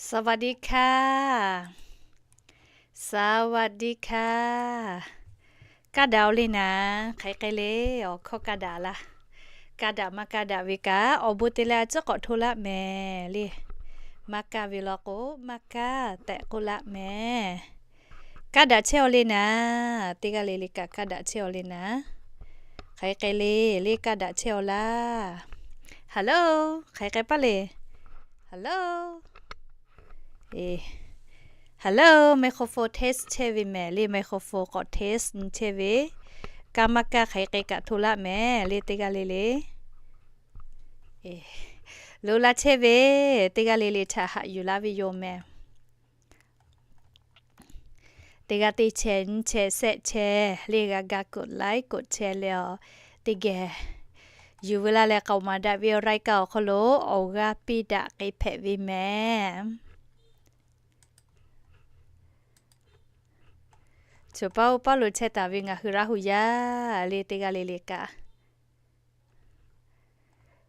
สวัสดีค่ะ สวัสดีค่ะ Kaˇ daꞈ-oˬ le naˍ. Hk'aˬ hk'e le, awˬ hkawˇ kaˇ daꞈ laˇ. Kaˇ daꞈ maˇ kaˇ daꞈ ve kaꞈ, awˬ bon te leh a ciˉ k'awꞈ hto laˇ mehˍ le. Maˇ kaˇ ve law k'o, maˇ kaˇ tehꞈ k'oˆ laˇ mehˍ. Kaˇ daꞈ chehˇ-oˬ le naˍ. Teˇ g'aˇ le le kaꞈ kaˇ daꞈ chehˇ-oˬ le naˍ. Hk'aˬ hk'e le, le kaˇ daꞈ chehˇ-oˬ laˇ. Hello, hk'aˬ hk'e paˇ le. Hello. Hello, microphone test chehˇ ve mehˍ le. Microphone k'awꞈ test nyi chehˇ ve. Kaˇ maˇ kaˇ hk'aˬ hk'e kaꞈ hto laˇ mehˍ le teˇ g'aˇ le le. Loꞈ la chehˇ ve teˇ g'aˇ le le htaꞈ haꞈ yuˬ laˇ ve yoˬ mehˍ. Teˇ g'aˇ teˇ chehˇ nyi chehˇ shehˆ chehˇ le g'a ga กดไลค์ กดแชร์ leh-aˬ, teˇ geh yuˬ veu laˇ leh k'aoˍ maˍ daꞈ ve awˬ รายการ awˬ hk'aw lo awˬ g'aˇ piˇ daꞈ k'ai hpehꞈ ve mehˍ. Choˬ paˇ oˇ paˇ lo chehˇ taˍ ve ngaˬ hui Laˇ hu yaˇ le teˇ g'aˇ le le kaꞈ,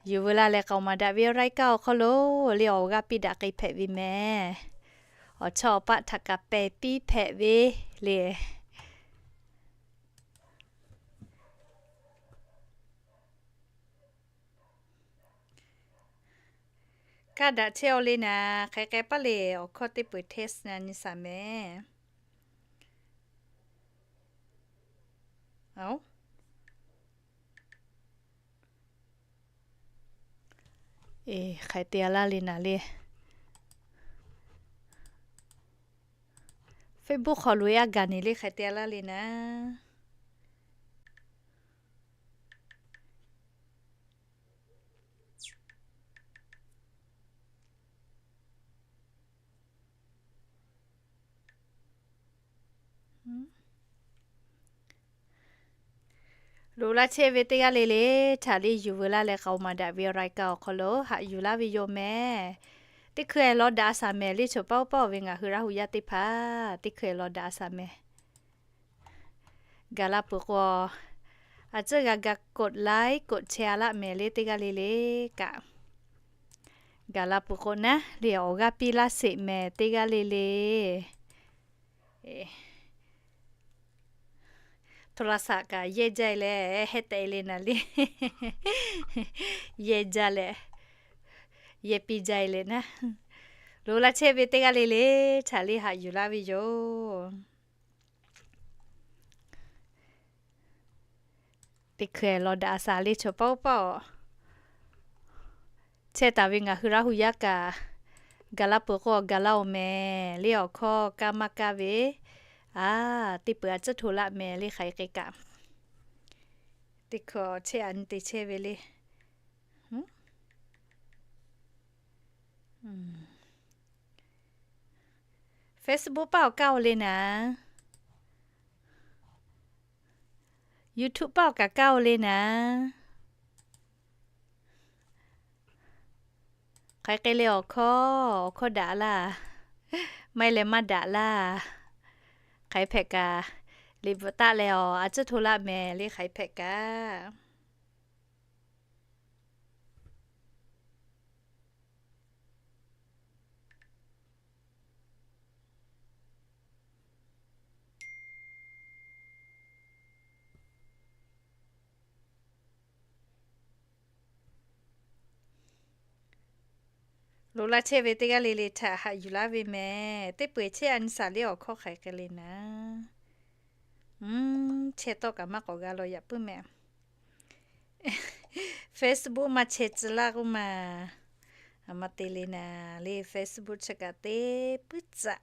yuˬ veu laˇ leh k'aoˍ maˍ daꞈ ve awˬ รายการ awˬ hk'aw lo le awˬ g'aˇ piˇ daꞈ k'ai hpehꞈ ve mehˍ. Awˬ chawˇ awˬ paˆ htaꞈ kaꞈ pehˬ piˇ hpehꞈ ve le. Kaˇ daꞈ chehˇ-oˬ le naˍ. Hk'aˬ hk'e paˇ le, awˬ hkawˇ teˇ peuˬ test na nyi shaˍ mehˍ. Hk'aˬ hk'e te-a laˇ le naˍ le. Facebook hk'aw lo-e a gaˬ ne le hk'aˬ hk'e te-a laˇ le naˍ. Loꞈ la chehˇ ve teˇ g'aˇ le le htaꞈ le yuˬ veu laˇ leh k'aoˍ maˍ daꞈ ve awˬ รายการ awˬ hk'aw lo haꞈ yuˬ laˇ ve yoˬ mehˍ. Teˇ hkui-e law daꞈ-a shaˍ mehˍ le choˬ paˇ oˇ paˇ-oˬ ve ngaˬ hui Laˇ hu yaˇ teˇ hpaˍ, teˇ hkui-e law daꞈ-a shaˍ mehˍ. Gaˬ la peuˬ k'o, a ciˉ g'a ga กดไลค์ กดแชร์ laˇ mehˍ le teˇ g'aˇ le le kaꞈ. Gaˬ la peuˬ k'o naˉ le awˬ g'aˇ piˇ laˇ sheˍ mehˍ teˇ g'aˇ le le. โทรศัพท์ kaꞈ yehˇ jaˇ-e leh heh tehꞈ-e le naˍ le. Yehˇ jaˇ leh, yehˇ piˇ jaˇ-e le naˉ. Loꞈ la chehˇ ve teˇ g'aˇ le le htaꞈ le haꞈ yuˬ laˇ ve yoˬ. Teˇ hkui-e law daꞈ-a shaˍ le choˬ paˇ oˇ paˇ-oˬ. Chehˇ taˍ ve ngaˬ hui Laˇ hu yaˇ kaꞈ, gaˬ la peuˬ k'o gaˬ laˇ-oˬ mehˍ le awˬ hkawˇ kaˇ maˇ kaˇ ve. A, teˇ peuˬ a ciˉ hto laˇ mehˍ le hk'aˬ hk'e kaꞈ. Teˇ hkui-a chehˇ a nyi te chehˇ ve le. Facebook paˇ awˬ kaˇ-oˬ le naˍ. YouTube paˇ awˬ kaꞈ kaˇ-oˬ le naˍ. Hk'aˬ hk'e le awˬ hkawˇ, awˬ hkawˇ daꞈ laˇ, maˇ heˆ leh maˇ daꞈ laˇ. Hk'aˬ hpehꞈ kaꞈ, liꞈ bvuhꞈ taˆ leh-aˬ a ciˉ hto laˇ mehˍ le hk'aˬ hpehꞈ kaꞈ. Loꞈ la chehˇ ve teˇ g'aˇ le le htaꞈ haꞈ yuˬ laˇ ve mehˍ. Teˇ peuˬ chehˇ a nyi shaˍ le awˬ hkawˇ hk'aˬ hk'e le naˍ. Chehˇ tawˆ kaꞈ maˇ k'awꞈ g'a law yaꞈ puiˉ mehˍ. Facebook maˇ chehˇ tcuh laˇ k'oˆ maˬ. A ma te le naˍ le Facebook chi kaꞈ te puiˉ tcuhꞈ.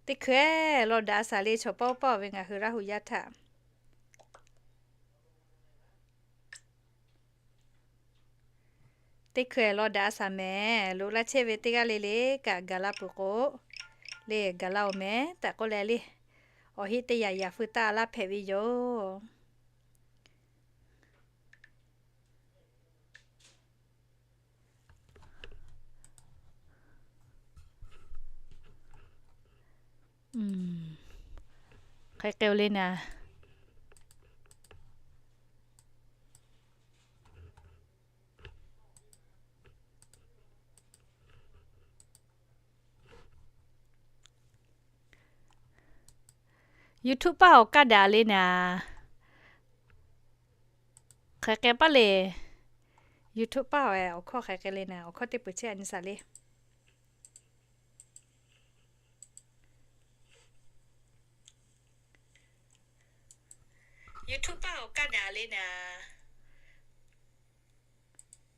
Teˇ hkui-e law daꞈ-a shaˍ le chaw pawˆ pawˆ ve ngaˬ hui Laˇ hu yaˇ htaꞈ. Teˇ hkui-e law daꞈ-a shaˍ mehˍ. Loꞈ laˇ chehˇ ve teˇ g'aˇ le le kaꞈ gaˬ la peuˬ k'o, le gaˬ la-oˬ mehˍ tehꞈ k'oˆ leh le, awˬ heˆ teˇ yanˇ yaꞈ feu taˆ laˇ hpehꞈ ve yoˬ. Hk'e k'ai-o le naˍ. YouTube paˇ awˬ kaˇ daꞈ le naˍ. Hk'aˬ hk'e paˇ le. YouTube paˇ awˬ hkawˇ hk'aˬ hk'e le naˍ, awˬ hkawˇ teˇ peuˬ chehˇ a nyi saˍ le. YouTube paˇ awˬ kaˇ daꞈ le naˍ.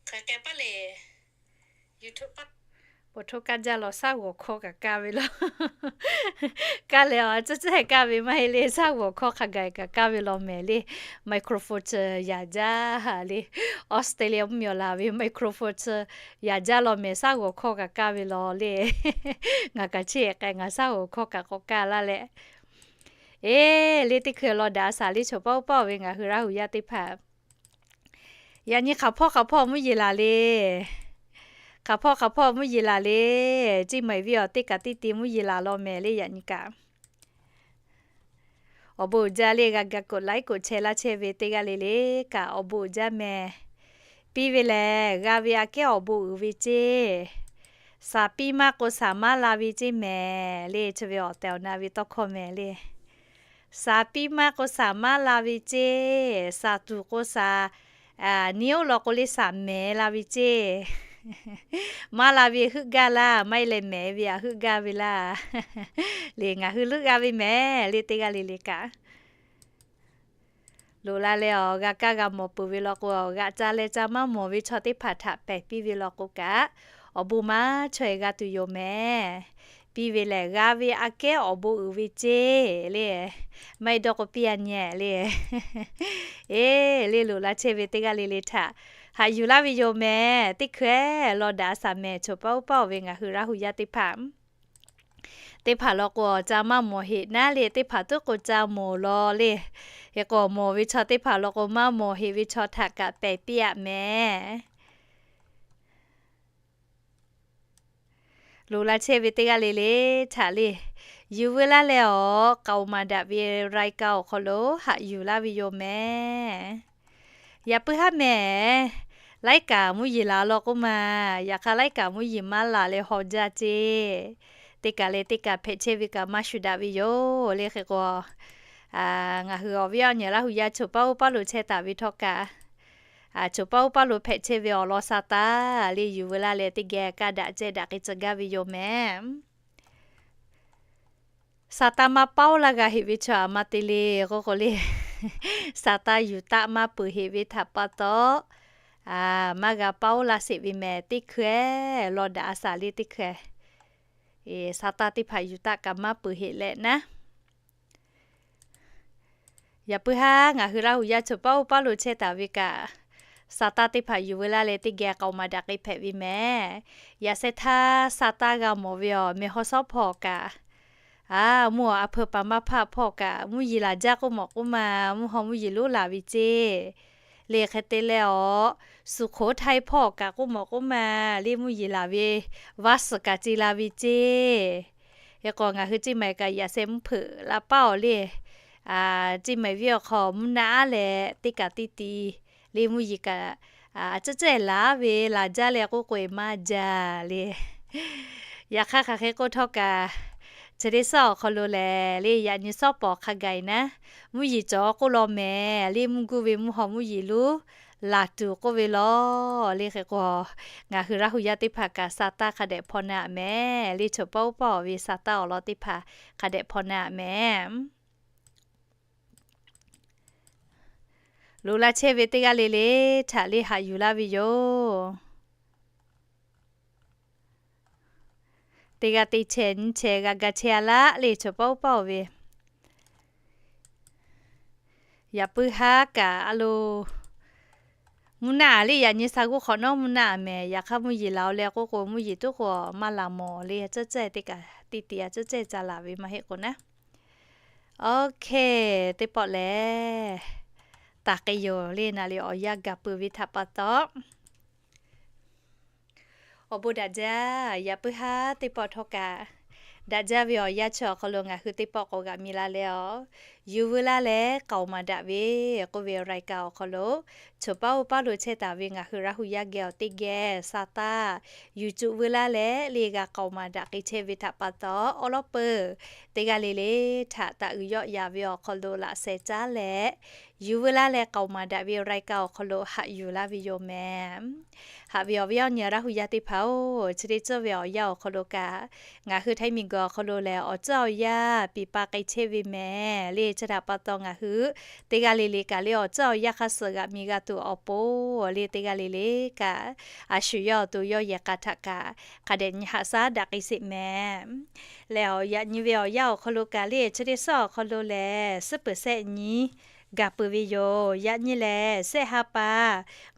Hk'aˬ hk'e paˇ le. YouTube paˇ, po hto kaˇ jaˇ law, shaˉ g'awˬ hkawˇ kaꞈ kaˇ ve law. Kaˇ leh a, tcuhˉ tcuhˉ kaˇ ve maˇ heˆ le, shaˉ g'awˬ hkawˇ hk'a gaˬ kaꞈ kaˇ ve law mehˍ le. Microphone chi yaꞈ jaˇ le. Australia mvuhˇmiˬ awˬ laˬ ve microphone chi yaꞈ jaˇ law mehˍ, shaˉ g'awˬ hkawˇ kaꞈ kaˇ ve law le. Ngaˬ kaꞈ chi hk'e ngaˬ shaˉ g'awˬ hkawˇ kaꞈ k'awꞈ kaˇ laˇ leh, eˬ, le teˇ hkui law daꞈ a shaˍ le, choˬ paˇ oˇ paˇ ve ngaˬ hui Laˇ huˍ yaˇ teˇ hpaˍ. Yaꞈ nyi hk'aˬ hpawˇ hk'aˬ hpawˇ mvuhˇ yeˬ laˬ le. Hk'aˬ hpawˇ hk'aˬ hpawˇ mvuhˇ yeˬ laˬ le. Ceˇ maiˬ viˇ awˬ teˇ kaꞈ teˇ te mvuhˇ yeˬ laˬ law mehˍ le yaꞈ nyi kaꞈ. Awˬ bon uiˍ jaˇ le, g'a ga กดไลค์ กดแชร์ laˇ chehˇ ve teˇ g'aˇ le le kaꞈ awˬ bon uiˍ jaˇ mehˍ. Piˇ ve lehˬ, g'a ve aꞈ kehˉ awˬ bon uiˍ ve ceˇ. Shaˍ piˇ maˇ k'o shaˍ maˇ la ve ceˇ mehˍ le, chi ve awˬ tehˬ awˬ na ve tawˇ hkawˇ mehˍ le. Shaˍ piˇ maˇ k'o shaˍ maˇ la ve ceˇ, shaˍ tuˬ k'o shaˍ, ni oˉ law k'o le shaˍ mehˍ la ve ceˇ. Maˇ la ve heuˆ gaˇ laˇ, maˇ heˆ leh mehˍ ve aꞈ heuˆ gaˇ ve laˇ. Le ngaˬ hui leuˆ g'a ve mehˍ le teˇ g'aˇ le le kaꞈ. Loꞈ la leh awˬ g'a kaˇ g'a mawˬ peuˬ ve law k'o, g'aꞈ ca leh ca maˇ mawˬ ve chaw teˇ hpaˍ htaꞈ pehˬ piˇ ve law k'o kaꞈ, awˬ bon maˇ chaweh g'a tuˬ yoˬ mehˍ. Piˇ ve lehˬ, g'a ve aꞈ kehˉ awˬ bon uiˍ ve ceˇ le. Maˇ heˆ dawˇ k'o piˇ a nyi le. Eˬ, le loꞈ la chehˇ ve teˇ g'aˇ le le htaꞈ haꞈ yuˬ laˇ ve yoˬ mehˍ. Teˇ hkui law daꞈ a shaˍ mehˍ, choˬ paˇ oˇ paˇ awˬ ve ngaˬ hui Laˇ huˍ yaˇ teˇ hpaˍ. Teˇ hpaˍ law k'o ca maˇ mawˬ heꞈ naˉ le, teˇ hpaˍ tuˉ k'o ca mawˬ law le. Hk'e k'o mawˬ ve chaw teˇ hpaˍ law k'o maˇ mawˬ heꞈ ve chaw htaꞈ kaꞈ pehˬ piˇ aꞈ mehˍ. Loꞈ la chehˇ ve teˇ g'aˇ le le htaꞈ le, yuˬ veu laˇ leh awˬ k'aoˍ maˍ daꞈ ve รายการ awˬ hk'aw lo haꞈ yuˬ laˇ ve yoˬ mehˍ. Yaꞈ puiˉ haˉ mehˍ, laiˉ kaꞈ mvuhˇ yeˬ laˬ law k'oˆ ma. Yaꞈ hk'aˇ laiˉ kaꞈ mvuhˇ yeˬ maˇ laˬ leh haw jaˇ ceˇ. Teˇ kaꞈ leh teˇ kaꞈ hpehꞈ chehˇ ve kaꞈ maˇ shuˍ daꞈ ve yoˬ le. Hk'e k'o, ngaˬ hui awˬ viˉ awˬ nyi Laˇ huˍ yaˇ choˬ paˇ oˇ paˇ lo chehˇ taˍ ve htawˇ kaꞈ, choˬ paˇ oˇ paˇ lo hpehꞈ chehˇ ve awˬ lawn sa taˇ le yuˬ veu laˇ leh teˇ geh kaˇ daꞈ cehˇ daꞈ k'ai tcuh gaˇ ve yoˬ mehˍ. Sa taˇ maˇ paoˉ laˇ g'a heꞈ ve chaw aꞈ ma te le k'oˆ k'o le, sa taˇ yuˬ taˆ maˇ peuˬ heꞈ ve htaꞈ pa taw, maˇ g'a paoˉ laˇ sheˍ ve mehˍ. Teˇ hkui law daꞈ a shaˍ le teˇ hkui, sa taˇ teˇ hpaˍ yuˬ taˆ kaꞈ maˇ peuˬ heꞈ leh naˉ. Yaꞈ puiˉ haˉ ngaˬ hui Laˇ huˍ yaˇ choˬ paˇ oˇ paˇ lo chehˇ taˍ ve kaꞈ, sa taˇ teˇ hpaˍ yuˬ veu laˇ leh teˇ geh k'aoˍ maˍ daꞈ k'ai hpehꞈ ve mehˍ. Yaꞈ sheh htaˇ sa taˇ g'a mawˬ ve awˬ meh haw shawˉ hpawˇ kaꞈ, a, mvuhˇ awˬ a hpeu paˍ maˇ hpaˇ hpawˇ kaꞈ mvuhˇ yeˬ laˬ jaˇ k'oˆ mawˬ k'oˆ ma, mvuhˇ haw mvuhˇ yeˬ lonˉ laˬ ve ceˇ. Le hk'e te leh awˬ, Suˍ hk'oˍ htaiˇ hpawˇ kaꞈ k'oˆ mawˬ k'oˆ ma, le mvuhˇ yeˬ laˬ ve vaˇ suhˍ kaꞈ ce la ve ceˇ. Hk'e k'o ngaˬ hui ceˇ maiˬ kaꞈ yaꞈ sheh mvuhˇ hpeuꞈ la paˇ awˬ le. Ceˇ maiˬ viˉ awˬ hk'aw mvuhˇ naˆ aˉ leh teˇ kaꞈ teˇ ti le mvuhˇ yeˬ kaꞈ, a, cehˉ cehˉ laˬ ve laˬ jaˇ leh k'oˆ k'o e maˇ jaˇ le. Yaꞈ hk'aˇ hk'aˬ hk'e k'oˆ htawˇ kaꞈ, chi teˇ suhˉ awˬ hk'aw lo lehˬ le yaꞈ nyi suhˉ pawˍ hk'a gaˬ e naˉ, mvuhˇ yeˬ cawˬ k'oˆ law mehˍ le mvuhˇ guˇ ve mvuhˇ haw mvuhˇ yeˬ lonˉ laˬ tuˬ k'oˆ ve law. Le hk'e k'o, ngaˬ hui Laˇ huˍ yaˇ teˇ hpaˍ kaꞈ sa taˇ hk'a dehꞈ hpaw na aꞈ mehˍ. Le choˬ paˇ oˇ paˇ awˬ ve sa taˇ awˬ lawn teˇ hpaˍ hk'a dehꞈ hpaw na aꞈ mehˍ. Loꞈ la chehˇ ve teˇ g'aˇ le le htaꞈ le haꞈ yuˬ laˇ ve yoˬ. Teˇ g'aˇ teˇ chehˇ nyiˇ chehˇ g'a ga chehˇ a laˇ le choˬ paˇ oˇ paˇ awˬ ve. Yaꞈ puiˉ haˉ kaꞈ a lo, mvuhˇ naˆ aꞈ le yaꞈ nyi sa g'uˇ hk'awꞈ nawˉ mvuhˇ naˆ aꞈ mehˍ. Yaꞈ hk'aˇ mvuhˇ yeˬ laˬ oˬ leh k'oˆ k'o mvuhˇ yeˬ tuˉ k'o maˇ laˬ mawˬ le, cehˉ cehˉ teˇ kaꞈ teˇ ti a cehˉ cehˉ ca laˬ ve maˇ heˆ k'o naˉ. Oˇ hk'e, teˇ pawˆ lehˬ, taˍ k'ai yoˬ le naˍ le awˬ yanˇ gaˬ peuˬ ve htaꞈ pa taw, awˬ bon daꞈ jaˇ. Yaꞈ puiˉ haˉ teˇ pawˆ htawˇ kaꞈ, daꞈ jaˇ ve awˬ yanˇ chi awˬ hk'aw lo ngaˬ hui teˇ pawˆ k'awꞈ g'aꞈ mi la leh awˬ, Yuˬ veu laˇ leh k'aoˍ maˍ daꞈ ve k'oˆ ve รายการ awˬ hk'aw lo, choˬ paˉ oˇ paˉ lo chehˇ taˍ ve ngaˬ hui Laˇ huˍ yaˇ geh awˬ teˇ geh sa taˇ, yuˬ cuˬ veu laˇ leh le g'a k'aoˍ maˍ daꞈ k'ai chehˇ ve htaꞈ pa taw, awˉ lawˉ peuˬ teˇ g'aˇ le le htaꞈ taꞈ uiˍ yawˆ yan ve awˬ hk'aw lo laꞈ sheh caˉ leh, yuˬ veu laˇ leh k'aoˍ maˍ daꞈ ve รายการ awˬ hk'aw lo haꞈ yuˬ laˇ ve yoˬ mehˍ. Haꞈ ve awˬ viˉ awˬ nyi Laˇ huˍ yaˇ teˇ hpaˍ-oˬ, chi teˇ tcuhˇ ve awˬ yanˇ awˬ hk'aw lo kaꞈ, ngaˬ hui Htaiˇ miˬguiˬ awˬ hk'aw lo lehˬ awˬ tcuhˉ awˬ yanˇ piˍ pa k'ai chehˇ ve mehˍ le. Chi htaꞈ pa taw ngaˬ hui teˇ g'aˇ le le kaꞈ le awˬ tcuhˉ awˬ yanˇ hk'a suhˍ g'aꞈ mi g'a tuˬ awˬ pon le, teˇ g'aˇ le le kaꞈ a shu yawˇ awˬ to yawˇ yehˬ k'a htaꞈ kaꞈ hk'a dehꞈ nyi haꞈ shaˉ daꞈ k'ai sheˍ mehˍ. Lehˬ, yaꞈ nyi ve awˬ yanˇ awˬ hk'aw lo kaꞈ le chi teˇ suhˉ awˬ hk'aw lo lehˬ suhˉ peuˬ shehˆ nyi gaˬ peuˬ ve yoˬ. Yaꞈ nyi lehˬ shehˆ ha pa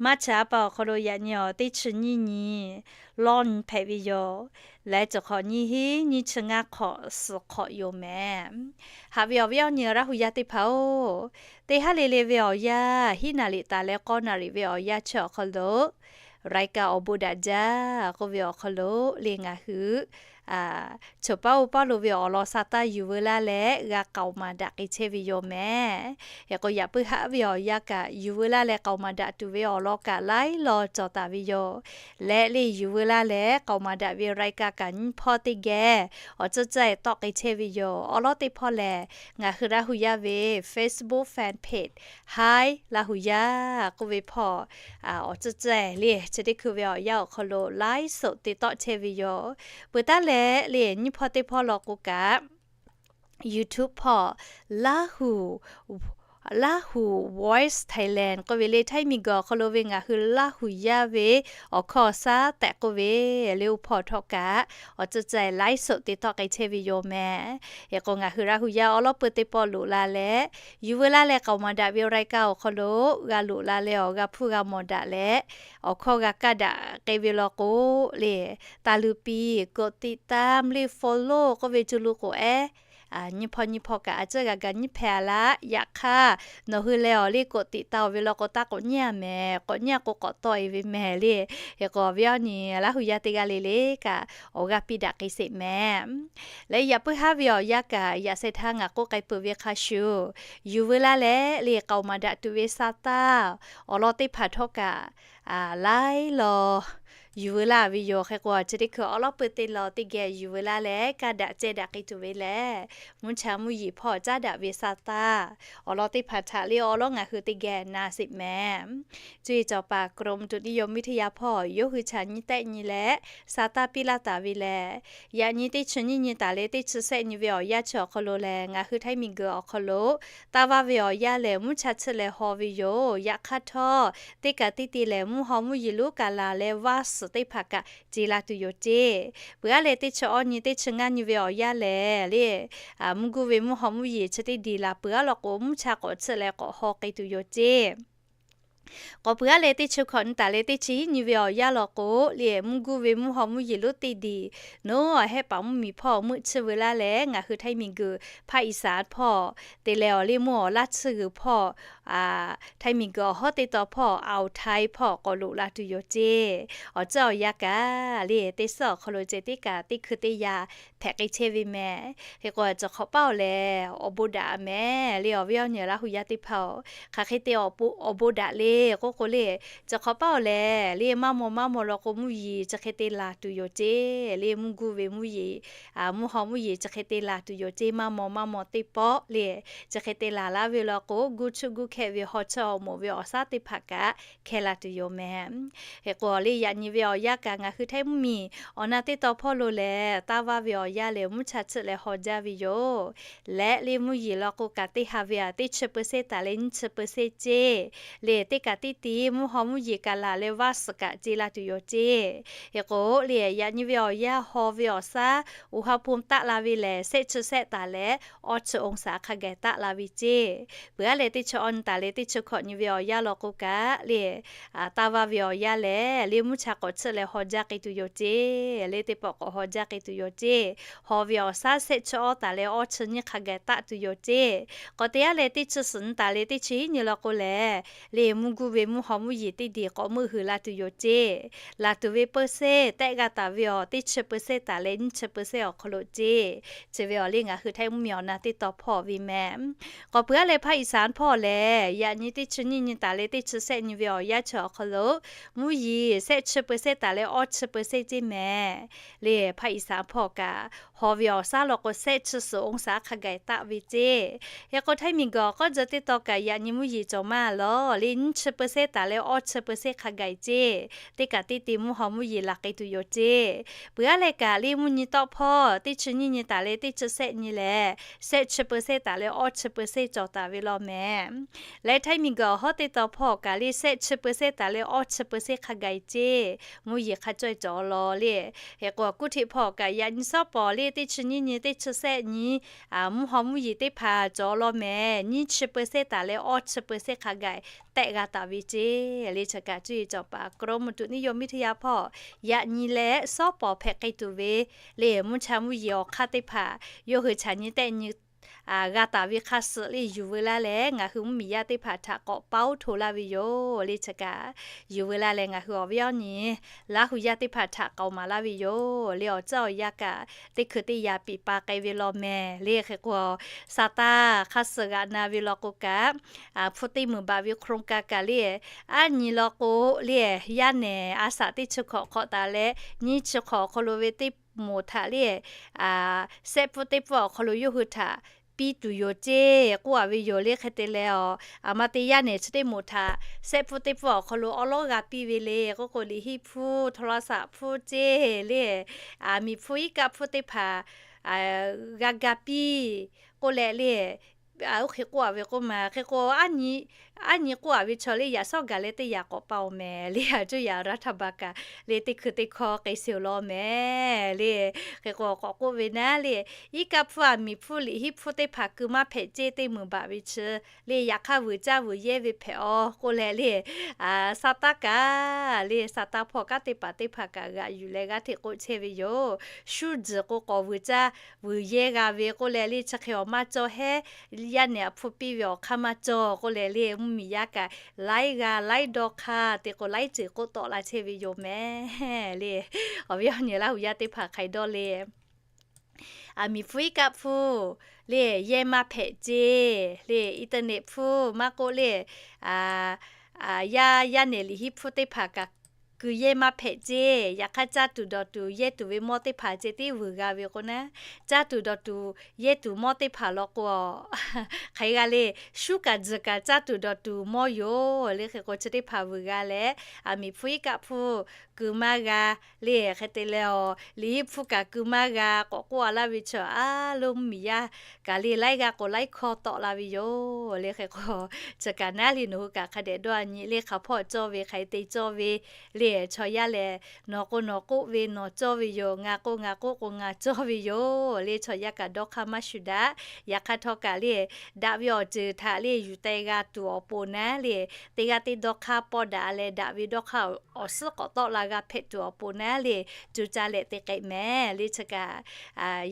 March ha pa awˬ hk'aw lo yaꞈ nyi awˬ teˇ chi nyiˇ nyi lawˇ nyi hpehꞈ ve yoˬ. Leh cawˬ hk'awꞈ nyiˇ hinˉ nyiˇ chi ngaˇ hk'awꞈ suhˍ hk'awꞈ yoˬ mehˍ. Haꞈ ve awˬ viˉ awˬ nyi Laˇ huˍ yaˇ teˇ hpaˍ-oˬ, teˇ haˉ le le ve awˬ yanˇ hiˉ naˍ riˍ taˍ leh k'awˇ naˍ riˍ ve awˬ yanˇ chi awˬ hk'aw lo รายการ awˬ bon daꞈ jaˇ k'oˆ ve awˬ hk'aw lo le ngaˬ hui choˬ paˉ oˇ paˉ lo ve awˬ lawn sa taˇ yuˬ veu laˇ leh g'a k'aoˍ maˍ daꞈ k'ai chehˇ ve yoˬ mehˍ. Hk'e k'o yaꞈ puiˉ haˉ ve awˬ yanˇ kaꞈ yuˬ veu laˇ leh k'aoˍ maˍ daꞈ tuˬ ve awˬ lawn kaꞈ laiˉ law cawˬ taˍ ve yoˬ. Leh le yuˬ veu laˇ leh k'aoˍ maˍ daꞈ ve รายการ kaꞈ nyiˇ hpawˇ teˇ geh awˬ tcuhˉ caˇ tawˆ k'ai chehˇ ve yoˬ. Awˉ lawˉ teˇ hpawˇ lehˬ, ngaˬ hui Laˇ huˍ yaˇ ve Facebook fan page Hi Laˇ huˍ yaˇ k'oˆ ve hpawˇ awˬ tcuhˉ caˇ le chi teˇ hkui ve awˬ yanˇ awˬ hk'aw lo ไลฟ์สด te tawˆ chehˇ ve yoˬ. Peuˬ taˉ leh le nyiˇ hpawˇ teˇ hpawˇ law k'o kaꞈ YouTube hpawˇ Laˇ huˍ Laˇ huˍ Voice Thailand k'oˆ ve le Htaiˇ miˬguiˬ awˬ hk'aw lo ve ngaˬ hui Laˇ huˍ yaˇ ve awˬ hkawˇ awˬ shaˉ tehꞈ k'oˆ ve le oˇ hpawˇ htawˇ kaꞈ awˬ tcuhˉ caˇ ไลฟ์สด te tawˆ k'ai chehˇ ve yoˬ mehˍ. Hk'e k'o ngaˬ hui Laˇ huˍ yaˇ awˉ lawˉ peuˬ teˇ pawˆ loꞈ la leh, yuˬ veu laˇ leh k'aoˍ maˍ daꞈ ve รายการ awˬ hk'aw lo g'a loꞈ la leh awˬ g'a hpuˇ g'a mawˬ daꞈ leh, awˬ hkawˇ g'a kaˇ daꞈ k'ai ve law k'o le, taˍ luˬ piˍ กดติดตาม le follow k'oˆ ve cuˇ lu k'oˍ ehˉ nyiˇ hpawˇ nyiˇ hpawˇ kaꞈ a ciˉ g'a ga nyiˇ hpehꞈ a laˇ. Yaꞈ hk'aˇ nawˬ hui leh awˬ le กดติดตาม awˬ ve law k'o taˇ k'awꞈ nyiˇ a mehˍ. K'awꞈ nyiˇ a k'o k'awꞈ tawˆ e ve mehˍ le. Hk'e k'o awˬ viˉ awˬ nyi Laˇ huˍ yaˇ teˇ g'aˇ le le kaꞈ awˬ g'aˇ piˇ daꞈ k'ai sheˍ mehˍ. Leh yaꞈ puiˉ haˉ ve awˬ yanˇ kaꞈ yaꞈ sheh htaˇ ngaˬ k'oˆ k'ai peuˬ ve hk'a shuˍ, yuˬ veu laˇ leh le k'aoˍ maˍ daꞈ tuˬ ve sa taˇ awˬ lawn teˇ hpaˍ htawˇ kaꞈ laiˉ law yuˬ veu laˇ ve yoˬ. Hk'e k'o chi teˇ hkui awˉ lawˉ peuˬ teˇ law teˇ geh yuˬ veu laˇ leh kaˇ daꞈ ceh daꞈ k'ai tuˬ ve lehˬ, mvuhˇ cha mvuhˇ yeˬ hpawˇ caˉ daꞈ ve sa taˇ awˬ lawn teˇ hpaˍ htaꞈ le awˉ lawˉ ngaˬ hui teˇ geh na sheˍ mehˍ. Cuˇ yiˍ cawˬ paˍ กรมอุตุนิยมวิทยา hpawˇ yawˇ hui chaꞈ nyi tehˆ nyi leh sa taˇ piˇ laˇ taˍ ve lehˬ, yaꞈ nyi teˇ chi nyiˇ nyi taˍ leh teˇ chi shehˆ nyi ve awˬ yanˇ chi awˬ hk'aw lo lehˬ, ngaˬ hui Htaiˇ miˬguiˬ awˬ hk'aw lo taˇ vaˇ ve awˬ yanˇ lehˬ mvuhˇ cha chiˇ leh haw ve yoˬ. Yaꞈ hk'aˇ htawˇ, teˇ kaꞈ teˇ te lehˬ mvuhˇ haw mvuhˇ yeˬ lonˉ kaꞈ laˬ leh vaˇ suhˍ teˇ hpaˍ kaꞈ ce la tuˬ yoˬ ceˇ. Peuˬ aˉ leh teˇ chi awˇ nyi teˇ chi ngaˇ nyi ve awˬ yanˇ lehˬ le, mvuhˇ guˇ ve mvuhˇ haw mvuhˇ yeˬ chi teˇ diˬ laˬ peuˬ aˉ law k'o, mvuhˇ cha k'awꞈ chiˇ leh k'awꞈ haw k'ai tuˬ yoˬ ceˇ. K'awꞈ peuˬ aˉ leh teˇ chi hkawꞈ nyi taˍ leh teˇ chi hiˉ nyi ve awˬ yanˇ law k'o le, mvuhˇ guˇ ve mvuhˇ haw mvuhˇ yeˬ lonˉ teˇ diˬ nawˉ awˬ hehˉ paˍ mvuhˇ miˬ hpawˇ meuˆ chiˇ veu laˇ leh, ngaˬ hui Htaiˇ miˬguiˬ ภาคอีสาน hpawˇ te leh awˬ le mvuhˇ awˬ laˇ chiˇ g'uiˬ hpawˇ Htaiˇ miˬguiˬ awˬ hawˉ teˇ taw hpawˇ อ่าวไทย hpawˇ k'awꞈ loꞈ la tuˬ yoˬ ceˇ. Awˬ tcuhˉ awˬ yanˇ kaꞈ le teˇ suhˉ awˬ hk'aw lo ceh tiˉ kaꞈ teˇ hkui teˇ yanˇ hpehꞈ k'ai chehˇ ve mehˍ. Hk'e k'o, cawˬ hk'awꞈ paˉ-oˬ lehˬ awˬ bon daꞈ mehˍ le awˬ viˉ awˬ nyi Laˇ huˍ yaˇ teˇ hpaˍ-oˬ, hk'aˬ hk'e te awˬ bon daꞈ le k'oˆ k'o le, cawˬ hk'awꞈ paˉ-oˬ lehˬ le maˇ maw maˇ maw law k'o mvuhˇ yeˬ chi hk'e te laˬ tuˬ yoˬ ceˇ. Le mvuhˇ guˇ ve mvuhˇ yeˬ, mvuhˇ haw mvuhˇ yeˬ chi hk'e te laˬ tuˬ yoˬ ceˇ. Maˇ maw maˇ maw teˇ pawˆ le chi hk'e te laˬ laˇ ve law k'o, guˇ chuˇ guˇ hkehˇ ve haw chiˇ awˬ moˍ ve awˬ shaˉ teˇ hpaˍ kaꞈ hkeh la tuˬ yoˬ mehˍ. Hk'e k'o le, yaꞈ nyi ve awˬ yanˇ kaꞈ ngaˬ hui Htaiˇ mvuhˇ miˬ awˬ na teˇ taw hpawˇ lo lehˬ, taˇ vaˇ ve awˬ yanˇ lehˬ mvuhˇ cha chiˇ leh haw jaˇ ve yoˬ. Leh le mvuhˇ yeˬ law k'o kaꞈ teˇ ha ve aꞈ teˇ chi เปอร์เซ็นต์ taˍ leh nyiˇ chi เปอร์เซ็นต์ ceˇ. Le teˇ kaꞈ teˇ te mvuhˇ haw mvuhˇ yeˬ kaꞈ laˬ leh vaˇ suhˍ kaꞈ ce la tuˬ yoˬ ceˇ. Hk'e k'o le, yaꞈ nyi ve awˬ yanˇ haw ve awˬ shaˉ อุณหภูมิ taˆ la ve lehˬ, shehˆ chi shehˆ taˍ leh awˇ chi องศา hk'a gaˬ taˆ la ve ceˇ. Peuˬ aˉ leh teˇ chi awˇ nyi taˍ leh teˇ chi hkawꞈ nyi ve awˬ yanˇ law k'o kaꞈ le, taˇ vaˇ ve awˬ yanˇ lehˬ le mvuhˇ cha k'awꞈ chiˇ leh haw jaˇ k'ai tuˬ yoˬ ceˇ. Le teˇ pawˆ k'awꞈ haw jaˇ k'ai tuˬ yoˬ ceˇ. Haw ve awˬ shaˉ shehˆ chi awˇ taˍ leh awˇ chi nyiˇ hk'a gaˬ taˆ tuˬ yoˬ ceˇ. K'awꞈ te aˉ leh teˇ chi suhˍ nyi taˍ leh teˇ chi hiˉ nyi law k'o lehˬ, le mvuhˇ guˇ ve mvuhˇ haw mvuhˇ yeˬ teˇ deˬ k'awꞈ meuˆ hui la tuˬ yoˬ ceˇ. Laˬ tuˬ ve เปอร์เซ็นต์ tehˆ g'a taˍ ve awˬ teˇ chi เปอร์เซ็นต์ taˍ leh nyiˇ chi เปอร์เซ็นต์ awˬ hk'aw lo ceˇ. Chi ve awˬ le ngaˬ hui htaiˇ mvuhˇmiˬ awˬ na teˇ taw hpawˇ ve meh. K'awꞈ peuˬ aˉ leh ภาคอีสาน hpawˇ lehˬ, yaꞈ nyi teˇ chi nyiˇ nyi taˍ leh teˇ chi shehˆ nyi ve awˬ yanˇ chi awˬ hk'aw lo mvuhˇ yeˬ shehˆ chi เปอร์เซ็นต์ taˍ leh awˇ chi เปอร์เซ็นต์ ceˇ meh. Le ภาคอีสาน hpawˇ kaꞈ haw ve awˬ shaˉ law k'o shehˆ chi suhˍ องศา hk'a gaˬ taˆ ve ceˇ. Hk'e k'o htaiˇ miˬguiˬ awˬ k'awˇ jeh teˇ taw kaꞈ yaꞈ nyi mvuhˇ yeˬ cawˬ maˇ lawˬ le nyiˇ chi เปอร์เซ็นต์ taˍ leh awˇ chi เปอร์เซ็นต์ hk'a gaˬ ceˇ. Teˇ kaꞈ teˇ te mvuhˇ haw mvuhˇ yeˬ laˬ k'ai tuˬ yoˬ ceˇ. Peuˬ aˉ leh kaꞈ le mvuhˇ nyi tawˆ hpawˇ teˇ chi nyiˇ nyi taˍ leh teˇ chi shehˆ nyi lehˬ, shehˆ chi เปอร์เซ็นต์ taˍ leh awˇ chi เปอร์เซ็นต์ cawˬ taˍ ve law meh. Leh htaiˇ miˬguiˬ awˬ hawˉ teˇ taw hpawˇ kaꞈ le shehˆ chi เปอร์เซ็นต์ taˍ leh awˇ chi เปอร์เซ็นต์ hk'a gaˬ ceˇ. Mvuhˇ yeˬ hk'a cawehˇ cawˬ law le. Hk'e k'o กรุงเทพ hpawˇ kaꞈ yaꞈ nyi shawˉ pawˍ le teˇ chi nyiˇ nyi teˇ chi shehˆ nyi mvuhˇ haw mvuhˇ yeˬ teˇ hpaˍ cawˬ law meh. Nyiˇ chi เปอร์เซ็นต์ taˍ leh awˇ chi เปอร์เซ็นต์ hk'a gaˬ tehˆ g'a taˍ ve ceˇ. Le chi kaꞈ cuˇ yiˍ cawˬ paˍ กรมอุตุนิยมวิทยา hpawˇ yaꞈ nyi leh shawˉ pawˍ hpehꞈ k'ai tuˬ ve le mvuhˇ cha mvuhˇ yeˬ awˬ hk'aˇ teˇ hpaˍ yawˇ hui chaꞈ nyi tehˆ nyi g'a taˍ ve hk'a suhˍ le yuˬ veu laˇ leh ngaˬ hui mvuhˇmiˬ yaˇ teˇ hpaˍ htaꞈ k'awꞈ paoˉ hto laˇ ve yoˬ. Le chi kaꞈ yuˬ veu laˇ leh ngaˬ hui awˬ viˉ awˬ nyi Laˇ hu yaˇ teˇ hpaˍ htaꞈ k'aoˍ maˍ laˇ ve yoˬ. Le awˬ caˇ awˬ yanˇ kaꞈ teˇ hkui teˇ yanˇ piˍ pa k'ai ve law meh. Le hk'e k'o, sa taˇ hk'a suhˍ g'aꞈ na ve law k'o kaꞈ, hpu teˇ meunˍ baꞈ ve โครงการ kaꞈ le, aˉ nyi law k'o le, yaˇ nehˬ a saꞈ teˇ chi hkawꞈ hk'awꞈ taˍ leh nyiˇ chi hk'awꞈ awˬ hk'aw lo ve teˇ moˍ htaꞈ le, shehˆ pfuhˇ teˇ pfuhˇ awˬ hk'aw lo yawˇ hui htaꞈ piˇ tuˬ yoˬ ceˇ k'oˆ a ve yoˬ. Le hk'e te leh, aˬ ma te yaˇ nehˬ chi teˇ moˍ htaꞈ shehˆ pfuhˇ teˇ pfuhˇ awˬ hk'aw lo awˉ lawˉ g'a piˇ ve le k'oˆ k'o, liꞈ hiˆ hpfuhˇ, โทรศัพท์ hpfuhˇ ceˇ le, aˬ miˍ hpfuhˇ iˉ kaˆ hpfuhˇ teˇ hpaˍ g'a ga piˇ k'oˆ leh le, oˇ hk'e k'oˆ a ve k'oˆ ma. Hk'e k'o, aˉ nyi k'oˆ a ve chaw le yaꞈ shawˉ gaˬ leh teˇ yaꞈ k'awꞈ pa awˬ meh le, a cuˇ yaꞈ รัฐบาล kaꞈ le teˇ hkui teˇ hkawˇ k'ai sheˍ law meh le. Hk'e k'o k'awꞈ k'oˆ ve naˉ le, iˉ kaˆ hpfuhˇ, aˬ miˍ hpfuhˇ, liꞈ hiˆ hpfuhˇ teˇ hpaˍ keu maˇ hpehꞈ ceˇ teˇ meunˍ baꞈ ve chi le, yaꞈ hk'aˇ vuiˬ caˇ vuiˬ yehˇ ve hpehꞈ aw k'oˆ leh le, sa taˇ kaꞈ le, sa taˇ hpawˇ kanˉ teˇ hpaˍ teˇ hpaˍ kaꞈ g'aꞈ yuˬ leh g'aˇ hteꞈ k'oˆ chehˇ ve yoˬ. Shu tzuhˬ k'o k'awꞈ vuiˬ caˇ vuiˬ yehˇ g'a ve k'oˆ leh le, chi hk'e awˬ maˇ cawˇ hehˉ, yaˇ nehˬ a hpfuhˇ piˇ ve awˬ hk'aˇ maˇ cawˇ k'oˆ leh le, mvuhˇmiˬ yaˇ kaꞈ laiˉ g'a laiˉ dawˇ hk'aˇ te k'o laiˉ ceuˬ k'oˆ tawˆ la chehˇ ve yoˬ meh le. Awˬ viˉ awˬ nyi Laˇ hu yaˇ teˇ hpaˍ hk'ai dawˇ le, aˬ miˍ hpfuhˇ iˉ kaˆ hpfuhˇ le, yehˇ maˇ hpehꞈ ceˇ le, internet hpfuhˇ maˇ k'oˆ le, yaˇ yaˇ nehˬ liꞈ hiˆ hpfuhˇ teˇ hpaˍ kaꞈ keu yehˇ maˇ hpehꞈ ceˇ. Yaꞈ hk'aˇ caˇ tuˬ dawˬ tuˬ yehˇ tuˬ ve mawˇ teˇ hpaˍ ceh tiˉ vuiˬ g'a ve k'o naˉ, caˇ tuˬ dawˬ tuˬ yehˇ tuˬ mawˇ teˇ hpaˍ law k'o, hk'aˬ hk'e g'a le, shu kaꞈ tzuhˬ kaꞈ caˇ tuˬ dawˬ tuˬ mawˇ yoˬ le. Hk'e k'o chi teˇ hpaˍ vuiˬ g'a leh, aˬ miˍ hpfuhˇ iˉ kaˆ hpfuhˇ keu maˇ g'a le. Hk'e te leh, liꞈ hiˆ hpfuhˇ kaꞈ keu maˇ g'a k'awꞈ k'oˆ a laˇ ve chaw a loˉ mvuhˇmiˬ yaˇ kaꞈ le laiˉ g'aˇ k'o laiˉ hkawˇ tawˆ la ve yoˬ le. Hk'e k'o, chi kaꞈ naˉ le nawˬ hui kaꞈ hk'a dehꞈ dawˇ a nyi le, hk'aˬ hpawˇ cawˇ ve hk'aˬ hk'e te cawˇ ve le, chaw yaˇ lehˬ, nawˬ k'o nawˬ k'oˆ ve nawˬ cawˇ ve yoˬ, ngaˬ k'o ngaˬ k'oˆ k'o ngaˬ cawˇ ve yoˬ le. Chaw yaˇ kaꞈ dawˇ hk'aˇ maˇ shuˍ daꞈ. Yaꞈ hk'aˇ htawˇ kaꞈ le, daꞈ ve awˬ ceuˬ htaꞈ le yuˬ teh g'a tuˬ awˬ pon naˉ le, teˇ g'aˇ teˇ dawˇ hk'aˇ pawˇ daꞈ leh daꞈ ve dawˇ hk'aˇ awˬ suhˉ k'awꞈ tawˆ la g'a hpehꞈ tuˬ awˬ pon naˉ le, co caˇ leh te k'ai meh le. Chi kaꞈ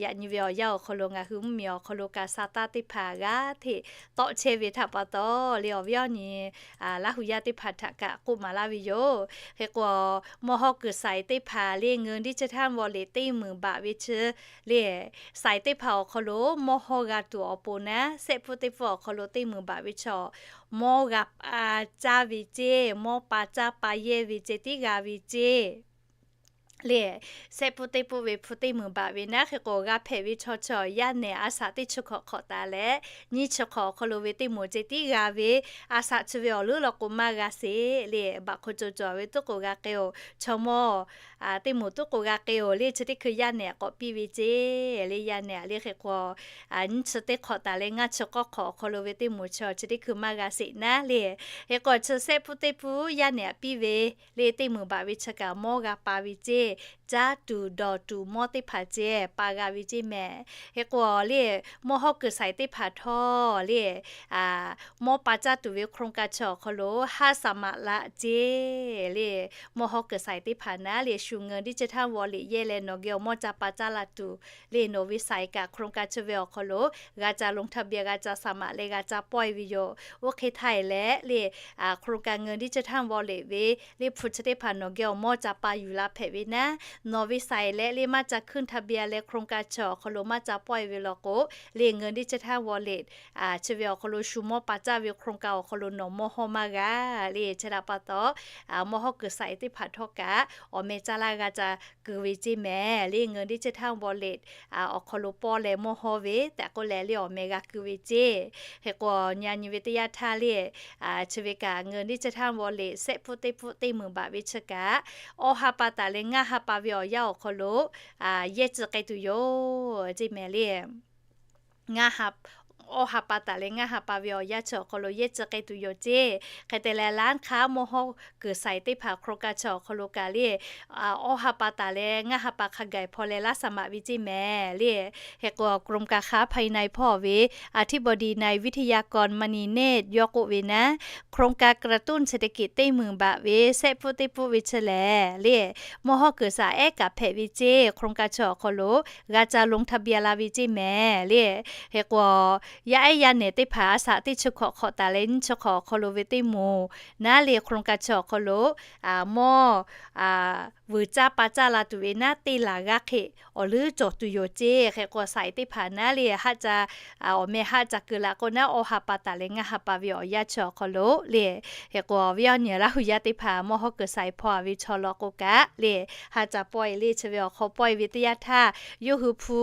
yaꞈ nyi ve awˬ yanˇ awˬ hk'aw lo ngaˬ hui mvuhˇmiˬ awˬ hk'aw lo kaꞈ sa taˇ teˇ hpaˍ g'aˇ hteꞈ tawˆ chehˇ ve htaꞈ pa taw le, awˬ viˉ awˬ nyi Laˇ hu yaˇ teˇ hpaˍ htaꞈ kaꞈ k'oˆ maˍ laˇ ve yoˬ. Hk'e k'o, mawˇ hawˇ kuiˬ สาย teˇ hpaˍ le, เงินดิจิทัลวอลเล็ต teˇ meunˍ baꞈ ve chi le, สาย teˇ hpaˍ awˬ hk'aw lo mawˇ hawˇ g'a tuˬ awˬ pon naˉ, shehˆ pfuhˇ teˇ pfuhˇ awˬ hk'aw lo teˇ meunˍ baꞈ ve chaw mawˇ g'a pa caˇ ve ceˇ, mawˇ pa caˇ pa yehˇ ve ceh tiˉ g'a ve ceˇ le, shehˆ pfuhˇ teˇ pfuhˇ ve hpu teˇ meunˍ baꞈ ve naˉ. Hk'e k'o, g'a hpehꞈ ve chaw chaw yaˇ nehˬ a saꞈ teˇ chi hkawꞈ hk'awꞈ taˍ leh, nyiˇ chi hkawꞈ awˬ hk'aw lo ve teˇ moˍ ceh tiˉ g'a ve, a saꞈ chi ve awˬ leuˉ law k'o maˇ g'a sheˍ le. Baꞈ hk'o co cawˬ ve tuˉ k'o g'a k'ai-oˬ, chaw mawˇ teˇ moˍ tuˉ k'o g'a k'ai-oˬ le. Chi teˇ hkui yaˇ nehˬ k'awꞈ piˇ ve ceˇ le. Yaˇ nehˬ le hk'e k'o, nyiˇ chi teˇ hk'awꞈ taˍ leh ngaˇ chi k'awˇ hk'awꞈ awˬ hk'aw lo ve teˇ moˍ chaw chi teˇ hkui maˇ g'a sheˍ naˉ le. Hk'e k'o, chi shehˆ pfuhˇ teˇ pfuhˇ yaˇ nehˬ piˇ ve le, teˇ meunˍ baꞈ ve chi kaꞈ mawˇ g'a pa ve ceˇ. caˉ tuˬ dawˬ tuˬ mawˇ teˇ hpaˍ ceh pa g'a ve ceˇ mehˍ. Hk'e k'o le, mawˇ hawˉ kuiˬ shaiˍ teˇ hpaˍ htawˇ le, mawˇ pa caˇ tuˬ ve โครงการ chi awˬ hk'aw lo haˉ saˍ maꞈ laꞈ ceˇ le, mawˇ hawˉ kuiˬ shaiˍ teˇ hpaˍ naˉ le shu เงินดิจิทัลวอลเล็ต yehˇ leh nawˬ geh awˬ mawˇ ca pa caˇ la tuˬ le, nawˬ ve shaiˍ kaꞈ โครงการ chi ve awˬ hk'aw lo g'a ca ลงทะเบียน g'a ca saˍ maꞈ leh g'a ca pawehˇ ve yoˬ. Oˇ hk'e htaˇ e leh le, โครงการ เงินดิจิทัลวอลเล็ต ve le hpu chi teˇ hpaˍ nawˬ geh awˬ mawˇ ca pa yuˬ la hpehꞈ ve naˉ, nawˬ ve shaiˍ leh le maˇ ca ขึ้นทะเบียน leh โครงการ chi awˬ hk'aw lo maˇ ca pawehˇ ve law k'o le, เงินดิจิทัลวอลเล็ต chi ve awˬ hk'aw lo shu mawˇ pa caˇ ve โครงการ awˬ hk'aw lo nawˬ mawˇ hawˇ maˇ g'a le. Chi htaꞈ pa taw, mawˇ hawˉ kuiˬ shaiˍ teˇ hpaˍ htawˇ kaꞈ awˬ meh caˇ laˇ g'a ca keu ve ceˇ mehˍ le. เงินดิจิทัลวอลเล็ต awˬ hk'aw lo pawˇ leh mawˇ hawˇ ve tehꞈ k'oˆ leh le awˬ meh g'a keu ve ceˇ. Hk'e k'o, nyi nyi ve teˇ yanˇ htaˇ le, chi ve kaꞈ เงินดิจิทัลวอลเล็ต shehˆ pfuhˆ teˇ pfuhˆ teˇ meunˍ baꞈ ve chi kaꞈ, awˇ ha pa taˍ leh ngaˇ ha pa ve awˬ yanˇ awˬ hk'aw lo yehˇ tcuh k'ai tuˬ yoˬ ceˇ mehˍ le. Ngaˇ ha, awˇ ha pa taˍ leh ngaˇ ha pa ve awˬ yanˇ chi awˬ hk'aw lo yehˇ tcuh k'ai tuˬ yoˬ ceˇ. Hk'e te leh ร้านค้า mawˇ hawˉ kuiˬ shaiˍ teˇ hpaˍ โครงการ chi awˬ hk'aw lo kaꞈ le, awˇ ha pa taˍ leh ngaˇ ha pa hk'a gaˬ hpaw leh laˇ saˍ maꞈ ve ceˇ mehˍ le. Hk'e k'o, กรมการค้าภายใน hpawˇ ve อธิบดี นายวิทยากร มณีเนตร yawˇ k'oˆ ve naˉ, โครงการกระตุ้นเศรษฐกิจ teˇ meunˍ baꞈ ve shehˆ pfuhˆ teˇ pfuhˆ ve chi lehˬ le, mawˇ hawˉ kuiˬ shaiˍ ehˉ kaꞈ hpehꞈ ve ceˇ. โครงการ chi awˬ hk'aw lo g'a ca ลงทะเบียน la ve ceˇ mehˍ le. Hk'e k'o, yaˇ ehˉ yaˇ nehˬ teˇ hpaˍ a shaꞈ teˇ chi hkawꞈ hk'awꞈ taˍ leh nyiˇ chi hkawꞈ awˬ hk'aw lo ve teˇ moˍ naˉ le โครงการ chi awˬ hk'aw lo mawˇ vuiˬ caˇ pa caˇ la tuˬ ve naˉ teˇ laˬ g'aˇ hk'e awˬ leuˉ cawˬ tuˬ yoˬ ceˇ. Hk'e k'o, shaiˍ teˇ hpaˍ naˉ le haˆ ca, awˬ meh haˆ ca keu la k'o naˉ, awˇ ha pa taˍ leh ngaˇ ha pa ve awˬ yanˇ chi awˬ hk'aw lo le. Hk'e k'o, awˬ viˉ awˬ nyi Laˇ hu yaˇ teˇ hpaˍ mawˇ hawˉ kuiˬ shaiˍ hpaw ve chaw law k'o kaꞈ le, haˆ ca pawehˇ le chi ve awˬ hk'aw pawehˇ ve teˇ yanˇ htaˇ, yawˇ hui hpu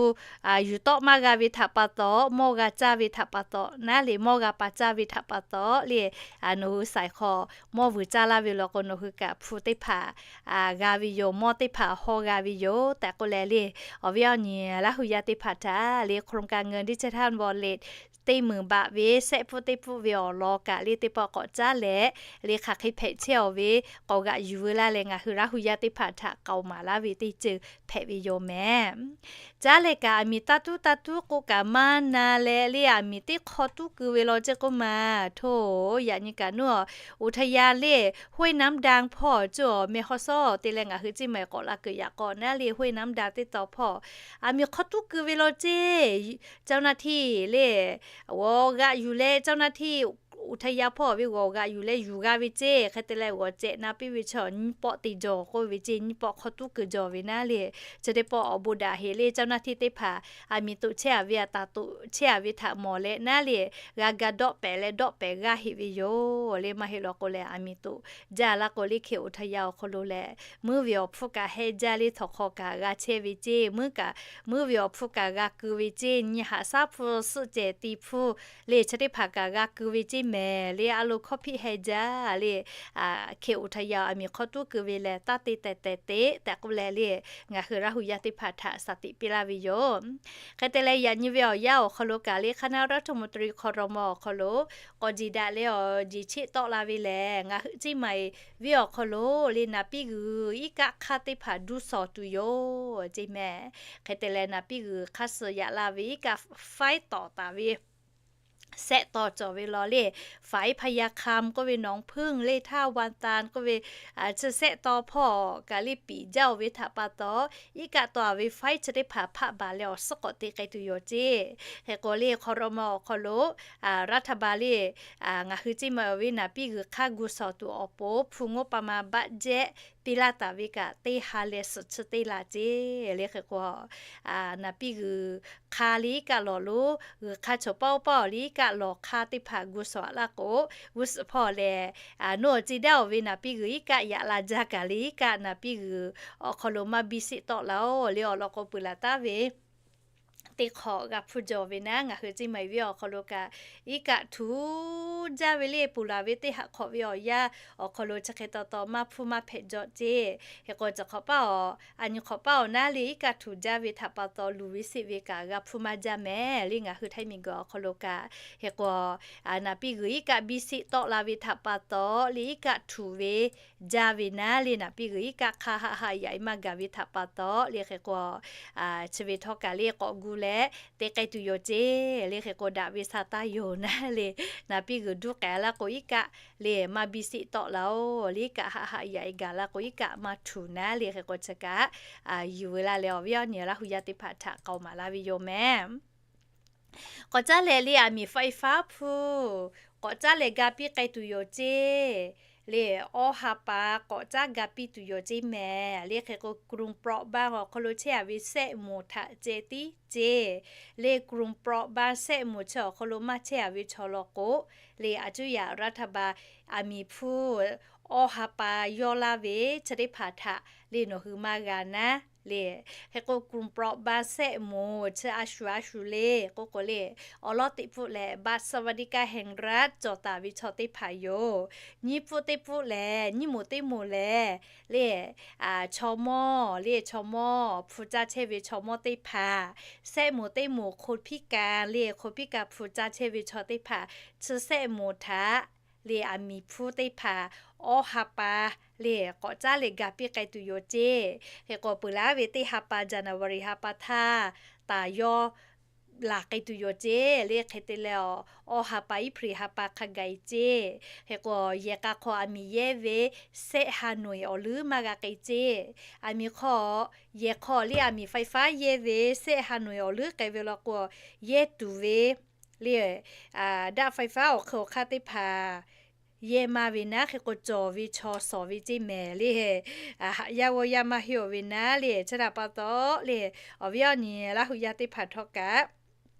yuˬ tawˆ maˇ g'a ve htaꞈ pa taw, mawˇ g'a caˇ ve htaꞈ pa taw naˉ le, mawˇ g'a pa caˇ ve htaꞈ pa taw le, nawˬ hui shaiˍ hk'aw mawˇ vuiˬ caˇ laˇ ve law k'o, nawˬ hui kaꞈ hpu teˇ hpaˍ g'a ve yoˬ, mawˇ teˇ hpaˍ hawˇ g'a ve yoˬ tehꞈ k'oˆ leh le, awˬ viˉ awˬ nyi Laˇ hu yaˇ teˇ hpaˍ htaꞈ le โครงการ เงินดิจิทัลวอลเล็ต teˇ meunˍ baꞈ ve shehˆ pfuhˆ teˇ pfuhˆ ve awˬ lawn kaꞈ le teˇ pawˆ k'awꞈ caˉ leh, le hk'aˬ hk'e hpehꞈ chehˇ awˬ ve k'awꞈ g'aꞈ yuˬ veu laˇ leh ngaˬ hui Laˇ hu yaˇ teˇ hpaˍ htaꞈ k'aoˍ maˍ laˇ ve teˇ ceuˬ hpehꞈ ve yoˬ mehˍ. Caˉ leh kaꞈ aˬ miˍ taˇ tuˉ taˇ tuˉ k'oˆ kaꞈ maˇ na leh le, aˬ miˍ teˇ hk'aw tuˉ keu ve law ceˇ k'oˆ ma. Hto, yaꞈ nyi kaꞈ nuˇ, อุทยาน le, ห้วยน้ำดัง hpawˇ cawˬ meh hawˉ sawˉ te leh ngaˬ hui ceˇ maˬ k'awꞈ la kuiˬ yaꞈ k'awꞈ naˉ le, ห้วยน้ำดัง teˇ taw hpawˇ aˬ miˍ hk'aw tuˉ keu ve law ceˇ. เจ้าหน้าที่ le, g'awˬ g'aꞈ yuˬ leh เจ้าหน้าที่อุทยาน hpawˇ ve g'awˬ g'aꞈ yuˬ leh yuˬ g'a ve ceˇ. Hk'e te leh g'awˬ cehꞈ na piˇ ve chaw nyiˇ pawˆ te jaw k'oˆ ve ceˇ, nyiˇ pawˆ hk'aw tuˉ keu jaw ve naˉ le, chi teˇ pawˆ awˬ bon daꞈ heꞈ le, เจ้าหน้าที่ teˇ hpaˍ aˬ miˍ toꞈ chehˇ a ve, aˬ taˍ toꞈ chehˇ a ve htaꞈ mawˬ leh naˉ le, g'a ga dawˆ pehˍ leh dawˆ pehˍ g'aˇ heꞈ ve yoˬ le. Maˇ heˆ law k'o lehˬ, aˬ miˍ toꞈ jaˇ laˇ k'o le, hk'e อุทยาน awˬ hk'aw lo lehˬ, muiˉ ve awˬ hpfuhˇ kaꞈ heh jaˇ le, htawnˍ hk'aw kaꞈ g'a chehˇ ve ceˇ, muiˉ kaꞈ, muiˉ ve awˬ hpfuhˇ kaꞈ g'a keu ve ceˇ, nyi haꞈ shaˉ hpu suhˆ cehˬ ti hpfuhˇ le, chi teˇ hpaˍ kaꞈ g'a keu ve ceˇ mehˍ le. A lo hkawˇ hpiˆ heh jaˇ le, hk'e อุทยาน aˬ miˍ hk'aw tuˉ keu ve lehˬ, taˇ te tehˬ tehˬ te tehꞈ k'oˆ leh le, ngaˬ hui Laˇ hu yaˇ teˇ hpaˍ htaꞈ shaˍ tiꞈ piˇ laˇ ve yoˬ. Hk'e te leh yaꞈ nyi ve awˬ yanˇ awˬ hk'aw lo kaꞈ le, คณะรัฐมนตรี ครม. awˬ hk'aw lo k'awꞈ jiˬ daꞈ leh awˬ jeˬ cheˆ tawˆ la ve lehˬ, ngaˬ hui ceˇ maˬ ve awˬ hk'aw lo le, naˍ piˇ g'uiˬ iˉ kaˆ hk'aˇ teˇ hpaˍ duˇ shawˍ tuˬ yoˬ ceˇ mehˍ. Hk'e te leh naˍ piˇ g'uiˬ hk'aˇ suh yaꞈ la ve iˉ kaˆ faiˉ tawˍ taˍ ve shehˆ taw cawˬ ve law le, ฝายพญาคำ k'oˆ ve, หนองผึ้ง le, ท่าวังตัน k'oˆ ve, chi shehˆ taw hpawˇ kaꞈ le piˍ jaˇ-oˬ ve htaꞈ pa taw, iˉ kaˆ taw ve faiˉ chi teˇ hpaˍ hpaˆ baˬ leh awˬ suhˉ k'awꞈ te k'ai tuˬ yoˬ ceˇ. Hk'e k'o le, ครม. awˬ hk'aw lo รัฐบาล le, ngaˬ hui ceˇ maˬ ve naˍ piˇ g'uiˬ hk'aˇ gu shawˍ tuˬ awˬ pon hpu งบประมาณ บัดเจ็ต piˇ laˇ taˍ ve kaꞈ teˇ ha leh suhˍ chi teˇ laˬ ceˇ le. Hk'e k'o, naˍ piˇ g'uiˬ hk'aˇ le iˉ kaˆ lawˬ lo, g'uiˬ hk'aˇ chaw paˇ oˇ paˇ awˬ le iˉ kaˆ lawˬ hk'aˇ teˇ hpaˍ gu shawˍ laˇ k'o, g'uˇ suhˍ hpawˇ lehˬ, nawˬ ceˇ daˇ-oˬ ve naˍ piˇ g'uiˬ iˉ kaˆ yaꞈ la jaˇ kaꞈ le, iˉ kaˆ naˍ piˇ g'uiˬ awˬ hk'aw lo maˇ biˇ sheˆ tawˆ laˇ-oˬ le. Awˬ lawn k'o, peuˬ laˬ taˉ ve teˇ hk'awꞈ g'a hpuˇ jawˬ ve naˉ, ngaˬ hui Ceˇ Maiˍ venˇ awˬ hk'aw lo kaꞈ iˉ kaˆ htuꞈ jaˇ ve le, ponˬ laˬ ve teˇ haꞈ hk'awꞈ ve awˬ yanˇ awˬ hk'aw lo chi hk'e taw taw maˇ hpuˇ maˇ hpehꞈ jawˬ ceˇ. Hk'e k'o, chi hk'awꞈ paˇ awˬ, a nyi hk'awꞈ paˇ awˬ naˉ le iˉ kaˆ htuꞈ jaˇ ve htaꞈ pa taw luˬ ve seˆ ve kaꞈ g'a hpuˇ maˇ jaˇ mehˍ le, ngaˬ hui Htaiˇ miˬguiˬ awˬ hk'aw lo kaꞈ. Hk'e k'o, naˍ piˇ g'uiˬ iˉ kaˆ biˇ seˆ tawˆ la ve htaꞈ pa taw le iˉ kaˆ htuꞈ ve jaˇ ve naˉ le, naˍ piˇ g'uiˬ iˉ kaˆ hk'a haˆ haˆ yaꞈ e maˇ gaˬ ve htaꞈ pa taw le. Hk'e k'o, chi ve htawˇ kaꞈ le k'awꞈ gu leh te k'ai tuˬ yoˬ ceˇ le. Hk'e k'o, daꞈ ve sha taˇ yoˬ naˉ le, naˍ piˇ g'uiˬ duˇ k'ai laˇ k'o iˉ kaˆ le maˇ biˇ seˆ tawˆ la-oˬ le, iˉ kaˆ haˆ haˆ yaꞈ e gaˬ la k'o iˉ kaˆ maˇ htuꞈ naˉ le. Hk'e k'o, chi kaꞈ yuˬ ve la leh awˬ viˉ awˬ nyi Laˇ huˍ yaˇ teˇ hpaˍ htaꞈ k'aoˍ maˍ laˇ ve yoˬ mehˍ. K'awꞈ caˉ leh le aˬ miˍ ไฟฟ้า hpu k'awꞈ caˉ leh ga piˇ k'ai tuˬ yoˬ ceˇ le. Awˇ ha pa k'awꞈ caˉ ga piˇ tuˬ yoˬ ceˇ mehˍ le. Hk'e k'o, กลุ่มเปราะบาง awˬ hk'aw lo chehˇ a ve sehˆ moˍ htaꞈ ceh tiˉ ceˇ le. กลุ่มเปราะบาง sehˆ moˍ chi awˬ hk'aw lo maˇ chehˇ a ve chaw law k'o le, a cuˇ yaꞈ รัฐบาล aˬ miˍ hpu awˇ ha pa yawˇ laˇ ve chi teˇ hpaˍ htaꞈ le nawˬ hui maˇ g'a naˉ le. Hk'e k'o, กลุ่มเปราะบาง sehˆ moˍ chi a shuˍ a shuˍ le k'oˆ k'o le, awˬ lawˉ teꞈ pfuhˆ leh บัตรสวัสดิการแห่งรัฐ cawˬ taˍ ve chaw teˇ hpaˍ yoˬ. Nyiˇ pfuhˆ teˇ pfuhˆ lehˬ, nyiˇ moˍ teˇ moˍ lehˬ le, chaw mawˇ le, chaw mawˇ hpu caˇ chehˇ ve chaw mawˇ teˇ hpaˍ, sehˆ moˍ teˇ moˍ คนพิการ le, คนพิการ hpu caˇ chehˇ ve chaw teˇ hpaˍ, chi sehˆ moˍ htaꞈ le aˬ miˍ hpu teˇ hpaˍ awˇ ha pa le k'awꞈ caˉ leh ga piˇ k'ai tuˬ yoˬ ceˇ. Hk'e k'o, peuˬ laˇ ve teˇ ha pa January ha pa htaˇ taˍ yawˇ laˬ k'ai tuˬ yoˬ ceˇ le. Hk'e te leh, awˇ ha pa April ha pa hk'a gaˬ e ceˇ. Hk'e k'o, yehˬ k'a hk'aw aˬ miˍ yehˇ ve sehˆ ha noꞈ awˬ leuˉ maˇ g'a k'ai ceˇ. Aˬ miˍ hk'aw, yehˬ hk'aw le aˬ miˍ ไฟฟ้า yehˇ ve sehˆ ha noꞈ awˬ leuˉ k'ai ve law k'o, yehˇ tuˬ ve le, daˆ ไฟฟ้า awˬ hk'e awˬ hk'aˇ teˇ hpaˍ yehˇ maˇ ve naˉ. Hk'e k'o, cawˬ ve chaw shawˍ ve ceˇ mehˍ le, haꞈ yaˇ g'awˇ yaˇ maˇ heˆ awˬ ve naˉ le. Chi htaꞈ pa taw le, awˬ viˉ awˬ nyi Laˇ huˍ yaˇ teˇ hpaˍ htawˇ kaꞈ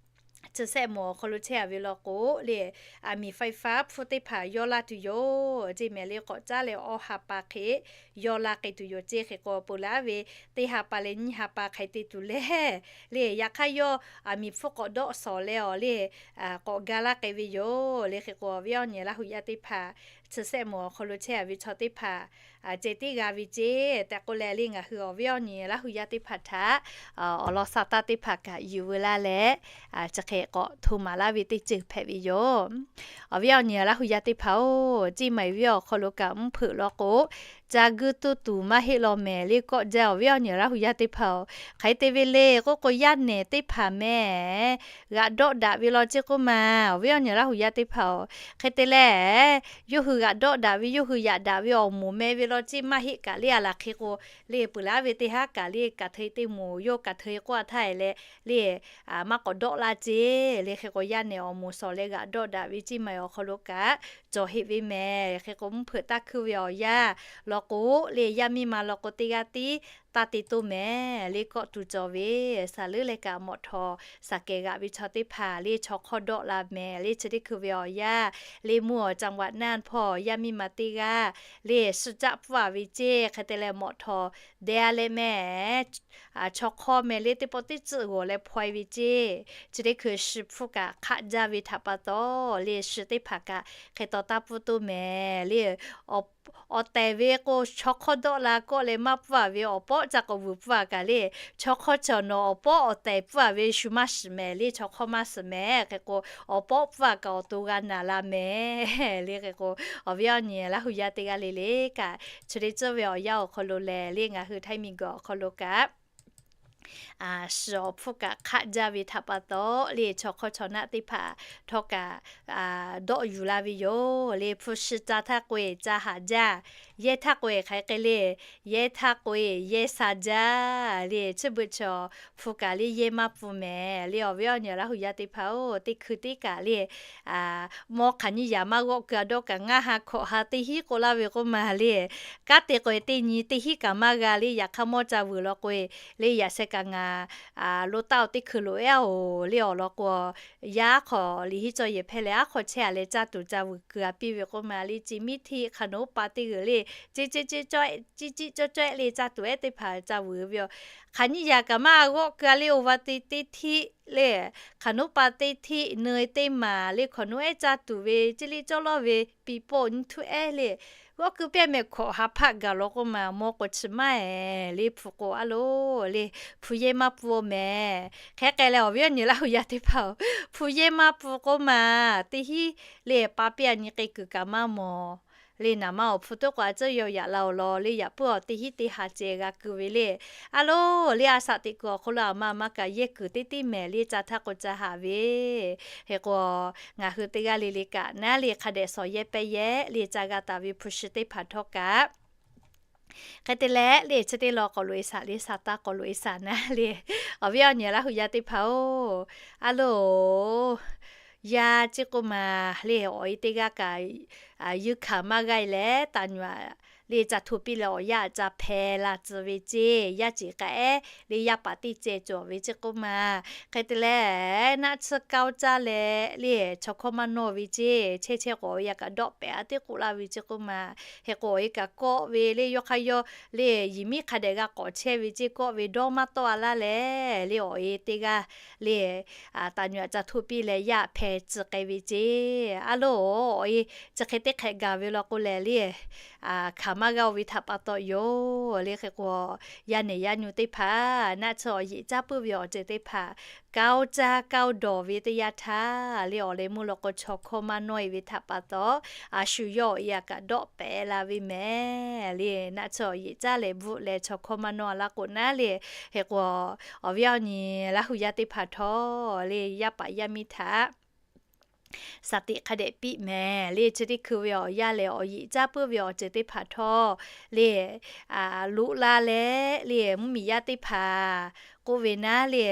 chi sehˆ moˍ awˬ hk'aw lo chehˇ a ve law k'o le, aˬ miˍ ไฟฟ้า hpu teˇ hpaˍ yawˇ laˇ tuˬ yoˬ ceˇ mehˍ le. K'awꞈ caˉ leh awˇ ha pa hk'e yawˇ laˇ k'ai tuˬ yoˬ ceˇ. Hk'e k'o, peuˬ laˇ ve teˇ ha pa leh nyiˇ ha pa hk'e te tuˬ le le, yaꞈ hk'aˇ yawˇ aˬ miˍ hpu k'awꞈ dawˆ shawˍ leh awˬ le k'awꞈ ga laˇ k'ai ve yoˬ le. Hk'e k'o, awˬ viˉ awˬ nyi Laˇ huˍ yaˇ teˇ hpaˍ chi sehˆ moˍ awˬ hk'aw lo chehˇ a ve chaw teˇ hpaˍ ceh tiˉ g'a ve ceˇ tehꞈ k'oˆ leh le, ngaˬ hui awˬ viˉ awˬ nyi Laˇ huˍ yaˇ teˇ hpaˍ htaꞈ awˬ lawn sha taˇ teˇ hpaˍ kaꞈ yuˬ veu laˇ leh, chi hk'e k'awꞈ hto maˍ laˇ ve teˇ ceuˬ hpehꞈ ve yoˬ. Awˬ viˉ awˬ nyi Laˇ huˍ yaˇ teˇ hpaˍ-oˬ, ceˇ maiˍ viˉ awˬ hk'aw lo kaꞈ mvuhˇ hpeuꞈ law k'o, ca guiˇ tuˇ tuˬ maˇ heˆ law mehˍ le kawˆ jaˇ. Awˬ viˉ awˬ nyi Laˇ huˍ yaˇ teˇ hpaˍ-oˬ, hk'aˬ hk'e te ve le k'oˆ k'o, yaˇ nehˬ teˇ hpaˍ mehˍ g'aꞈ dawˆ daꞈ ve law ceˇ k'oˆ ma. Awˬ viˉ awˬ nyi Laˇ huˍ yaˇ teˇ hpaˍ-oˬ, hk'e te leh, yawˇ hui g'aꞈ dawˆ daꞈ ve, yawˇ hui yaꞈ daꞈ ve awˬ moˍ meh ve law ceˇ maˇ heˆ kaꞈ le, a laˬ hk'e k'o le, peuˬ laˇ ve teˇ haˉ kaꞈ le, kaˬ hteu teˇ moˍ yawˇ kaˬ hteu k'oˆ a htaˇ e leh le, maˇ k'awꞈ dawˆ laˇ ceˇ le. Hk'e k'o, yaˇ nehˬ awˬ moˍ shawˍ leh g'aꞈ dawˆ daꞈ ve ceˇ maiˍ awˬ hk'aw lo kaꞈ cawˬ heˆ ve mehˍ. Hk'e k'o, mvuhˇ hpeuꞈ taˇ hkuiˇ ve awˬ yanˇ law k'o le, yaˇ miˇ ma law k'o teˇ g'aˇ tiˉ taˇ te toˇ mehˍ le kawˆ tuˬ cawˬ ve. Saˍ leuˉ leh kaꞈ mawꞈ htawnˍ saˍ kehˍ g'aꞈ ve chaw teˇ hpaˍ le chaw hk'awˇ dawˆ la mehˍ le. Chi teˇ hkui ve awˬ yanˇ le, mvuhˇ awˬ จังหวัดน่าน hpawˇ yaˇ miˇ ma teˇ g'aˇ le suh caˆ pfuhˇ a ve ceˇ. Hk'e te leh mawꞈ htawnˍ deh a leh mehˍ, chaw hk'awˇ mehˍ le teˇ pawˆ teˇ tcuhˆ g'awˬ leh hpaw e ve ceˇ. Chi teˇ hkui shi hpfuhˇ kaꞈ hk'aˆ jaˇ ve htaꞈ pa taw le, shi teˇ hpaˍ kaꞈ hk'e taw taˇ pfuhˇ toˇ mehˍ le. Awˬ tehˬ ve k'o, chaw hk'awˇ dawˆ la kawˆ leh maˇ pfuhˇ a ve awˬ pawˆ ca k'awꞈ vuiˬ pfuhˇ a kaꞈ le, chaw hk'awˇ chaw nawˬ awˬ pawˆ awˬ tehˬ pfuhˇ a ve shu maˇ shiˍ mehˍ le, chaw hk'awˇ maˇ shiˍ mehˍ. Hk'e k'o, awˬ pawˆ pfuhˇ a kaꞈ awˬ to g'a naˬ la mehˍ le. Hk'e k'o, awˬ viˉ awˬ nyi Laˇ huˍ yaˇ teˇ g'aˇ le le kaꞈ, chi teˇ tcuhˉ ve awˬ yanˇ awˬ hk'aw lo lehˬ le, ngaˬ hui Htaiˇ miˬ guiˬ awˬ hk'aw lo kaꞈ shiˍ awˬ hpfuhˇ kaꞈ hk'aˆ jaˇ ve htaꞈ pa taw le, chaw hk'awˇ chaw naˆ teˇ hpaˍ htawˇ kaꞈ dawˆ yuˬ la ve yoˬ le. Hpu shi ca htaˇ k'o e ca haˍ jaˇ, yehˇ htaˇ k'o e hk'aˬ hk'e le, yehˇ htaˇ k'o e yehˇ sha jaˇ le. Chi beuꞈ chaw hpu kaꞈ le yehˇ maˇ pfuhˇ mehˍ le. Awˬ viˉ awˬ nyi Laˇ huˍ yaˇ teˇ hpaˍ-oˬ, teˇ hkui teˇ kaꞈ le, mawˇ hk'aˬ nyiˇ yaꞈ maˇ g'awˆ keu a dawˇ kaꞈ ngaˇ ha hkawꞈ ha teˇ hinˉ k'oˆ laˇ ve k'oˆ ma le. Kanˉ te k'o e teˇ nyi teˇ hinˉ kaꞈ maˇ g'a le. Yaꞈ hk'aˇ mawˇ ca vuiˬ law k'o e le, yaꞈ sheh kaꞈ ngaˬ lo taˇ-oˬ teˇ hkui loꞈ ehˉ-oˬ le. Awˬ lawn k'o, yaˇ aˉ hk'aw liꞈ hiˉ cawˇ yehˬ hpehˇ leh aˉ hk'aw chehˇ a leh caˇ tuˬ ca vuiˬ keu a piˇ ve k'oˆ ma le. Chi miˉ htiˆ hk'a nawˉ pa teˇ g'uiˬ le, ciˇ ciˇ cawˇ ehˉ le caˇ tuˬ ehˉ teˇ hpaˍ ca vuiˬ ve yoˬ. Hk'aˬ nyiˇ yaꞈ kaꞈ maˇ g'awˆ keu a le, oˇ va te teˇ htiˆ le, hk'aˬ nuˇ pa teˇ hteˆ neu teˇ maˍ le, hk'aˬ nuˇ ehˉ caˇ tuˬ ve ceˇ liˇ cawˇ lawˇ ve piˇ pawˆ nyiˇ htuˇ ehˉ le, g'awˇ keu pehˇ mehˍ hkawꞈ ha hpaˆ gaˬ law k'oˆ ma mawˇ k'o chi maˇ eˍ le, hpu k'o a loˬ le, hpu yehˇ maˇ pfuhˇ mehˍ. Hk'e k'ai leh awˬ viˉ awˬ nyi Laˇ huˍ yaˇ teˇ hpaˍ-oˬ, hpu yehˇ maˇ pfuhˇ k'oˆ ma, teˇ hinˉ le pa piˇ a nyi k'ai kuiˬ kaꞈ maˇ mawˬ le, naˍ ma awˬ hpu tuˉ k'o a tcuhˇ yaw yaꞈ la-oˬ law le, yaꞈ puiˉ awˬ teˇ hinˉ teˇ ha ceh g'a keu ve le. A loˬ le, a shaꞈ teꞈ kuiˬ awˬ hk'aw lo aˬ ma maˇ kaꞈ yehˇ kuiˬ teˇ tiˉ mehˍ le, ca htaˇ k'o ca haꞈ ve. Hk'e k'o, ngaˬ hui teˇ g'aˇ le le kaꞈ naˉ le hk'a dehꞈ shawˍ yehˇ pehˇ yehˇ le ca g'a taˍ ve hpu shi teˇ hpaˍ htawˇ kaꞈ hk'e te leh le, chi teˇ lawn k'awꞈ loꞈ e shaˍ le, sa taˇ k'awꞈ loꞈ e shaˍ naˉ le, awˬ viˉ awˬ nyi Laˇ huˍ yaˇ teˇ hpaˍ-oˬ, a loˬ, yaˇ ceˇ k'oˆ ma le, awˬ e teˇ g'aˇ kaꞈ yuˇ hkanˍ maˇ g'aˇ e leh, taˍ nyuꞈ le ca hto piˇ leh awˬ yaˇ ca hpeh la tcuh ve ceˇ, yaˇ ceˬ k'ai ehˉ le yaˇ paˍ teˇ ceh cawˬ ve ceˇ k'oˆ ma. Hk'e te leh, naˆ tsuhˇ kaoˇ caˇ leh le chaw hkawˇ maˇ nawˇ ve ceˇ, chehˇ chehˇ k'o awˬ e kaꞈ dawˆ pehˍ a teˇ k'oˆ laˇ ve ceˇ k'oˆ ma. Hk'e k'o awˬ e kaꞈ kawˆ ve le, yawˇ hk'aˇ yawˇ le, yehˬ miˉ hk'a dehꞈ g'a k'awꞈ chehˇ ve ceˇ, kawˆ ve dawˇ maˇ tawˆ a laˇ leh le, awˬ e teˇ g'aˇ le taˍ nyuꞈ ca hto piˇ leh yaˇ hpeh tcuh k'ai ve ceˇ. A loˬ, awˬ e chi hk'e teˇ hk'ehꞈ gaˬ ve law k'o lehˬ le, hkanˍ maˇ g'a-o ve htaꞈ pa taw yoˬ le. Hk'e k'o, yaˇ nehˬ yaˇ nyu teˇ hpaˍ naˆ tsuhˇ awˬ yeꞈ caˇ puiˉ ve awˬ ceuˬ teˇ hpaˍ kaoˇ caˇ kaoˇ dawˬ ve teˇ yanˇ htaˇ le, awˬ leh meuˇ law k'o chaw hkawˇ maˇ nawˇ e ve htaꞈ pa taw, a shu yawˇ awˬ e a kaꞈ dawˆ pehˍ la ve mehˍ le. Naˆ tsuhˇ awˬ yeꞈ caˇ leh bvuhˆ leh chaw hkawˇ maˇ nawˇ a laˇ k'o naˉ le, hk'e k'o, awˬ viˉ awˬ nyi Laˇ huˍ yaˇ teˇ hpaˍ htawˇ le, yaˇ paˍ yaˇ miˇ htaꞈ shaˍ tiꞈ hk'a dehꞈ piˇ mehˍ le. Chi teˇ hkui ve awˬ yaˇ lehˬ, awˬ yeꞈ caˇ puiˉ ve awˬ ceuˬ teˇ hpaˍ htawˇ le, loꞈ la leh le, mvuhˇmiˬ yaˇ teˇ hpaˍ k'oˆ ve naˉ le,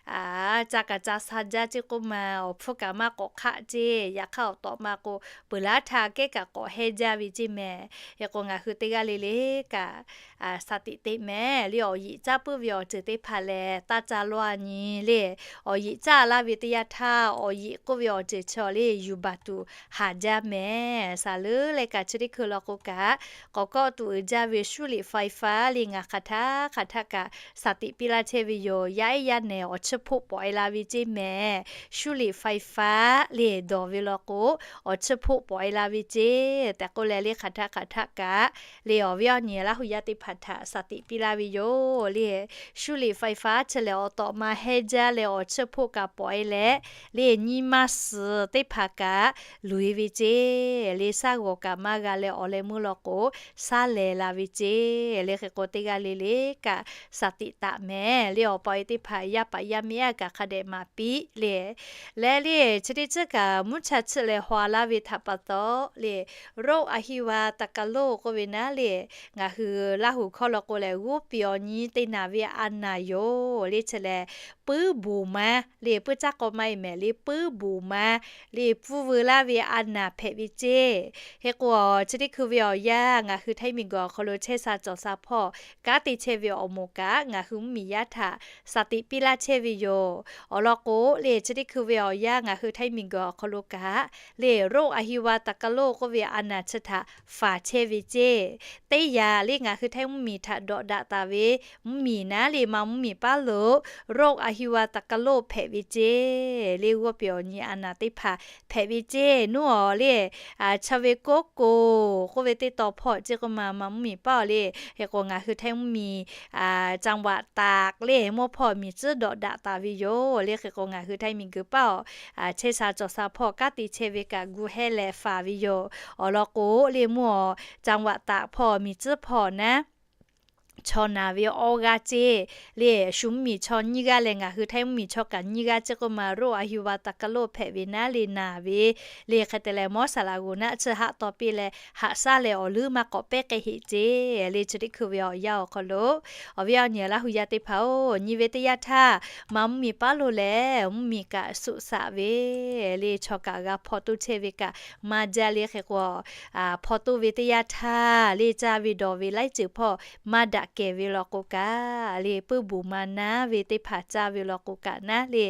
ca kaꞈ ca sha jaˇ ceˇ k'oˆ ma, awˬ hpfuhˇ kaꞈ maˇ k'awꞈ hk'aˆ ceˇ. Yaꞈ hk'aˇ awˬ tawꞈ ma k'o, peuˬ laˉ htaˇ kehˉ kaꞈ k'awꞈ hehˇ jaˇ ve ceˇ mehˍ. Hk'e k'o, ngaˬ hui teˇ g'aˇ le le kaꞈ shaˍ tiꞈ te mehˍ le. Awˬ yeꞈ caˇ puiˉ ve awˬ ceuˬ teˇ hpaˍ lehˬ, taˇ ca law a nyi le. Awˬ yeꞈ caˇ laˇ ve teˇ yanˇ htaˇ, awˬ yeꞈ k'oˆ ve awˬ ceuˬ chi le yuˬ baˬ tuˬ haˍ jaˇ mehˍ. Saˍ leuˉ leh kaꞈ chi teˇ hkui law k'o kaꞈ, k'awꞈ kawˆ tuˬ uiˍ jaˇ ve 输电发电 le ngaˬ hk'aˬ htaˇ hk'aˬ htaˇ kaꞈ shaˍ tiꞈ piˇ laˇ chehˇ ve yoˬ. Yaˇ ehˉ yaˇ nehˬ awˬ chiˇ hpoˆ pawꞈ e la ve ceˇ mehˍ. 输电发电 le dawˬ ve law k'o, awˬ chiˇ hpoˆ pawꞈ e la ve ceˇ tehꞈ k'oˆ leh le, hk'aˬ htaˇ hk'aˬ htaˇ kaꞈ le, awˬ viˉ awˬ nyi Laˇ huˍ yaˇ teˇ hpaˍ htaꞈ shaˍ tiꞈ piˇ laˇ ve yoˬ le. 输电发电 chi lehˬ, awˬ tawꞈ ma hehˇ jaˇ leh awˬ chiˇ hpoˆ kaꞈ pawꞈ e leh le, nyi ma suhˍ teˇ hpaˍ kaꞈ loꞈ e ve ceˇ le, shaˉ g'awˬ kaꞈ maˇ g'a leh awˬ leh meuˇ law k'o, shaˉ lehˬ la ve ceˇ le. Hk'e k'o, teˇ g'aˇ le le kaꞈ shaˍ tiꞈ taˍ mehˍ le. Awˬ pa awˬ e teˇ hpaˍ yaˇ paˍ yaˇ miˇ a kaꞈ hk'a dehꞈ maˍ piˇ le. Leh le, chi teˇ tcuhˉ kaꞈ mvuhˇ cha tsuhˇ leh haw laˇ ve htaꞈ pa taw le, โรคอหิวาตกโรค k'oˆ ve naˉ le, ngaˬ hui Laˇ huˍ hkawˇ law k'o lehˬ, g'oˇ piˍ awˬ nyi te naˍ ve a naˍ yoˬ le. Chi lehˬ, puiˉ buˬ ma le, puiˉ caˇ k'aw maˇ e mehˍ le, puiˉ buˬ ma le pfuhˇ veu laˇ ve a naˍ hpehꞈ ve ceˇ. Hk'e k'o, chi teˇ hkui ve awˬ yanˇ ngaˬ hui Htaiˇ miˬguiˬ awˬ hk'aw lo chehˇ sha cawˬ sha hpawˇ kanˉ te chehˇ ve awˬ moˍ kaꞈ ngaˬ hui mvuhˇmiˬ yaˇ htaꞈ shaˍ tiꞈ piˇ laˇ chehˇ ve yoˬ. Awˬ lawn k'o le, chi teˇ hkui ve awˬ yanˇ ngaˬ hui Htaiˇ miˬguiˬ awˬ hk'aw lo kaꞈ le, โรคอหิวาตกโรค k'oˆ ve a naˍ chi htaꞈ faˍ chehˇ ve ceˇ. Teˇ yanˇ le, ngaˬ hui Htaiˇ mvuhˇmiˬ htaꞈ dawꞈ daꞈ taˍ ve mvuhˇmiˬ naˉ le, ma mvuhˇmiˬ paˉ lo โรคอหิวาตกโรค hpehꞈ ve ceˇ le. G'oˇ piˍ awˬ nyi a naˍ teˇ hpaˍ hpehꞈ ve ceˇ. Nuˇ awˬ le, chaw ve kawˉ koˍ k'oˆ ve teˇ taw hpawˇ ceˇ k'oˆ ma, ma mvuhˇmiˬ paˉ awˬ le. Hk'e k'o, ngaˬ hui Htaiˇ mvuhˇmiˬ จังหวัดตาก le mawˇ hpawˇ miˬ tcuhˉ dawꞈ daꞈ taˍ ve yoˬ le. Hk'e k'o, ngaˬ hui Htaiˇ miˬguiˬ paˉ awˬ chehˇ sha cawˬ sha hpawˇ kanˉ te chehˇ ve kaꞈ gu hehˇ leh faˍ ve yoˬ. Awˬ lawn k'o le, mvuhˇ awˬ จังหวัดตาก hpawˇ miˬ tcuhˉ hpawˇ naˉ chaw naˬ ve awˇ g'aˇ ceˇ le. Shu mvuhˇmiˬ chaw nyiˇ g'aˇ leh ngaˬ hui Htaiˇ mvuhˇmiˬ chaw kaꞈ nyiˇ g'aˇ ceˇ k'oˆ ma, โรคอหิวาตกโรค hpehꞈ ve naˉ le naˍ ve le. Hk'e te leh, mawˇ saˍ laꞈ g'oˍ naˆ tsuhˇ haˆ taw piˇ leh haꞈ shaˉ leh awˬ leuˉ maˇ k'awꞈ pehˉ k'ai heꞈ ceˇ le. Chi teˇ hkui ve awˬ yanˇ awˬ hk'aw lo, awˬ viˉ awˬ nyi Laˇ huˍ yaˇ teˇ hpaˍ-oˬ, nyi ve teˇ yanˇ htaˇ ma mvuhˇmiˬ paˉ lo lehˬ, mvuhˇmiˬ kaꞈ suꞈ shaꞈ ve le, chaw kaꞈ g'a hpaw toˇ chehˇ ve kaꞈ maˇ jaˇ le. Hk'e k'o, hpaw toˇ ve teˇ yanˇ htaˇ le, caˇ ve dawˬ ve laiˉ ceuˬ hpawˇ maˇ daꞈ kehˬ ve law k'o kaꞈ le, puiˉ buˬ ma naˉ ve teˇ hpaˍ caˇ ve law k'o kaꞈ naˉ le,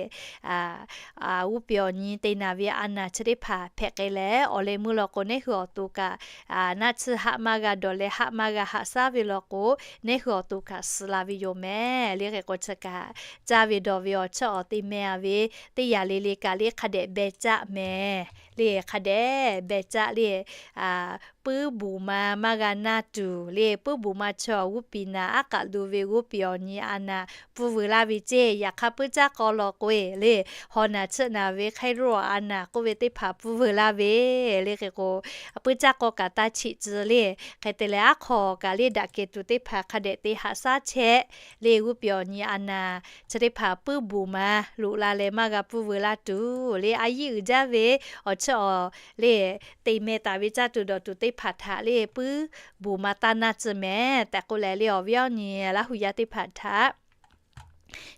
g'uˇ piˍ awˬ nyi te naˍ ve a naˍ chi teˇ hpaˍ hpehꞈ k'ai leh, awˬ leh meuˇ law k'o neˇ hui awˬ to kaꞈ naˆ tsuhˇ haˆ maˇ g'a dawˬ leh haˆ maˇ g'a haꞈ shaˉ ve law k'o, neˇ hui awˬ to kaꞈ suh la ve yoˬ mehˍ. Le hk'e k'o chi kaꞈ caˇ ve dawˬ ve awˬ chiˇ awˬ te meh a ve teˇ yanˇ le le kaꞈ le hk'a dehꞈ beh caˆ mehˍ. Le hk'a dehꞈ beh caˆ le, puiˉ buˬ ma maˇ g'a naˇ tuˬ le, puiˉ buˬ ma chi awˬ g'uˇ piˍ naˍ aˉ k'aꞈ lu ve g'uˇ piˍ awˬ nyi a naˍ pfuhˇ veuˬ laˇ ve ceˇ. Yaꞈ hk'aˇ puiˉ caˇ k'aw law k'o e le, hawˬ naˬ chiˆ naˍ ve hk'e roˆ a naˍ k'oˆ ve teˇ hpaˍ pfuhˇ veuˬ laˇ ve. Le hk'e k'o, puiˉ caˇ k'aw kaꞈ taˇ cheꞈ tcuh le. Hk'e te leh aˉ hk'aw kaꞈ le daꞈ kehˬ tuˬ teˇ hpaˍ hk'a dehꞈ te haꞈ shaˉ chehˇ le, g'uˇ piˍ awˬ nyi a naˍ chi teˇ hpaˍ puiˉ buˬ ma loꞈ la leh maˇ g'a pfuhˇ veuˬ laˇ tuˬ le, a yiˉ uiˍ jaˇ ve awˬ chiˇ awˬ le te meh taˍ ve caˇ tuˬ dawˬ tuˬ teˇ hpaˍ htaꞈ le puiˉ buˬ ma taˇ naˇ tcuh mehˍ tehꞈ k'oˆ leh le awˬ viˉ awˬ nyi Laˇ hu yaˇ teˇ hpaˍ htaꞈ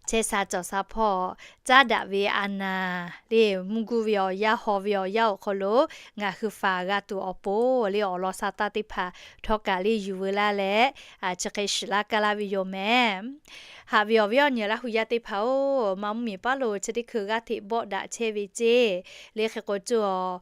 chehˇ sha cawˬ sha hpawˇ caˉ daꞈ ve a naˍ le, mvuhˇ guˇ ve awˬ yanˇ, haw ve awˬ yanˇ awˬ hk'aw lo ngaˬ hui faˍ g'a tuˬ awˬ pon le awˬ lawn sha taˇ teˇ hpaˍ htawˇ kaꞈ le yuˬ veu laˇ leh, chi hk'e shiˍ laˇ kaˇ laˇ ve yoˬ mehˍ. Haꞈ ve awˬ viˉ awˬ nyi Laˇ hu yaˇ teˇ hpaˍ-oˬ, maˇ mvuhˇ miˬ paˉ lo chi teˇ hkui g'aˇ hteꞈ bawˆ daꞈ chehˇ ve ceˇ. Le hk'e k'o co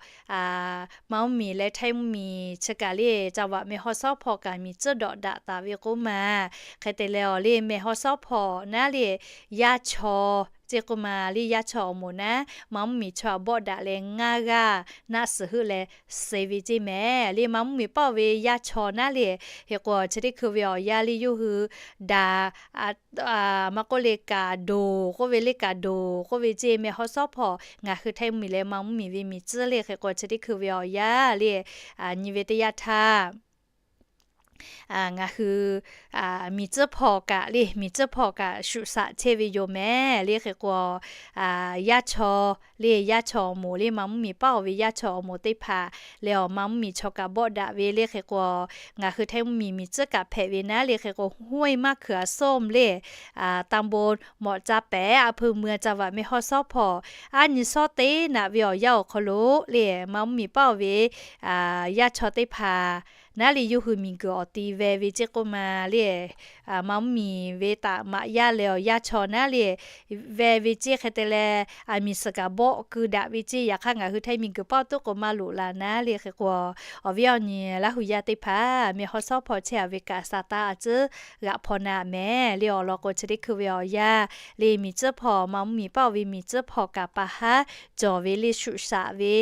maˇ mvuhˇ miˬ leh htaiˇ mvuhˇ miˬ chi kaꞈ le ca vaꞈ meh hawˇ shawˉ hpawˇ kaꞈ miˬ tcuhˉ dawꞈ daꞈ taˍ ve k'oˆ maˬ. Hk'e te leh awˬ le meh hawˇ shawˉ hpawˇ naˉ le yaˇ chaw ceˇ k'oˆ maˬ le, yaˇ chaw awˬ moˍ naˉ maˇ mvuhˇ miˬ chaw bawˆ daꞈ leh ngaˇ g'aˇ naˆ suhˍ heuˆ leh suh ve ceˇ mehˍ. Le maˇ mvuhˇ miˬ paˇ-oˬ ve yaˇ chaw naˉ le, hk'e k'o chi teˇ hkui ve awˬ yanˇ le yawˇ hui daꞈ maˇ k'oˆ le kaꞈ doˬ k'oˆ ve le, kaꞈ doˬ k'oˆ ve ceˇ. Meh hawˇ shawˉ hpawˇ ngaˬ hui htaiˇ mvuhˇ miˬ leh maˇ mvuhˇ miˬ ve miˬ tcuhˉ le hk'e k'o chi teˇ hkui ve awˬ yanˇ le nyi ve teˇ yanˇ htaˇ ngaˬ hui miˬ tcuhˉ hpawˇ kaꞈ le, miˬ tcuhˉ hpawˇ kaꞈ shuꞈ shaꞈ chehˇ ve yoˬ mehˍ. Le hk'e k'o yaˇ chaw le, yaˇ chaw awˬ moˍ le, maˇ mvuhˇ miˬ paˇ-oˬ ve yaˇ chaw awˬ moˍ teˇ hpaˍ leh awˬ maˇ mvuhˇ miˬ chaw kaꞈ bawˆ daꞈ ve le hk'e k'o, ngaˬ hui htaiˇ mvuhˇ miˬ miˬ tcuhˉ kaꞈ hpehꞈ ve naˉ le hk'e k'o ห้วยมะเขือส้ม le ตำบลหมอจาแปะ อำเภอเมือง จังหวัดแม่ฮ่องสอน hpawˇ aˉ nyi shawˉ teˇ naꞈ ve awˬ yanˇ awˬ hk'aw lo le maˇ mvuhˇ miˬ paˇ-oˬ ve yaˇ chaw teˇ hpaˍ naˉ le yawˇ hui miˬ guiˬ awˬ ti veh ve ceˇ k'oˆ maˬ le, maˇ mvuhˇ miˬ ve taꞈ maꞈ yaˇ leh awˬ yaˇ chaw naˉ le veh ve ceˇ. Hk'e te leh miˬ suhˍ kaꞈ bawˆ keu daꞈ ve ceˇ. Yaꞈ hk'aˇ ngaˬ hui htaiˇ miˬ guiˬ paˇ-oˬ toˆ k'o maˇ loꞈ la naˉ le hk'e k'o, awˬ viˉ awˬ nyi Laˇ hu yaˇ teˇ hpaˍ meh hawˇ shawˉ hpawˇ chehˇ a ve kaꞈ sha taˇ a tcuhˉ g'aꞈ hpaw na mehˍ. Le awˬ lawn k'o chi teˇ hkui ve awˬ yanˇ le miˬ tcuhˉ hpawˇ maˇ mvuhˇ miˬ paˇ-oˬ ve miˬ tcuhˉ hpawˇ kaꞈ pa haˉ cawˬ ve le shuꞈ shaꞈ ve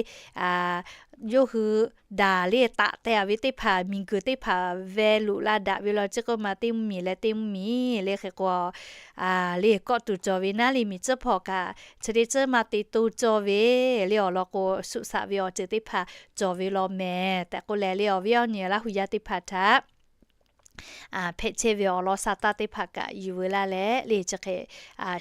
yawˇ hui daꞈ le taꞈ teh a ve teˇ hpaˍ miˬ guiˬ teˇ hpaˍ veh loꞈ la daꞈ ve law ceˇ k'oˆ maˬ teˇ mvuhˇ miˬ leh teˇ mvuhˇ miˬ le hk'e k'o le kawˆ tuˬ cawˬ ve naˉ le miˬ tcuhˉ hpawˇ kaꞈ chi teˇ tcuhˉ maˇ te to cawˇ ve le awˬ lawn k'o shuꞈ shaꞈ ve awˬ ceuˬ teˇ hpaˍ cawˬ ve law mehˍ tehꞈ k'oˆ leh le awˬ viˉ awˬ nyi Laˇ hu yaˇ teˇ hpaˍ htaꞈ hpehꞈ chehˇ ve awˬ lawn sha taˇ teˇ hpaˍ kaꞈ yuˬ veu laˇ leh le chi hk'e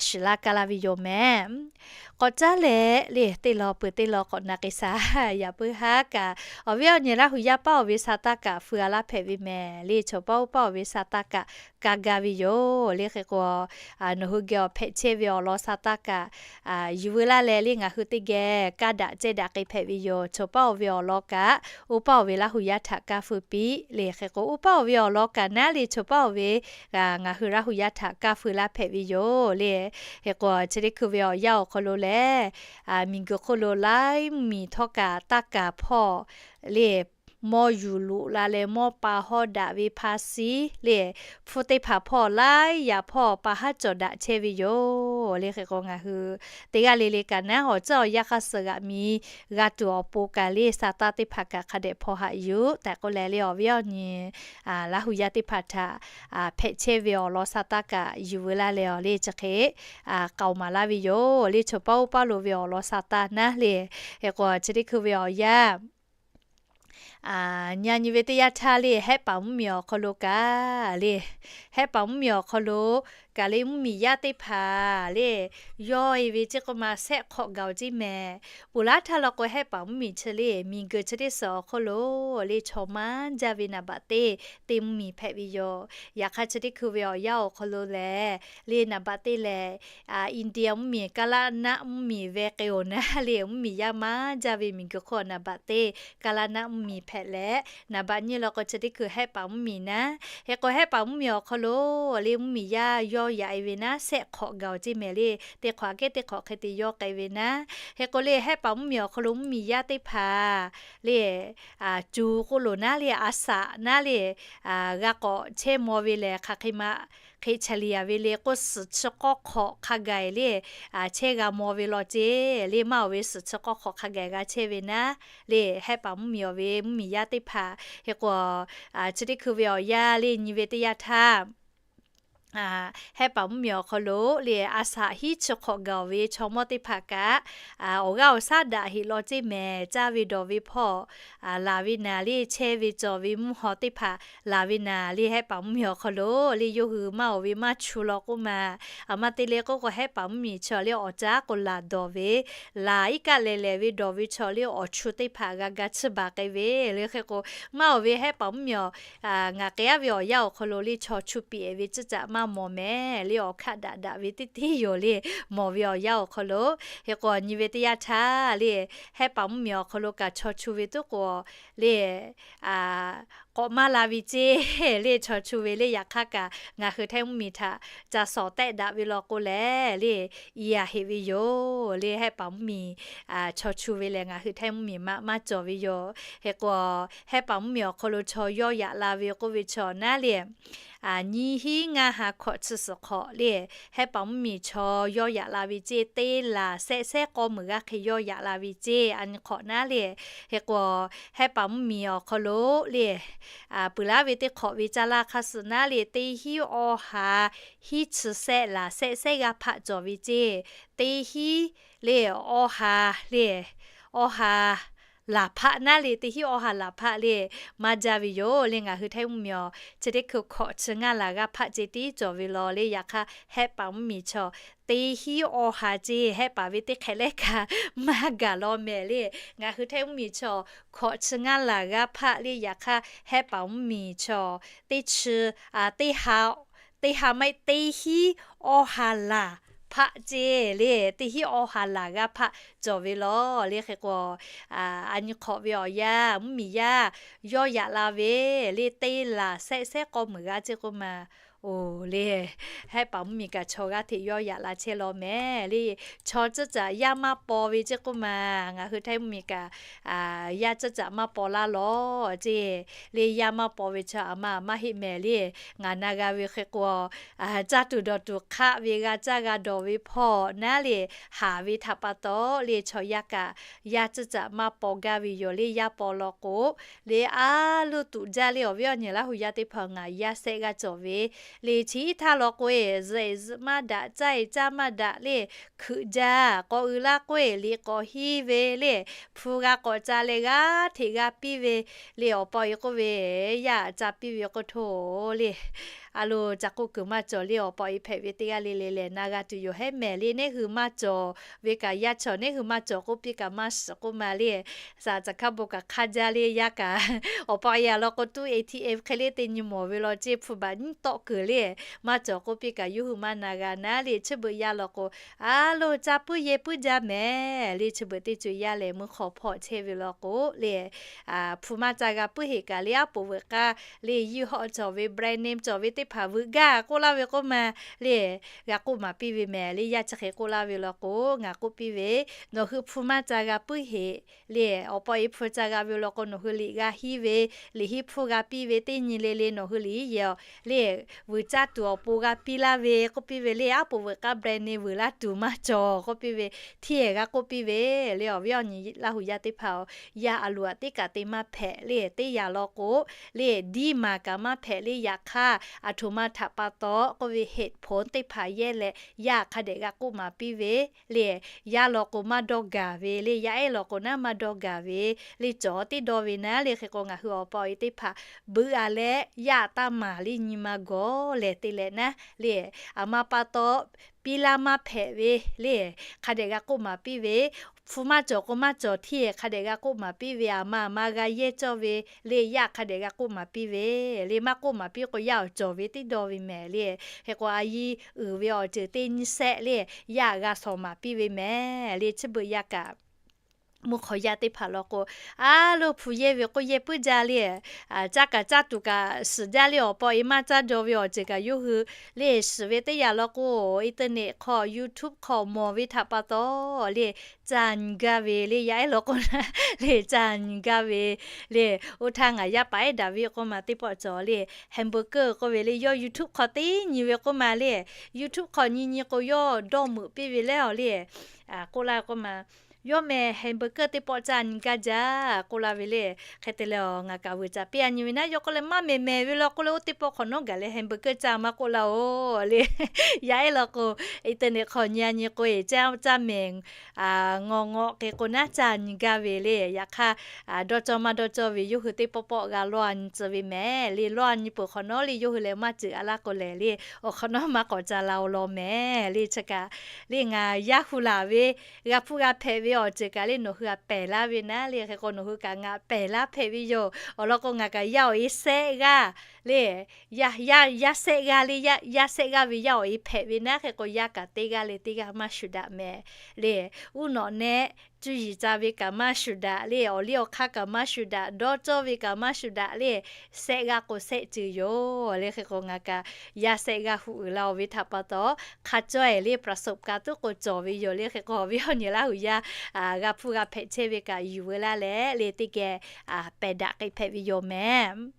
shiˍ laˇ kaˇ laˇ ve yoˬ mehˍ. K'awꞈ caˉ leh le teˇ law peuˬ teˇ law k'awꞈ na k'ai sha yaꞈ puiˉ haˉ kaꞈ, awˬ viˉ awˬ nyi Laˇ hu yaˇ paˇ-oˬ ve sha taˇ kaꞈ feu a laˇ hpehꞈ ve mehˍ. Le chaw paˇ-oˬ paˇ-oˬ ve sha taˇ kaꞈ kaˇ gaˇ ve yoˬ. Le hk'e k'o nawˬ hui geh awˬ hpehꞈ chehˇ ve awˬ lawn sha taˇ kaꞈ yuˬ veu laˇ leh le ngaˬ hui teˇ geh kaˇ daꞈ cehˇ daꞈ k'ai hpehꞈ ve yoˬ. Chaw paˇ-oˬ ve awˬ lawn kaꞈ oˇ paˇ-oˬ ve Laˇ hu yaˇ htaꞈ kaˇ feu piˇ le hk'e k'o, oˇ paˇ-oˬ ve awˬ lawn kaꞈ naˉ le chaw paˇ-oˬ ve ngaˬ hui Laˇ hu yaˇ htaꞈ kaˇ feu laˇ hpehꞈ ve yoˬ le. Hk'e k'o chi teˇ hkui ve awˬ yanˇ awˬ hk'aw lo lehˬ, miˬ guiˬ hk'oˆ lo laiˉ mvuhˇ miˬ htawˇ kaꞈ taˇ kaˍ hpawˇ le mawˇ yuˬ loꞈ la leh mawˇ pa hawˇ daꞈ ve hpa siˉ le hpfuhˇ teˇ hpaˍ hpawˇ laiˉ yaꞈ hpawˇ pa haˉ cawˬ daꞈ chehˇ ve yoˬ le. Hk'e k'o ngaˬ hui teˇ g'aˇ le le kaꞈ naˉ awˬ tcuhˉ awˬ yanˇ hk'aˇ suh g'aꞈ mi g'a tuˬ awˬ pon kaꞈ le sha taˇ teˇ hpaˍ kaꞈ hk'a dehꞈ hpaw haꞈ yuˬ tehꞈ k'oˆ leh le awˬ viˉ awˬ nyi Laˇ hu yaˇ teˇ hpaˍ htaꞈ hpehꞈ chehˇ ve awˬ lawn sha taˇ kaꞈ yuˬ veu laˇ leh awˬ le chi hk'e k'aoˍ maˍ laˇ ve yoˬ. Le chaw paˇ oˇ paˇ lo ve awˬ lawn sha taˇ naˉ le, hk'e k'o chi teˇ hkui ve awˬ yanˇ nyi a nyi ve teˇ yanˇ htaˇ le Hehˆ paˍ mvuhˇ miˬ awˬ hk'aw lo kaꞈ le, Hehˆ paˍ mvuhˇ miˬ awˬ hk'aw lo kaꞈ le mvuhˇ miˬ yaˇ teˇ hpaˍ le yawˇ e ve ceˇ k'oˆ maˬ shehˆ hk'awꞈ gaˬ-oˬ ceˇ mehˍ. Peuˬ laˇ htaˇ law k'o Hehˆ paˍ mvuhˇ miˬ chi le miˬ guiˬ chi teˇ suhˍ awˬ hk'oˆ lo le chaw maˇ jaˇ ve naˍ baꞈ teˇ teˇ mvuhˇ miˬ hpehꞈ ve yoˬ. Yaꞈ hk'aˇ chi teˇ hkui ve awˬ yanˇ awˬ hk'aw lo lehˬ le naˍ baꞈ teˇ lehˬ India mvuhˇ miˬ, Kaˇlaˇ naˆ mvuhˇ miˬ veh k'ai-oˬ naˉ le mvuhˇ miˬ yaˇ maˇ jaˇ ve miˬ guiˬ hk'oˆ naˍ baꞈ teˇ Kaˇlaˇ naˆ mvuhˇ miˬ hpehꞈ leh, naˍ baꞈ nyiˇ law k'o chi teˇ hkui Hehˆ paˍ mvuhˇmiˬ naˉ. Hk'e k'o Hehˆ paˍ mvuhˇmiˬ awˬ hk'aw lo le mvuhˇmiˬ yaˇ yawˇ yaꞈ e ve naˉ, shehˆ hk'awꞈ gaˬ-oˬ ceˇ mehˍ le. Teˇ hk'awꞈ aꞈ kehˉ teˇ hk'awꞈ hk'e te yawˇ k'ai ve naˉ. Hk'e k'o le Hehˆ paˍ mvuhˇmiˬ awˬ hk'aw lo mvuhˇmiˬ yaˇ teˇ hpaˍ le, cuˬ k'o loˬ naˉ le, a saꞈ naˉ le, g'a k'awꞈ chehˇ maw ve lehˬ, hk'aˬ hk'e ma hk'e chaˬ liꞈ yaˍ ve le k'o, suhˍ chi k'awˇ hk'awꞈ hk'a gaˬ le chehˇ g'a maw ve law ceˇ. Le maˇ oˬ ve suhˍ chi k'awˇ hk'awꞈ hk'a gaˬ g'a chehˇ ve naˉ, le Hehˆ paˍ mvuhˇmiˬ awˬ ve mvuhˇmiˬ yaˇ teˇ hpaˍ. Hk'e k'o, chi teˇ hkui ve awˬ yanˇ le nyi ve teˇ yanˇ htaˇ, Hehˆ paˍ mvuhˇmiˬ awˬ hk'aw lo le a saꞈ hiˉ chi hk'awꞈ gaˬ-oˬ ve chaw mawˇ teˇ hpaˍ kaꞈ, awˬ g'aˇ awˬ shaˉ daꞈ heꞈ law ceˇ mehˍ. Caˇ ve dawˬ ve hpawˇ laˬ ve naˍ le, chehˇ ve cawˬ ve mvuhˇ haw teˇ hpaˍ laˬ ve naˍ le, Hehˆ paˍ mvuhˇmiˬ awˬ hk'aw lo le yawˇ hui maˇ oˬ ve maˇ chu law k'oˆ ma. Aˬ ma te le k'oˆ k'o, Hehˆ paˍ mvuhˇmiˬ chaw le awˬ caˉ k'o laˬ dawˬ ve, laˬ iˉ kaˆ lehˬ lehˬ ve dawˬ ve chaw le awˬ chu teˇ hpaˍ g'a ga chiˇ baˬ k'ai ve le. Hk'e k'o, maˇ oˬ ve Hehˆ paˍ mvuhˇmiˬ awˬ ngaˬ k'ai-a ve awˬ yanˇ awˬ hk'aw lo le chaw chu piˍ-ehˍ ve ciˇ caꞈ maˇ mawˬ mehˍ le. Awˬ hkaˆ daꞈ daꞈ ve teˇ teˇ yoˬ le, mawˬ ve awˬ yanˇ awˬ hk'aw lo. Hk'e k'o nyi ve teˇ yanˇ htaˇ le, Hehˆ paˍ mvuhˇmiˬ awˬ hk'aw lo kaꞈ chaw chu ve tuˉ k'o le, k'awꞈ maˇ la ve ceˇ le. Chaw chu ve le yaꞈ hk'aˇ kaꞈ ngaˬ hui Htaiˇ mvuhˇmiˬ htaꞈ ca shawˍ tehˆ daꞈ ve law k'o lehˬ le, i a heꞈ ve yoˬ le. Hehˆ paˍ mvuhˇmiˬ chaw chu ve lehˬ ngaˬ hui Htaiˇ mvuhˇmiˬ maˇ maˇ cawˬ ve yoˬ. Hk'e k'o, Hehˆ paˍ mvuhˇmiˬ awˬ hk'aw lo chaw yawˇ yaꞈ la ve k'oˆ ve chaw naˉ le, nyiˇ hinˉ ngaˇ ha hkawꞈ chi suhˍ hk'awꞈ le, Hehˆ paˍ mvuhˇmiˬ chaw yawˇ yaꞈ la ve ceˇ, teˇ laˬ shehˆ shehˆ k'awˇ meunˍ g'aˇ hk'e yawˇ yaꞈ la ve ceˇ, a nyi hk'awꞈ naˉ le. Hk'e k'o, Hehˆ paˍ mvuhˇmiˬ awˬ hk'aw lo le, puiˍ laˉ ve teˇ hk'awꞈ ve caˇ laˇ hk'a suh naˉ le, teˇ hinˉ awˇ ha hiˉ chi shehˆ laˬ shehˆ shehˆ g'aˇ hpaˆ cawˬ ve ceˇ, teˇ hinˉ le awˇ ha le, awˇ ha laˬ hpaˆ naˉ le, teˇ hinˉ awˇ ha laˬ hpaˆ le maˇ jaˇ ve yoˬ le. Ngaˬ hui Htaiˇ mvuhˇmiˬ awˬ chi teˇ hkui hkawꞈ chi ngaˇ laˬ g'aˇ hpaˆ ceˇ tiˉ cawˬ ve law le. Yaꞈ hk'aˇ Hehˆ paˍ mvuhˇmiˬ chaw teˇ hinˉ awˇ ha ceˇ, Hehˆ paˍ ve teˇ hk'e lehˬ kaꞈ maˇ gaˬ law mehˍ le. Ngaˬ hui Htaiˇ mvuhˇmiˬ chaw hkawꞈ chi ngaˇ laˬ g'aˇ hpaˆ le. Yaꞈ hk'aˇ Hehˆ paˍ mvuhˇmiˬ chaw teˇ chi, teˇ ha, teˇ ha maˇ heˆ, teˇ hinˉ awˇ ha laˬ hpaˆ ceˇ le. Teˇ hinˉ awˇ ha laˬ g'aˇ hpaˆ cawˬ ve law le. Hk'e k'o, a nyi hk'awꞈ ve awˬ yanˇ mvuhˇmiˬ yaˇ yawˇ yaꞈ la ve le, teˇ laˬ shehˆ shehˆ k'awˇ meunˍ g'aˇ ceˇ k'oˆ ma. Oˬ le, Hehˆ paˍ mvuhˇmiˬ kaꞈ chaw g'aˇ hteꞈ yawˇ yaꞈ la chehˇ law mehˍ le. Chaw ciˇ caꞈ yaˇ maˇ paw ve ceˇ k'oˆ ma. Ngaˬ hui Htaiˇ mvuhˇmiˬ kaꞈ yaˇ ciˇ caꞈ maˇ paw laˇ law ceˇ le. Yaˇ maˇ paw ve chaw aˬ ma aˬ maˇ heˆ mehˍ le. Ngaˬ na g'a ve hk'e k'o, caˇ tuˬ dawˬ tuˬ hk'aˆ ve g'a caˇ g'a dawˬ ve hpawˇ naˉ le, haˍ ve htaꞈ pa taw le chaw yaˇ kaꞈ yaˇ ciˇ caꞈ maˇ paw gaˇ ve yoˬ le. Yaˇ paw law k'o le a loˇ tuꞈ jaˇ le. Awˬ viˉ awˬ nyi Laˇ hu yaˇ teˇ hpaˍ ngaˬ yaˇ shehˆ g'aˇ cawˬ ve le. Chi htaˇ law k'o e zuhꞈ e zuhꞈ maˇ daꞈ, caˇ e caˇ maˇ daꞈ le, hkeuꞈ jaˇ. K'awꞈ uiˍ la k'oˆ e liꞈ k'awꞈ hiˇ ve le, hpu g'a k'awꞈ ca leh g'aˇ hteꞈ g'a piˇ ve le. Awˬ pa awˬ e k'oˆ ve, yaˇ ca piˇ ve k'oˆ hto le, a lo ca k'oˆ kuiˬ maˇ cawˬ le. Awˬ pa awˬ e hpehꞈ ve teˇ g'aˇ le le lehˬ na g'a tuˬ yoˬ. Hehˉ mehˍ le, neˇ hui maˇ cawˬ ve kaꞈ yaˇ chaw, neˇ hui maˇ cawˬ k'oˆ piˇ kaꞈ maˇ shiˍ k'oˆ ma le. Saˍ caˬ hkaˇ bon kaꞈ hk'aˇ jaˇ le. Yaˇ kaꞈ awˬ pa awˬ e a law k'o tuˉ A T M hk'e le te nyi mawˬ ve law ceˇ, hpu baˬ nyiˉ tawˆ kuiˬ le maˇ cawˬ k'oˆ piˇ kaꞈ yawˇ hui maˇ na g'a naˉ le. Chi beuꞈ yaˇ law k'o, a lo ca puiˉ yehˬ puiˉ jaˇ mehˍ le. Chi beuꞈ teˇ co yaˇ lehˬ meuˇ hk'aw hpawˇ chehˇ ve law k'o le, hpu maˇ ca g'a puiˉ heꞈ kaꞈ le, aˉ poꞈ veuꞈ k'aˇ le, yehˬ hawˆ cawˬ ve, brand name cawˬ ve teˇ hpaˍ veuꞈ gaˇ k'oˆ laˇ ve k'oˆ ma le, g'a k'oˆ maˍ piˇ ve mehˍ le. Yaˇ chi hk'e k'oˆ laˇ ve law k'o, ngaˬ k'oˆ piˇ ve, nawˬ hui hpu maˇ ca g'a puiˉ heꞈ le. Awˬ pa awˬ e hpu ca g'a ve law k'o, nawˬ hui liꞈ g'a hiˇ ve, liꞈ hiˇ hpu g'a piˇ ve teˇ nyi le le nawˬ hui liꞈ hiˉ yehˬ le, vuiˬ caˇ tuˬ awˬ pon g'a piˇ laˇ ve k'oˆ piˇ ve le. Aˉ poꞈ veuꞈ k'aˇ brand name vuiˬ laˇ tuˬ maˇ cawˬ k'oˆ piˇ ve, hteˇ g'a k'oˆ piˇ ve le. Awˬ viˉ awˬ nyi Laˇ hu yaˇ teˇ hpaˍ-oˬ, yaˇ a loˍ aꞈ teˇ kaꞈ te maˇ hpehꞈ le. Teˇ yanˇ law k'o le, diˇ maˍ kaꞈ maˇ hpehꞈ le. Yaꞈ hk'aˇ aˬ htoꞈ ma htaꞈ pa taw k'oˆ ve เหตุผล teˇ hpaˍ yehˇ leh yaˇ hk'a dehꞈ g'a k'oˆ maˍ piˇ ve le. Yaˇ law k'o maˇ dawˇ gaˬ ve le, yaˇ ehˉ law k'o naˉ maˇ dawˇ gaˬ ve le. Cawˬ teˇ dawˇ ve naˉ le. Hk'e k'o ngaˬ hui awˬ pa awˬ e teˇ hpaˍ beuꞈ a leh yaˇ taˇ maˍ le, nyi ma gawˬ lehˬ te leh naˉ le, aˬ ma pa taw piˇ laˇ maˇ hpehꞈ ve le, hk'a dehꞈ g'a k'oˆ maˍ piˇ ve, hpu maˇ cawˬ k'o maˇ cawˬ hteˇ hk'a dehꞈ g'a k'oˆ maˍ piˇ ve, aˬ ma aˬ ma g'a yehˇ cawˇ ve le, yaˇ hk'a dehꞈ g'a k'oˆ maˍ piˇ ve le. Maˇ k'oˆ maˍ piˇ k'o yaˇ awˬ cawˬ ve teˇ dawˇ ve mehˍ le. Hk'e k'o a yiˇ uiˍ ve awˬ ceuˬ teˇ nyiˇ shehˆ le, yaˇ g'a shawˍ maˍ piˇ ve mehˍ le. Chi beuꞈ yaˇ kaꞈ mvuhˇ hk'aw yaˇ teˇ hpaˍ law k'o, a loˇ hpu yehˇ ve k'oˆ yehˇ puiˉ jaˇ le. Caˇ kaꞈ caˇ tuˬ kaꞈ shiˍ jaˇ le. Awˬ pa awˬ e maˇ caˇ jaw ve awˬ ceuˬ kaꞈ yawˇ hui le shiˍ ve teˇ yanˇ law k'o, internet hk'aw YouTube hk'aw mawˬ ve htaꞈ pa taw le, caˇ nyi gaˇ ve le. Yaˇ ehˉ law k'o na le caˇ nyi gaˇ ve le. Oˇ htaˇ ngaˬ yaˇ paˍ ehˉ daꞈ ve k'oˆ ma teˇ pawˆ cawˬ le, hamburger k'oˆ ve le, yawˇ YouTube hk'aw teˇ nyi ve k'oˆ ma le. YouTube hk'aw nyi nyi k'o yawˇ dawˇ meuꞈ piˇ ve leh awˬ le, k'oˆ laˇ k'oˆ ma, yawˇ meh hamburger teˇ pawˆ caˇ nyi gaˇ jaˇ k'oˆ laˇ ve le. Hk'e te leh ngaˬ kaꞈ vuiˬ caˍ piˇ a nyi ve naˉ, yawˇ k'oˆ leh maˇ mehˍ mehˍ ve law k'oˆ leh, oˇ teˇ pawˆ hk'awꞈ nawˉ gaˬ leh hamburger caˇ maˇ k'oˆ laˇ oˬ le. Yaˇ ehˉ law k'o, internet hk'aw nyi a nyi k'o e caˇ caˇ mehˍ, ngaw ngaw hk'e k'o naˉ caˇ nyi gaˇ ve le. Yaꞈ hk'aˇ, dawˇ cawˇ maˇ dawˇ cawˇ ve yawˇ hui teˇ pawˆ pawˆ g'a lawˇ a nyi tcuh ve mehˍ le. Lawˇ a nyi peuˬ hk'awꞈ nawˉ le yawˇ hui leh maˇ ceuˬ a laˇ k'o lehˬ le, awˬ hk'awꞈ nawˉ maˇ k'awꞈ ca la oˬ law mehˍ le. Chi kaꞈ le ngaˬ yaˇ hu laˬ ve g'a hpuˇ g'a hpehꞈ ve awˬ ceuˬ kaꞈ le nawˬ hui a pehˬ laˇ ve naˉ le. Hk'e k'o nawˬ hui kaꞈ ngaˬ pehˬ laˇ hpehꞈ ve yoˬ. Awˬ lawn k'o ngaˬ kaꞈ yaˇ awˬ e sehˆ g'aˇ le, yaˇ sehˆ g'aˇ ve yaˇ awˬ e hpehꞈ ve naˉ. Hk'e k'o yaˇ kaꞈ teˇ g'aˇ le teˇ g'aˇ maˇ shuˍ daꞈ mehˍ le. Uˉ nawꞈ nehˆ cuˇ yiˍ ca ve kaꞈ maˇ shuˍ daꞈ le. Awˬ liˇ awˬ hk'aˇ kaꞈ maˇ shuˍ daꞈ. Dawˇ cawˇ ve kaꞈ maˇ shuˍ daꞈ le. Sehˆ g'aˇ k'o sehˆ ceuˬ yoˬ le. Hk'e k'o ngaˬ kaꞈ yaˇ sehˆ g'aˇ hu uiˍ la oˬ ve htaꞈ pa taw, hk'a cawˇ e le ประสบการณ์ tuˉ k'o cawˬ ve yoˬ le. Hk'e k'o awˬ viˉ awˬ nyi Laˇ huˍ yaˇ g'a hpuˇ g'a hpehꞈ chehˇ ve kaꞈ yuˬ veu laˇ leh le teˇ geh pehˬ daꞈ k'ai hpehꞈ ve yoˬ mehˍ.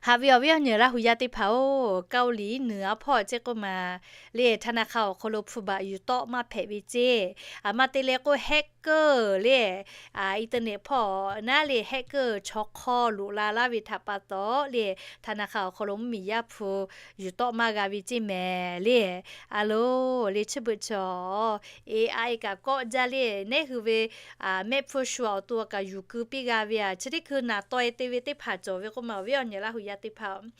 Haꞈ ve awˬ viˉ awˬ nyi Laˇ huˍ yaˇ teˇ hpaˍ-oˬ, Kaoˍliˍ nuiˍ a hpawˇ ceˇ k'oˆ ma le ธนาคาร awˬ hk'aw lo hpu baꞈ yuˬ tawˆ maˇ hpehꞈ ve ceˇ. A maˇ te leh k'o hacker le, internet hpawˇ naˉ le hacker chaw hk'aw loꞈ la laˇ ve htaꞈ pa taw le, ธนาคาร awˬ hk'aw lo mvuhˇmiˬ yaˇ hpu yuˬ tawˆ maˇ g'a ve ceˇ mehˍ le. A loˬ le chi beuꞈ chaw AI kaꞈ kawˆ jaˇ le, neˉ hui ve mehˆ hpfuhˇ shu awˬ to kaꞈ yuˬ keu piˇ g'a ve a, chi teˇ hkui naˍ taw e te ve teˇ hpaˍ cawˬ ve k'oˆ ma awˬ viˉ awˬ nyi Laˇ huˍ yaˇ teˇ hpaˍ-oˬ,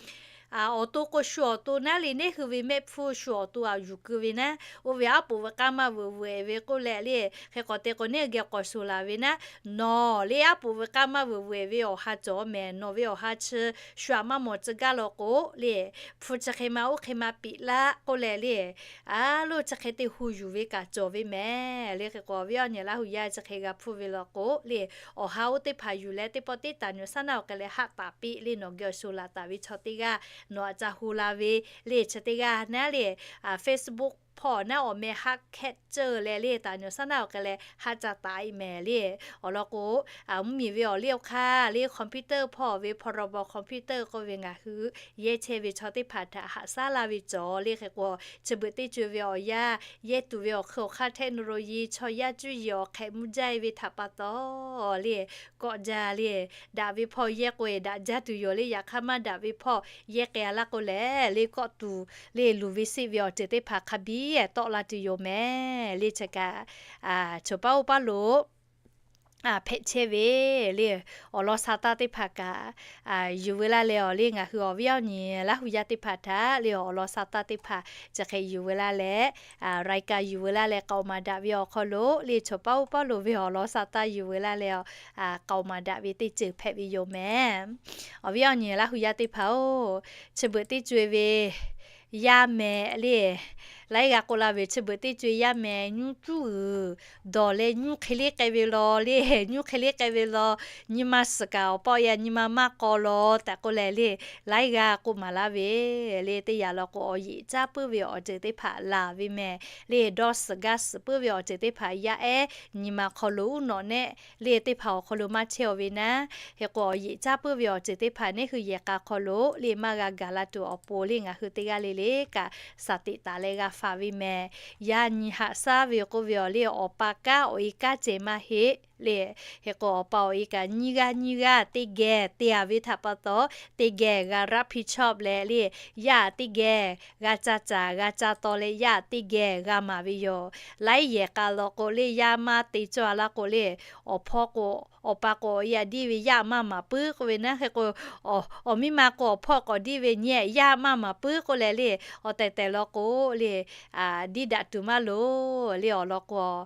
awˬ to k'o shu awˬ to naˉ le neˉ hui ve mehˆ hpfuhˇ shu awˬ to a yuˬ keu ve naˉ, oˇ ve aˉ poꞈ ve k'aˇ maˇ vuiˬ vuiˬ e ve k'oˆ leh le, hk'e k'awꞈ te k'o neˉ geh k'awꞈ shuˍ laˬ ve naˉ, nawˬ le aˉ poꞈ ve k'aˇ maˇ vuiˬ vuiˬ e ve awˬ ha cawˬ mehˍ. Nawˬ ve awˬ ha chi shu aꞈ maˇ mawˬ tcuh gaˇ law k'o le, hpu chi hk'e ma oˇ hk'e ma piꞈ laˇ k'oˆ leh le, a loˇ chi hk'e te hu yuˬ ve kaꞈ cawˬ ve mehˍ le. Hk'e k'o awˬ viˉ awˬ nyi Laˇ huˍ yaˇ chi hk'e g'a hpuˇ ve law k'o le, awˬ ha oˇ teˇ hpaˍ yuˬ leh teˇ pawˆ teˇ taˍ nyuˬ saˉ naˆ awˬ hk'e leh haˆ taˍ piˇ le, nawˬ geh awˬ shu laˬ taˍ ve chaw teˇ g'aˇ nawˬ aꞈ ca hu la ve le, chi teˇ g'aˇ naˉ le Facebook hpawˇ naˉ awˬ meh haˆ hkehˆ ceuˬ leh le taˍ nyuˬ saˉ naˆ awˬ hk'e leh haˆ ca taˍ e mehˍ le. Awˬ lawn k'o, mvuhˇmiˬ ve awˬ liˇ awˬ hk'aˇ le computer hpawˇ ve พรบ computer k'oˆ ve ngaˬ hui yehˇ chehˇ ve chaw teˇ hpaˍ htaꞈ haꞈ shaˉ laˇ ve cawˬ le. Hk'e k'o chi beuꞈ teˇ co e ve awˬ yanˇ yehˇ tuˬ ve awˬ hk'e awˬ hk'aˇ technology chaw yaˇ cuˇ yiˍ awˬ hk'ehꞈ mvuh jaˇ e ve htaꞈ pa taw le, kawˆ jaˇ le. Daꞈ ve hpawˇ yehˇ k'o e daꞈ jaˇ tuˬ yoˬ le. Yaꞈ hk'aˇ maˇ daꞈ ve hpawˇ yehˇ k'ai a laˇ k'o lehˬ le, kawˆ tuˬ le luˬ ve siˆ ve awˬ ceuˬ teˇ hpaˍ hk'a biˇ tawˆ la tuˬ yoˬ mehˍ le. Chi kaꞈ, choˬ paˉ oˇ paˉ lo hpehꞈ chehˇ ve le, awˬ lawn sa taˇ teˇ hpaˍ kaꞈ yuˬ veu laˇ leh awˬ le ngaˬ hui awˬ viˉ awˬ nyi Laˇ huˍ yaˇ teˇ hpaˍ htaꞈ le awˬ lawn sa taˇ teˇ hpaˍ chi hk'e yuˬ veu laˇ leh, รายการ yuˬ veu laˇ leh k'aoˍ maˍ daꞈ ve awˬ hk'aw lo le choˬ paˉ oˇ paˉ lo ve awˬ lawn sa taˇ yuˬ veu laˇ leh, k'aoˍ maˍ daꞈ ve teˇ ceuˬ hpehꞈ ve yoˬ mehˍ. Awˬ viˉ awˬ nyi Laˇ huˍ yaˇ teˇ hpaˍ-oˬ, chi beuꞈ teˇ co e ve yaˇ mehˍ le, laiˉ g'a k'oˆ la ve chi beuꞈ teˇ co e yaˇ mehˍ nyuˇ cuˉ uiˍ dawˬ leh nyuˇ hk'e le k'ai ve law le, nyuˇ hk'e le k'ai ve law, nyi ma suhˍ kaꞈ awˬ pa awˬ e a nyi ma maˇ k'aw law tehꞈ k'oˆ leh le, laiˉ g'a k'oˆ maˍ laˇ ve le. Teˇ yanˇ law k'o awˬ yeꞈ caˉ puiˉ ve awˬ ceuˬ teˇ hpaˍ laˬ ve mehˍ le, dawˇ suhˍ gaˇ suhˍ puiˉ ve awˬ ceuˬ teˇ hpaˍ yaˇ ehˉ nyi ma hk'aw lo uˉ nawꞈ nehˆ le teˇ hpaˍ awˬ hk'aw lo maˇ chehˇ aw ve naˉ. Hk'e k'o awˬ yeꞈ caˉ puiˉ ve awˬ ceuˬ teˇ hpaˍ neˉ hui yehˬ k'a hk'aw lo le maˇ g'a gaˬ la tuˬ awˬ pon le ngaˬ hui teˇ g'aˇ le le kaꞈ สติ taˍ leh g'a faˍ ve mehˍ. Yaˇ nyi haꞈ shaˉ ve k'oˆ ve awˬ le awˬ pa kanˉ awˬ e kanˉ ceh maˇ heˆ le. Hk'e k'o awˬ pa awˬ e kaꞈ nyiˇ g'aˇ nyiˇ g'aˇ teˇ geh te a ve htaꞈ pa taw, teˇ geh g'a รับผิดชอบ leh le, yaˇ teˇ geh g'a ca caˍ g'a ca taw leh yaˇ teˇ geh g'a maˍ ve yoˬ. Laiˉ yehˬ k'a law k'o le yaˇ maˇ te cawˇ a laˇ k'o le, awˬ hpawˇ k'o awˬ pa k'o awˬ e a diˇ ve yaˇ maˇ maˍ puiˉ k'oˆ ve naˉ. Hk'e k'o awˬ miˇ ma k'o awˬ hpawˇ k'awꞈ diˇ ve nyi yaˇ maˇ maˍ puiˉ k'oˆ leh le, awˬ tehˬ tehˬ law k'o le, diˇ daꞈ tuˬ maˇ loˬ le. Awˬ lawn k'o,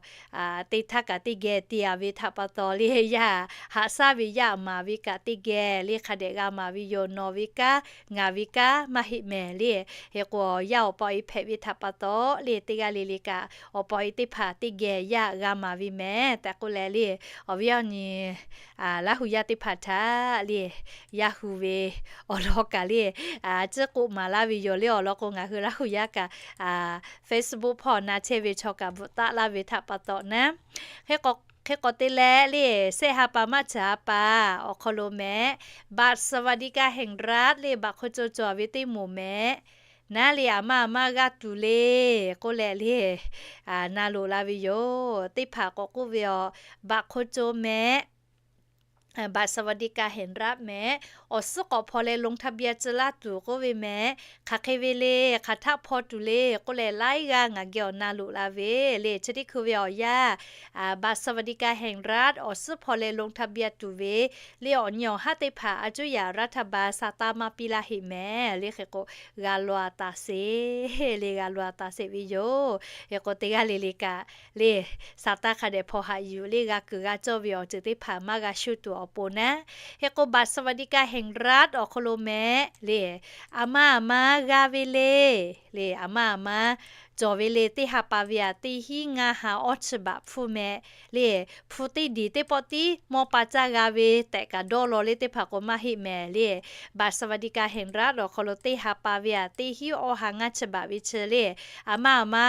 te htaˇ kaꞈ teˇ geh te a ve htaꞈ pa taw le, yaˇ haꞈ shaˉ ve yaˇ maˍ ve kaꞈ teˇ geh le hk'a dehꞈ g'a maˍ ve yoˬ. Nawˬ ve kanˉ ngaˬ ve kanˉ maˇ heˆ mehˍ le. Hk'e k'o, yaˇ awˬ pa awˬ e hpehꞈ ve htaꞈ pa taw le, teˇ g'aˇ le le kaꞈ awˬ pa awˬ e teˇ hpaˍ teˇ geh yaˇ g'a maˍ ve mehˍ tehꞈ k'oˆ leh le, awˬ viˉ awˬ nyi Laˇ hu yaˇ teˇ hpaˍ htaꞈ le, yaˇ hu ve awˬ lawn kaꞈ le, ciˉ k'oˆ maˍ laˇ ve yoˬ le. Awˬ lawn k'o, ngaˬ hui Laˇ hu yaˇ kaꞈ Facebook hpawˇ na chehˇ ve chaw kaꞈ bvuhꞈ taˆ laˇ ve htaꞈ pa taw naˉ, hk'e k'o te leh le, shehˆ ha pa maˇ chi ha pa awˬ hk'aw lo mehˍ, บัตรสวัสดิการแห่งรัฐ le, baꞈ hk'o co cawˬ ve teˇ moˍ mehˍ naˉ le, aˬ ma aˬ ma g'a tuˬ le k'oˆ leh le, na loꞈ la ve yoˬ. Teˇ hpaˍ k'awꞈ k'oˆ ve, aˬ, baꞈ hk'o co mehˍ, บัตรสวัสดิการแห่งรัฐ mehˍ, awˬ suhˉ k'awꞈ hpaw leh ลงทะเบียน tcuh laˇ tuˬ k'oˆ ve mehˍ. Hk'aˬ hk'e ve le, hk'aˬ htaˆ hpaw tuˬ le k'oˆ leh, laiˉ g'aˇ ngaˬ geh awˬ na loꞈ la ve le. Chi teˇ hkui ve awˬ yanˇ, บัตรสวัสดิการแห่งรัฐ awˬ suhˉ hpaw leh ลงทะเบียน tuˬ ve le, awˬ nyi awˬ haˉ teˇ hpaˍ a cuˇ yaꞈ รัฐบาล sa taˇ maˇ piˇ laˇ heˆ mehˍ le. Hk'e k'o, g'a law a taˍ sheˍ le, g'a law a taˍ sheˍ ve yoˬ. Hk'e k'o, teˇ g'aˇ le le kaꞈ le, sa taˇ hk'a dehꞈ hpaw haꞈ yuˬ le, g'a kuiˬ g'a cawˇ ve awˬ ceuˬ teˇ hpaˍ maˇ g'a shuˇ tuˬ awˬ pon naˉ. Hk'e k'o, บัตรสวัสดิการแห่งรัฐ awˬ hk'aw lo mehˍ le, aˬ ma aˬ ma g'a ve le, le, aˬ ma aˬ ma cawˬ ve le. Teˇ ha pa ve aꞈ, teˇ hinˉ ngaˇ ha awˇ chi baꞈ hpfuhˇ mehˍ le. Hpu teˇ diˬ teˇ pawˆ tiˉ mawˇ pa caˇ g'a ve tehꞈ kaꞈ dawˇ law le, teˇ hpaˍ k'o maˇ heˆ mehˍ le. บัตรสวัสดิการแห่งรัฐ awˬ hk'aw lo teˇ ha pa ve aꞈ, teˇ hinˉ awˇ ha ngaˇ chi baꞈ ve chi le, aˬ ma aˬ ma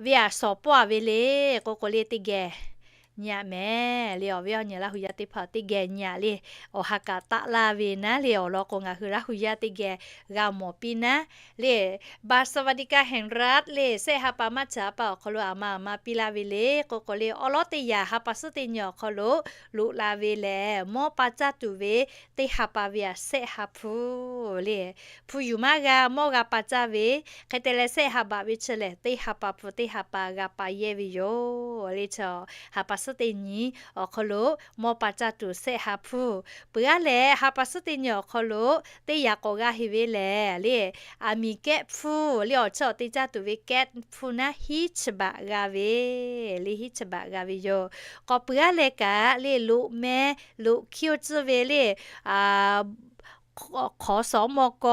ve aꞈ shawˍ pawˆ a ve le k'oˆ k'o le, teˇ geh nyi aꞈ mehˍ le. Awˬ viˉ awˬ nyi Laˇ hu yaˇ teˇ hpaˍ teˇ geh nyi aꞈ le, awˬ ha kaꞈ taˆ laˇ ve naˉ le. Awˬ lawn k'o, ngaˬ hui Laˇ hu yaˇ teˇ geh g'a mawˬ piˇ naˉ le, บัตรสวัสดิการแห่งรัฐ le, shehˆ ha pa maˇ chi ha pa awˬ hk'aw lo aˬ ma aˬ ma piˇ laˇ ve le k'oˆ k'o le, awˉ lawˉ teˇ yaꞈ ha pa suhˉ teˇ nyi awˬ hk'aw lo loꞈ la ve lehˬ, mawˇ pa caˇ tuˬ ve teˇ ha pa ve aꞈ, shehˆ ha hpu le, hpu yuˬ maˇ g'a, mawˇ g'a pa caˇ ve. Hk'e te leh, shehˆ ha baꞈ ve chi lehˬ, teˇ ha pa hpu teˇ ha pa g'a pa yehˇ ve yoˬ le. Chi ha pa suhˉ teˇ nyi awˬ hk'aw lo mawˇ pa caˇ tuˬ shehˆ ha hpu. Peuˬ aˉ leh, ha pa suhˉ teˇ nyi awˬ hk'aw lo teˇ yaꞈ k'awꞈ g'a heˍ ve lehˬ le, aˬ miˍ kehˉ hpu le, awˬ chiˉ awˬ te caˇ tuˬ ve kehˉ hpu naˉ, hiˉ chi baꞈ g'a ve le, hiˉ chi baꞈ g'a ve yoˬ. K'awꞈ peuˬ aˉ leh kaꞈ le, loꞈ meh loꞈ hkiˇ oˇ tcuhˇ ve le, ขสมก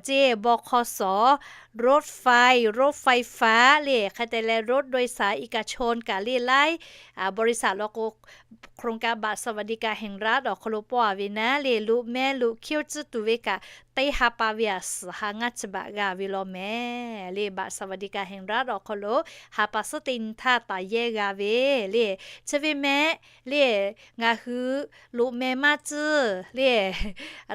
ceˇ, บขส, รถไฟ, รถไฟฟ้า le, hk'e te leh รถโดยสารเอกชน kaꞈ le, laiˉ บริษัท law k'o, โครงการบัตรสวัสดิการแห่งรัฐ awˬ hk'aw lo pawˆ a ve naˉ le, loꞈ meh loꞈ hkiˇ oˇ tcuhˇ tuˬ ve kaꞈ, teˇ ha pa ve aꞈ, suhˍ ha ngaˇ chi baꞈ g'a ve law mehˍ le. บัตรสวัสดิการแห่งรัฐ awˬ hk'aw lo ha pa suhˉ teˇ nyi htaˇ taˍ yehˇ g'a ve le. Chi ve mehˍ le, ngaˬ hui loꞈ meh maˇ tcuhˇ le,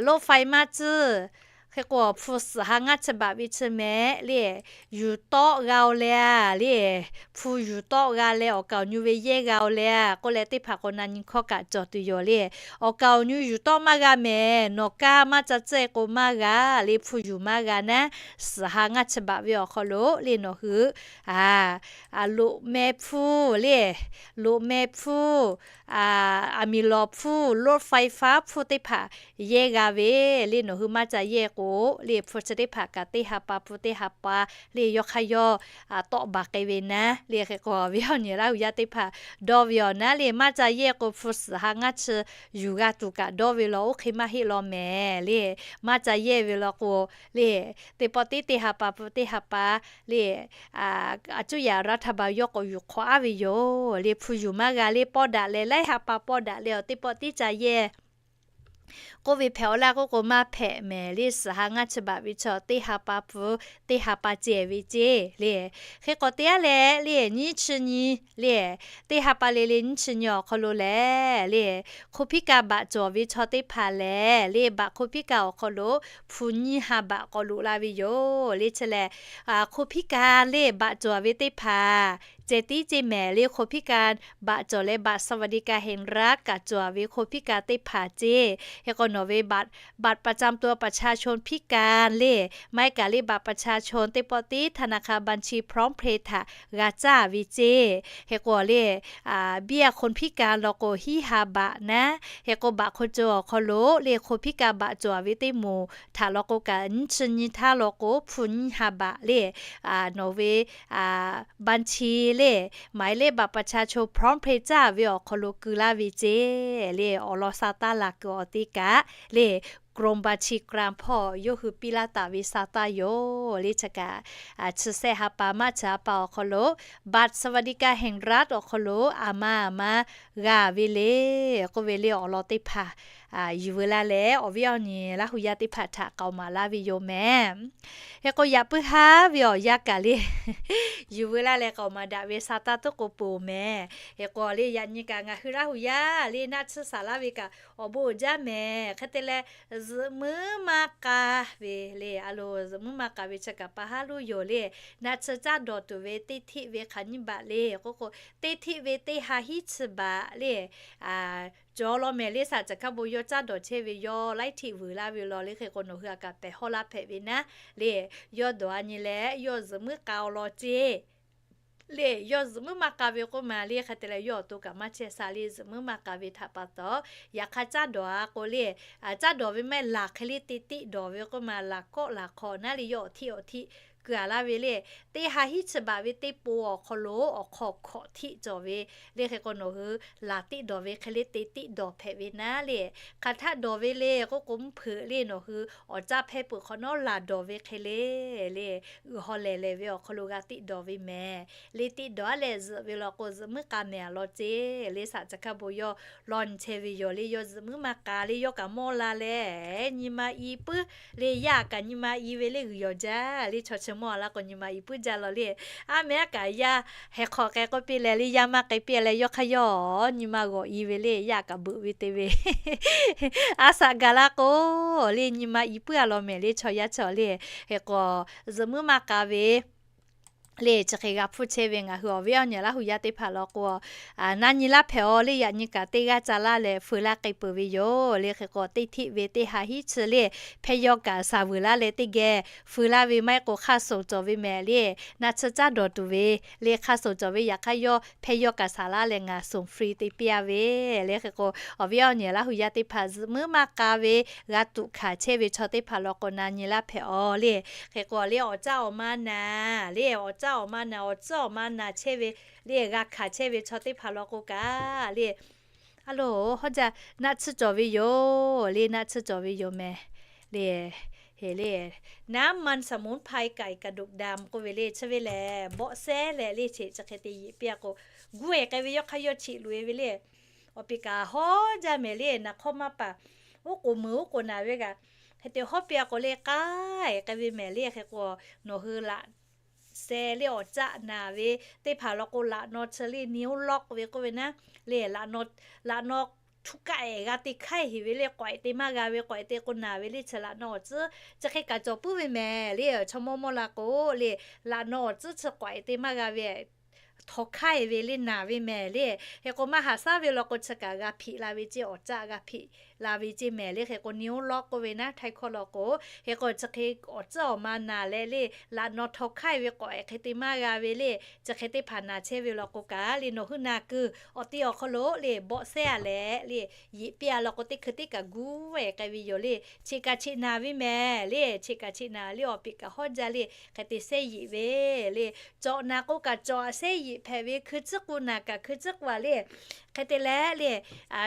รถไฟ maˇ tcuhˇ. Hk'e k'o, hpu suhˍ ha ngaˇ chi baꞈ ve chi mehˍ le, yuˬ tawˆ g'a-o leh a le, hpu yuˬ tawˆ g'a leh awˬ kaˍ awˬ nyu ve yehˇ g'a-o leh a k'oˆ leh, teˇ hpaˍ k'o na nyi hkawˇ kaꞈ cawˬ tuˬ yoˬ le. Awˬ kaˍ awˬ nyu yuˬ tawˆ maˇ g'a mehˍ, nawˬ kaˇ maˇ ca tcuhˇ k'o maˇ g'a le, hpu yuˬ maˇ g'a naˉ, suhˍ ha ngaˇ chi baꞈ ve awˬ hk'aw lo le nawˬ hui loꞈ meh hpu le, loꞈ meh hpu, aˬ miˍ lawˬ hpu, รถไฟฟ้า hpu teˇ hpaˍ yehˇ g'a ve le. Nawˬ hui maˇ ca yehˇ k'o le, hpu chi teˇ hpaˍ kaꞈ teˇ ha pa hpu teˇ ha pa le yawˇ hk'aˇ yawˇ tawˆ baˬ k'ai ve naˉ le. Hk'e k'o, awˬ viˉ awˬ nyi Laˇ hu yaˇ teˇ hpaˍ dawˇ ve awˬ naˉ le, maˇ ca yehˇ k'o hpu suhˍ ha ngaˇ chi yuˬ g'a tuˬ kaꞈ dawˇ ve law, oˇ hk'e maˇ heˆ law mehˍ le. Maˇ ca yehˇ ve law k'o le, teˇ pawˆ tiˉ teˇ ha pa hpu teˇ ha pa le, a cuˇ yaꞈ รัฐบาล yawˇ k'awꞈ yuˬ hk'awꞈ aˉ ve yoˬ le. Hpu yuˬ maˇ g'a le, pawˆ daꞈ leh laiˉ ha pa pawˆ daꞈ leh awˬ teˇ pawˆ tiˉ ca yehˇ k'oˆ ve hpehꞈ-aw laˇ k'oˆ k'o, maˇ hpehꞈ mehˍ le. Suhˍ ha ngaˇ chi baꞈ ve chaw teˇ ha pa hpu teˇ ha pa ceh ve ceˇ le. Hk'e k'awꞈ te aˉ leh le, nyiˇ chi nyi le, teˇ ha pa le le nyiˇ chi nyi awˬ hk'aw lo lehˬ le, คนพิการ baꞈ cawˬ ve chaw teˇ hpaˍ lehˬ le, baꞈ คนพิการ awˬ hk'aw lo hpu nyiˇ ha baꞈ k'awꞈ loꞈ la ve yoˬ le. Chi lehˬ, คนพิการ le baꞈ cawˬ ve teˇ hpaˍ ceh tiˉ ceˇ mehˍ le. คนพิการ baꞈ cawˬ leh บัตรสวัสดิการแห่งรัฐ kaꞈ cawˬ ve คนพิการ teˇ hpaˍ ceˇ. Hk'e k'o, nawˬ ve บัตร บัตรประจำตัวประชาชนพิการ le, maˇ heˆ kaꞈ le บัตรประชาชน teˇ pawˆ tiˉ ธนาคารบัญชีพร้อมเพย์ htaꞈ g'a caˇ ve ceˇ. Hk'e k'o le, เบี้ยคนพิการ law k'o hiˉ ha baꞈ naˉ. Hk'e k'o, baꞈ hk'o co awˬ hk'aw lo le คนพิการ baꞈ cawˬ ve teˇ moˍ htaꞈ law k'o kaꞈ, nyiˇ chi nyi htaˇ law k'o hpu nyiˇ ha baꞈ le, nawˬ ve บัญชี le, หมายเลขบัตรประชาชน พร้อมเพรียง caˇ ve awˬ hk'aw lo keu laˇ ve ceˇ le. Awˬ lawn sa taˇ laˬ kuiˬ awˬ te kaꞈ le, กรมบัญชีกลาง hpawˇ yawˇ hui piˇ laˇ taˍ ve sa taˇ yoˬ le. Chi kaꞈ chi sehˆ ha pa maˇ chi ha pa awˬ hk'aw lo บัตรสวัสดิการแห่งรัฐ awˬ hk'aw lo aˬ ma aˬ ma g'a ve le k'oˆ ve le. Awˬ lawn teˇ hpaˍ yuˬ veu laˇ leh awˬ viˉ awˬ nyi Laˇ hu yaˇ teˇ hpaˍ htaꞈ k'aoˍ maˍ laˇ ve yoˬ mehˍ. Hk'e k'o, yaꞈ puiˉ haˉ ve awˬ yanˇ kaꞈ le, yuˬ veu laˇ leh k'aoˍ maˍ daꞈ ve sa taˇ tuˉ k'o peuˬ mehˍ. Hk'e k'o le, yaꞈ nyi kaꞈ ngaˬ hui Laˇ hu yaˇ le naˆ tsuhˇ saˍ laˇ ve kaꞈ awˬ bon uiˍ jaˇ mehˍ. Hk'e te leh, zuhꞈ muiˉ maˇ k'a ve le, a lo zuhꞈ muiˉ maˇ k'a ve chi kaꞈ pa haˉ loˇ yoˬ le. Naˆ tsuhˇ caˇ dawˬ tuˬ ve teˇ hteˆ ve hk'aˬ nyiˇ baꞈ le k'oˆ k'o, teˇ hteˆ ve teˇ ha hiˉ chi baꞈ le, cawˬ law mehˍ le. Saˍ caˬ hkaˇ bon yawˇ caˇ dawˬ chehˇ ve yawˇ laiˉ hteˆ vuiˬ laˇ ve law le. Hk'e k'o, nawˬ hui aꞈ kaꞈ pehˬ hawˇ laˇ hpehꞈ ve naˉ le, yawˇ dawˬ a nyi leh yawˇ zuhꞈ muiˉ k'a awˬ lawn ceˇ le. Yawˇ zuhꞈ muiˉ maˇ k'a ve k'oˆ ma le, hk'e te leh yawˇ awˬ to kaꞈ maˇ chehˇ sa le. Zuhꞈ muiˉ maˇ k'a ve htaꞈ pa taw, yaꞈ hk'aˇ caˇ dawˬ a k'o le, caˇ dawˬ ve maˇ heˆ, laˬ hk'e le te teˆ dawˬ ve k'oˆ ma, laˬ kawˆ laˬ hk'aw naˉ le, yawˇ awˬ hteˆ awˬ hteˆ keu a laˇ ve le. Teˇ ha hiˉ chi baꞈ ve teˇ po awˬ hk'aw lo awˬ hk'aw hkawꞈ hteˆ cawˬ ve le. Hk'e k'o, nawˬ hui laˬ teˆ dawˬ ve hk'e le te teˆ dawˬ hpehꞈ ve naˉ le. Hk'aˬ htaˆ dawˬ ve le k'oˆ k'o, mvuhˇ hpeuꞈ le nawˬ hui awˬ caˇ hpehˇ peuˬ hk'awꞈ nawˉ laˬ dawˬ ve hk'e le le, uiˍ haw lehˬ lehˬ ve awˬ hk'aw lo g'a teˆ dawˬ ve mehˍ. Le teˆ dawˬ a leh zuhꞈ ve law k'o, zuhꞈ muiˉ k'a mehˍ a lawn ceˇ le. Saˍ caˬ hkaˇ bon yawˇ lawn nyi chehˇ ve yoˬ le. Yawˇ zuhꞈ muiˉ maˇ k'a le, yawˇ kaꞈ mawˇ la leh nyi ma i puiˉ le, yaˇ kaꞈ nyi ma i ve le, g'uiˬ yawˬ jaˇ le. Chaw chi mawˇ a laˇ k'o nyi ma i puiˉ jaˇ law le. A mehˉ a kaꞈ yaˇ heh hk'aw k'ai k'oˆ piˇ leh le, yaˇ maˇ k'ai piˇ leh, yawˇ hk'aˇ yawˇ nyi ma g'awˬ i ve le, yaˇ kaꞈ beuꞈ ve te ve a shaꞈ gaˬ la k'o le, nyi ma i puiˉ a law mehˍ le, chaw yaˇ chaw le. Hk'e k'o, zuhꞈ muiˉ maˇ k'a ve le, chi hk'e g'a hpuˇ chehˇ ve ngaˬ hui awˬ viˉ awˬ nyi Laˇ hu yaˇ teˇ hpaˍ law k'o, na nyi laˇ hpehꞈ aw le. Yaꞈ nyi kaꞈ teˇ g'aˇ ca laˇ leh feu laˇ k'ai peuˬ ve yoˬ le. Hk'e k'o, teˇ hteˆ ve teˇ ha hiˉ chi le, hpeh yaw kaꞈ shaˍ vuiˬ laˇ leh teˇ geh feu laˇ ve maˇ heˆ k'o, hk'aˇ suh cawˬ ve mehˍ le. Naˆ tsuhˇ caˇ dawˬ tuˬ ve le, hk'aˇ suh cawˬ ve. Yaꞈ hk'aˇ yawˇ hpeh yaw kaꞈ shaˍ laˇ leh ngaˬ suhˍ free te piˇ a ve le. Hk'e k'o, awˬ viˉ awˬ nyi Laˇ hu yaˇ teˇ hpaˍ zuhꞈ muiˉ maˇ k'a ve g'a tuꞈ hkanˍ chehˇ ve chaw teˇ hpaˍ law k'o, na nyi laˇ hpehꞈ aw le. Hk'e k'o, le awˬ caˇ awˬ ma naˬ le, awˬ caˇ awˬ ma naˬ, awˬ tcuhˉ awˬ ma naˬ chehˇ ve le, g'a hkanˍ chehˇ ve chaw teˇ hpaˍ law k'o kaꞈ le, a lo hawˉ jaˇ, naˆ tsuhˇ cawˬ ve yoˬ le, naˆ tsuhˇ cawˬ ve yoˬ mehˍ le. Hk'e le, น้ำมันสมุนไพรไก่กระดูกดำ k'oˆ ve le. Chi ve lehˬ, bawˆ sehˉ leh le, cheꞈ chi hk'e te yeꞈ piˇ a k'o, guˇ e k'ai ve yawˇ hk'aˇ yawˇ cheꞈ loꞈ e ve le. Awˬ peꞈ kaꞈ hawˉ jaˇ mehˍ le. Naˬ hk'awˇ maˇ paˍ, oˉ k'oˍ meuˍ oˉ k'oˍ naˬ ve kaꞈ, hk'e te hawˉ piˇ a k'o le, k'ai k'ai ve mehˍ le. Hk'e k'o, nawˬ hui laꞈ seh le awˬ caˆ naˬ ve teˇ hpaˍ law k'o, laꞈ naw chi le นิ้วล็อก ve k'oˆ ve naˉ le, laꞈ naw htu kaˆ ehˍ g'a te hkaiˇ heˍ ve le, k'awehꞈ te maˇ g'a ve, k'awehꞈ te k'o naˬ ve le. Chi laꞈ naw awˬ tcuhˉ chi hk'e kaꞈ cawˬ puiˉ ve mehˍ le. Chaw mawˇ mawˇ la k'o le, laꞈ naw awˬ tcuhˉ chi k'awehꞈ te maˇ g'a ve, htaw hkaiˇ ve le, naˬ ve mehˍ le. Hk'e k'o, maˇ haꞈ shaˉ ve law k'o, chi kaꞈ g'a hpiꞈ la ve ceˇ, awˬ caˆ g'a hpiꞈ la ve ceˇ mehˍ le. Hk'e k'o, นิ้วล็อก k'oˆ ve naˉ, htaiˇ hkawˇ law k'o. Hk'e k'o, chi hk'e awˬ tcuhˉ awˬ ma naˬ leh le, laꞈ naw htaw hkaiˇ ve, k'awehꞈ hk'e te maˇ g'a ve le, chi hk'e teˇ hpaˍ naˬ chehˇ ve law k'o kaꞈ le, nawˬ hui naˬ kuiˬ awˬ ti awˬ hk'aw lo le, bawˆ sehˉ a leh le, yeꞈ piˇ a law k'o, teˇ hkui teˇ kaꞈ guˇ e k'ai ve yoˬ le. Cheꞈ kaꞈ cheꞈ naˬ ve mehˍ le, cheꞈ kaꞈ cheꞈ naˬ le, awˬ peꞈ kaꞈ hawˉ jaˇ le, hk'e te sehˉ yeꞈ ve le. Cawꞈ naˬ k'o kaꞈ cawꞈ a sehˉ yeꞈ hpehꞈ ve, hkui tcuhˉ k'o naˬ kaꞈ hkui tcuhˉ k'o a le. Hk'e te leh le,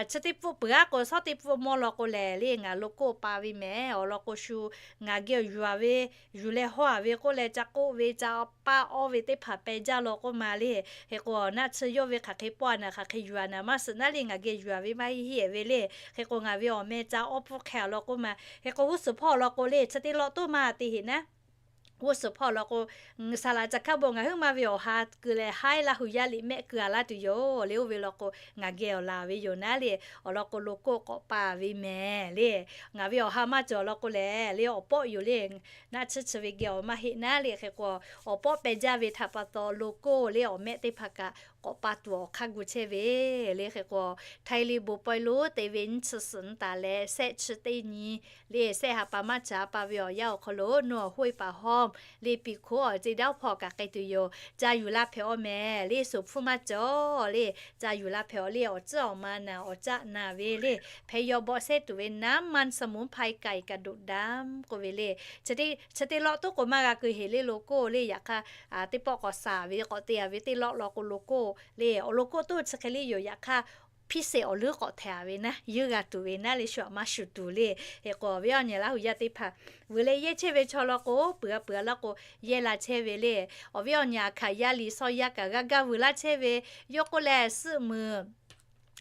chi teˇ pfuhˆ peuˬ a k'o, shawˉ teˇ pfuhˆ mawˇ law k'o lehˬ le, ngaˬ lo k'oˆ pa ve mehˍ. Awˬ lawn k'o, shu ngaˬ geh yuˬ a ve, yuˬ leh hawˇ a ve k'oˆ leh, ca k'oˆ ve, ca paˇ awˇ ve teˇ hpaˍ peh jaˇ law k'oˆ ma le. Hk'e k'o, naˆ tsuhˇ yawˇ ve hk'aˬ hk'e pawˆ a naˬ, hk'aˬ hk'e yuˬ a naˬ maˇ suhˍ naˉ le, ngaˬ geh yuˬ a ve maˇ heˆ heˆ ve le. Hk'e k'o, ngaˬ ve awˬ meh ca awˇ pfuhˇ hk'e a law k'oˆ ma. Hk'e k'o, g'uˇ suhˍ hpawˇ law k'o le, chi teˇ lawˆ toˉ maˇ te heˍ naˉ. G'uˇ suhˍ hpawˇ law k'o, saˍ laꞈ caˬ hkaˇ bon ngaˬ huiˉ ma ve awˬ ha kuiˬ leh haiˉ Laˇ hu yaˇ liꞈ mehˆ keu a laˇ tuˬ yoˬ le. Oˇ ve law k'o, ngaˬ geh awˬ laˬ ve yoˬ naˉ le. Awˬ lawn k'o, lo k'oˆ k'awꞈ pa ve mehˍ le. Ngaˬ ve awˬ ha maˇ cawˬ law k'o lehˬ le, awˬ pawˆ yoˬ le. Naˆ tsuhˇ chi ve geh awˬ maˇ heˆ naˉ le. Hk'e k'o, awˬ pawˆ peh jaˇ ve htaꞈ pa taw lo k'oˆ le, awˬ mehˆ teˇ hpaˍ kaꞈ k'awꞈ pa tuˬ awˬ hk'aˇ gu chehˇ ve le. Hk'e k'o, htaiˇ le bon pawehˇ lonˉ te ve nyiˇ chi suhˍ nyi taˍ leh, sehˆ chi teˇ nyi le, sehˆ ha pa maˇ caˍ pa ve awˬ yanˇ awˬ hk'aw lo nawˬ hoˆ e paˍ hawˇ le, piˍ hkoˇ awˬ ceˇ daˇ hpawˇ kaꞈ k'ai tuˬ yoˬ. Ca yuˬ la hpehꞈ-aw mehˍ le, suhˍ hpfuhˇ maˇ cawˬ le. Ca yuˬ la hpehꞈ-aw le, awˬ ciˉ awˬ ma naˍ awˬ caˆ naˍ ve le, hpeh yaw bawˆ sehˉ tuˬ ve น้ำมันสมุนไพรไก่กระดูกดำ k'oˆ ve le. Chi teˇ lawˆ toˉ k'o maˇ g'a keu heˍ le lo k'oˆ le. Yaꞈ hk'aˇ, teˇ pawˆ k'awꞈ saˍ ve k'awꞈ te a ve teˇ lawˆ law k'o lo k'oˆ le, awˬ lo k'oˆ toˇ chi hk'e le yoˬ. Yaꞈ hk'aˇ, hpiˇ shehˍ awˬ leuˉ k'awꞈ htehˍ ve naˉ, yeuˇ g'a tuˬ ve naˉ le, shu aꞈ maˇ shuˍ tuˬ le. Hk'e k'o, awˬ viˉ awˬ nyi Laˇ huˍ yaˇ teˇ hpaˍ, vuiˬ leh yehˇ chehˇ ve chaw law k'o, peuˬ a peuˬ a laˇ k'o, yehˇ la chehˇ ve le. Awˬ viˉ awˬ nyi aꞈ hkaꞈ yaˇ liꞈ shaw yaˇ kaꞈ g'a gaˇ vuiˬ laˇ chehˇ ve, yawˇ k'oˆ leh, suhˆ muiˬ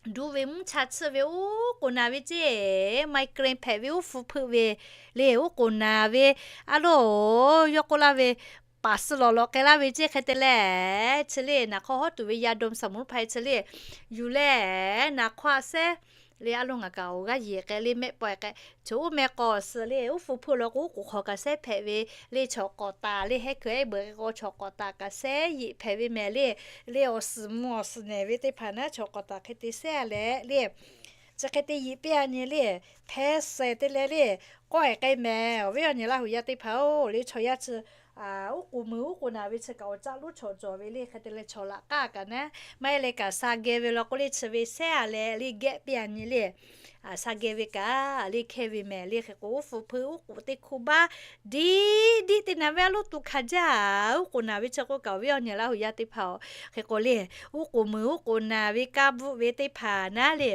duˇ ve mvuhˇ cha tsuhˇ ve oˉ k'oˍ naˍ ve ceˇ, migraine hpehꞈ ve, uˉ hpu hpeuˆ ve le, oˉ k'oˍ naˍ ve, a loˬ, yawˇ k'oˆ laˇ ve, paˍ suh lawˬ lawꞈ k'ai laˇ ve ceˇ. Hk'e te leh, chi le naˍ hk'aw hawˉ tuˬ ve ยาดมสมุนไพร chi le, yuˬ leh naˍ hk'aw a sehˉ le, a loˬ ngaˬ kaꞈ awˬ g'aˇ yeˬ k'ai le, mehˆ pawehˇ k'ai, choˬ oˉ meh k'aw suh le, uˉ hpu hpeuˆ law k'o, uˉ k'oˍ hk'aw kaꞈ sehˉ hpehꞈ ve le, chaw k'awꞈ taˍ le, heh kuiˬ ehˉ beuꞈ k'o chaw k'awꞈ taˍ kaꞈ sehˉ yeꞈ hpehꞈ ve mehˍ le. Le awˬ suhˍ mvuh awˬ suhˍ nehˬ ve teˇ hpaˍ naˉ chaw k'awꞈ taˍ hk'e te sehˉ a leh le, chi hk'e te yeꞈ piˇ a nyi le, hpeh shehˍ te leh le, k'awehˬ k'ai mehˍ. Awˬ viˉ awˬ nyi Laˇ huˍ yaˇ teˇ hpaˍ-oˬ, le chaw yaˇ chi uˉ k'oˍ muiˬ uˉ k'oˍ naˍ ve chi kaꞈ awˬ caˆ lonˉ chawꞈ cawˬ ve le. Hk'e te leh chaw laꞈ k'aˇ kaꞈ naˉ, maˇ heˆ leh kaꞈ sha geh ve law k'o le, chi ve sehˉ a leh le gehˆ piˇ a nyi le, sha geh ve kaꞈ le hkehˇ ve mehˍ le. Hk'e k'o, uˉ hpu hpeuˆ uˉ k'oˍ teˇ hkuˇ baˆ diˆ diˆ te naˍ ve a loˉ tuˬ hkanˍ jaˇ. Uˉ k'oˍ naˍ ve chi k'oˆ kaꞈ, awˬ viˉ awˬ nyi Laˇ huˍ yaˇ teˇ hpaˍ-oˬ, hk'e k'o le, uˉ k'oˍ muiˬ uˉ k'oˍ naˍ ve kaˇ bvuhˆ ve teˇ hpaˍ naˉ le,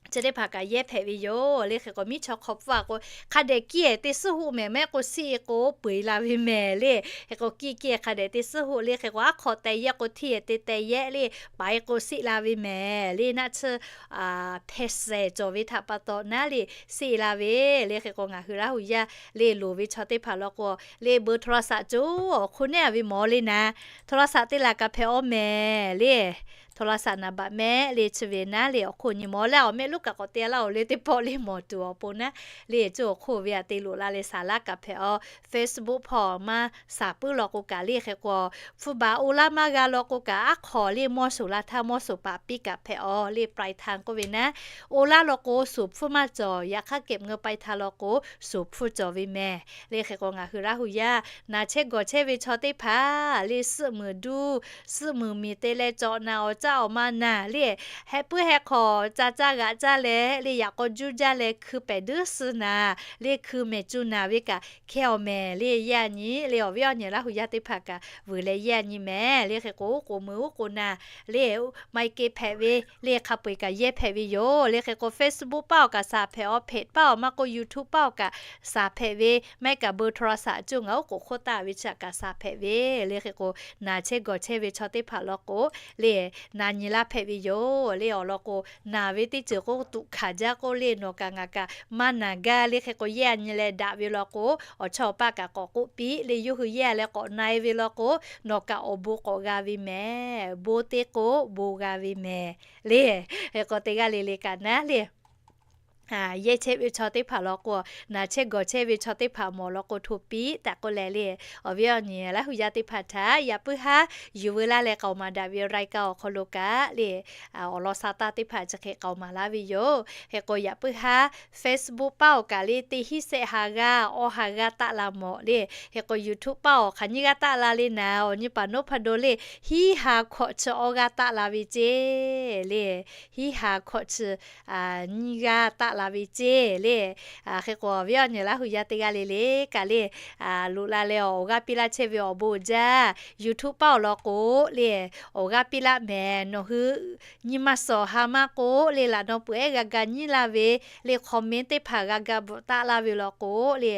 chi teˇ hpaˍ kaꞈ yehˇ hpehꞈ ve yoˬ le. Hk'e k'o, miˉ chaw hk'aw hpfuhˇ a k'o, hk'a dehꞈ kiˇ-ehˍ te suhˉ hoˆ mehˍ, mehˆ k'o siˆ e k'o peuˬ e la ve mehˍ le. Hk'e k'o, kiˇ kiˇ hk'a dehꞈ te suhˉ hoˆ le. Hk'e k'o, aˉ hk'aw teh yehˆ k'o hteˇ-ehˍ te teh yehˆ le, paˍ e k'o siˆ la ve mehˍ le. Naˆ tsuhˇ hpeh shehˍ cawˬ ve htaꞈ pa taw naˉ le, siˆ la ve le. Hk'e k'o, ngaˬ hui Laˇ huˍ yaˇ le loˍ ve chaw teˇ hpaˍ law k'o, le เบอร์โทรศัพท์ coˬ awˬ hk'oˆ neˉ a ve mawˬ le naˍ, โทรศัพท์ teˇ laˬ kaꞈ hpehꞈ-aw mehˍ le. โทรศัพท์ naˍ baꞈ mehˆ le chi ve naˉ le awˬ hk'oˆ nyi mawˬ leh awˬ mehˆ lonˉ kaꞈ k'awꞈ te laˇ-oˬ le, teˇ pawˆ le mawˬ tuˬ awˬ pon naˉ le, coˬ awˬ hk'oˆ ve aꞈ te loꞈ la leh saˍ laˇ kaꞈ hpehꞈ-aw. Facebook hpawˇ maˇ saˍ puiˉ law k'o kaꞈ le. Hk'e k'o, hpfuhˇ baˬ oˇ laˇ maˇ g'a law k'o kaꞈ, aˉ hk'aw le mawˇ shoˍ la htaˇ mawˇ shoˍ paˍ piˇ kaꞈ hpehꞈ-aw le. ปลายทาง k'oˆ ve naˉ, oˇ laˇ law k'o shoˍ hpfuhˇ maˇ cawˬ. Yaꞈ hk'aˇ เก็บเงินปลายทาง law k'o shoˍ hpfuhˇ cawˬ ve mehˍ le. Hk'e k'o, ngaˬ hui Laˇ huˍ yaˇ naˍ chehˇ gawˬ chehˇ ve chaw teˇ hpaˍ le, suhˆ muiˬ duˇ, suhˆ muiˬ miˬ te leh cawꞈ naˍ awˬ caˆ awˬ ma naˍ le, heh puiˉ heh hk'awꞈ ca caˇ g'aꞈ caˇ leh le, yaꞈ k'aw juˇ jaˇ leh hkui pehˍ duiˉ suh naˍ le, hkui mehˍ cu naˍ ve kaꞈ hkehˇ-aw mehˍ le. Yehˇ a nyi le, awˬ viˉ awˬ nyi Laˇ huˍ yaˇ teˇ hpaˍ kaꞈ vuiˬ leh yehˇ a nyi mehˍ le. Hk'e k'o, uˉ k'oˍ muiˬ uˉ k'oˍ naˍ le, maˇ heˆ k'o hpehꞈ ve le, hk'a peu-eˬ kaꞈ yehˇ hpehꞈ ve yoˬ le. Hk'e k'o, Facebook paˇ awˬ kaꞈ saˍ hpehꞈ-aw, เพจ paˇ awˬ maˇ k'o YouTube paˇ awˬ kaꞈ saˍ hpehꞈ ve, maˇ heˆ kaꞈ เบอร์โทรศัพท์ coˬ ngaˬ oˉ k'oˍ hk'oˆ taˆ ve chi kaꞈ saˍ hpehꞈ ve le. Hk'e k'o, naˍ chehˇ gawˬ chehˇ ve chaw teˇ hpaˍ law k'o le, na nyi laˇ hpehꞈ ve yoˬ le. Awˬ lawn k'o, naˍ ve teˇ ceuˬ k'o tuꞈ hkanˍ jaˇ k'oˆ le, nawˬ kaꞈ ngaˬ kaꞈ maˇ naˍ gaˇ le. Hk'e k'o, yehˇ a nyi leh daꞈ ve law k'o, awˬ chawˇ awˬ paˆ kaꞈ k'awꞈ k'oˆ piˇ le, yawˇ hui yehˇ leh k'awꞈ na e ve law k'o, nawˬ kaꞈ awˬ bon k'awꞈ g'a ve mehˍ. Bon teˇ k'o bon g'a ve mehˍ le. Hk'e k'o, teˇ g'aˇ le le kaꞈ naˉ le, yehˇ chehˇ ve chaw teˇ hpaˍ law k'o, naˍ chehˇ gawˬ chehˇ ve chaw teˇ hpaˍ mawˬ law k'o, hto piˇ tehꞈ k'oˆ leh le, awˬ viˉ awˬ nyi Laˇ huˍ yaˇ teˇ hpaˍ htaꞈ yaꞈ puiˉ haˉ yuˬ veu laˇ leh k'aoˍ maˍ daꞈ ve รายการ awˬ hk'aw lo kaꞈ le, awˬ lawn sha taˇ teˇ hpaˍ chi hk'e k'aoˍ maˍ laˇ ve yoˬ. Hk'e k'o, yaꞈ puiˉ haˉ Facebook paˇ awˬ kaꞈ le, teˇ hinˉ sehˆ ha g'aˇ awˇ ha g'aˇ taˆ la mawˬ le. Hk'e k'o, YouTube paˇ awˬ hk'aˬ nyiˇ g'aˇ taˆ la le naˍ, awˬ nyi paˍ noˉ hpaˇ do le, hiˉ ha hkawꞈ chi awˇ g'aˇ taˆ la ve ceˇ le. Hiˉ ha hkawꞈ chi nyiˇ g'aˇ taˆ la ve ceˇ le. Hk'e k'o, awˬ viˉ awˬ nyi Laˇ huˍ yaˇ teˇ g'aˇ le le kaꞈ le, loꞈ la leh awˬ g'aˇ piˇ laˇ chehˇ ve awˬ bon jaˇ. YouTube paˇ awˬ lawn k'o le, awˬ g'aˇ piˇ laˇ mehˍ. Nawˬ hui nyi ma suhˍ ha maˇ k'oˆ le, laꞈ naw peuˬ ehˉ g'a ga nyiˇ laˇ ve le, comment teˇ hpaˍ g'a ga bvuhꞈ taˆ laˇ ve law k'o le,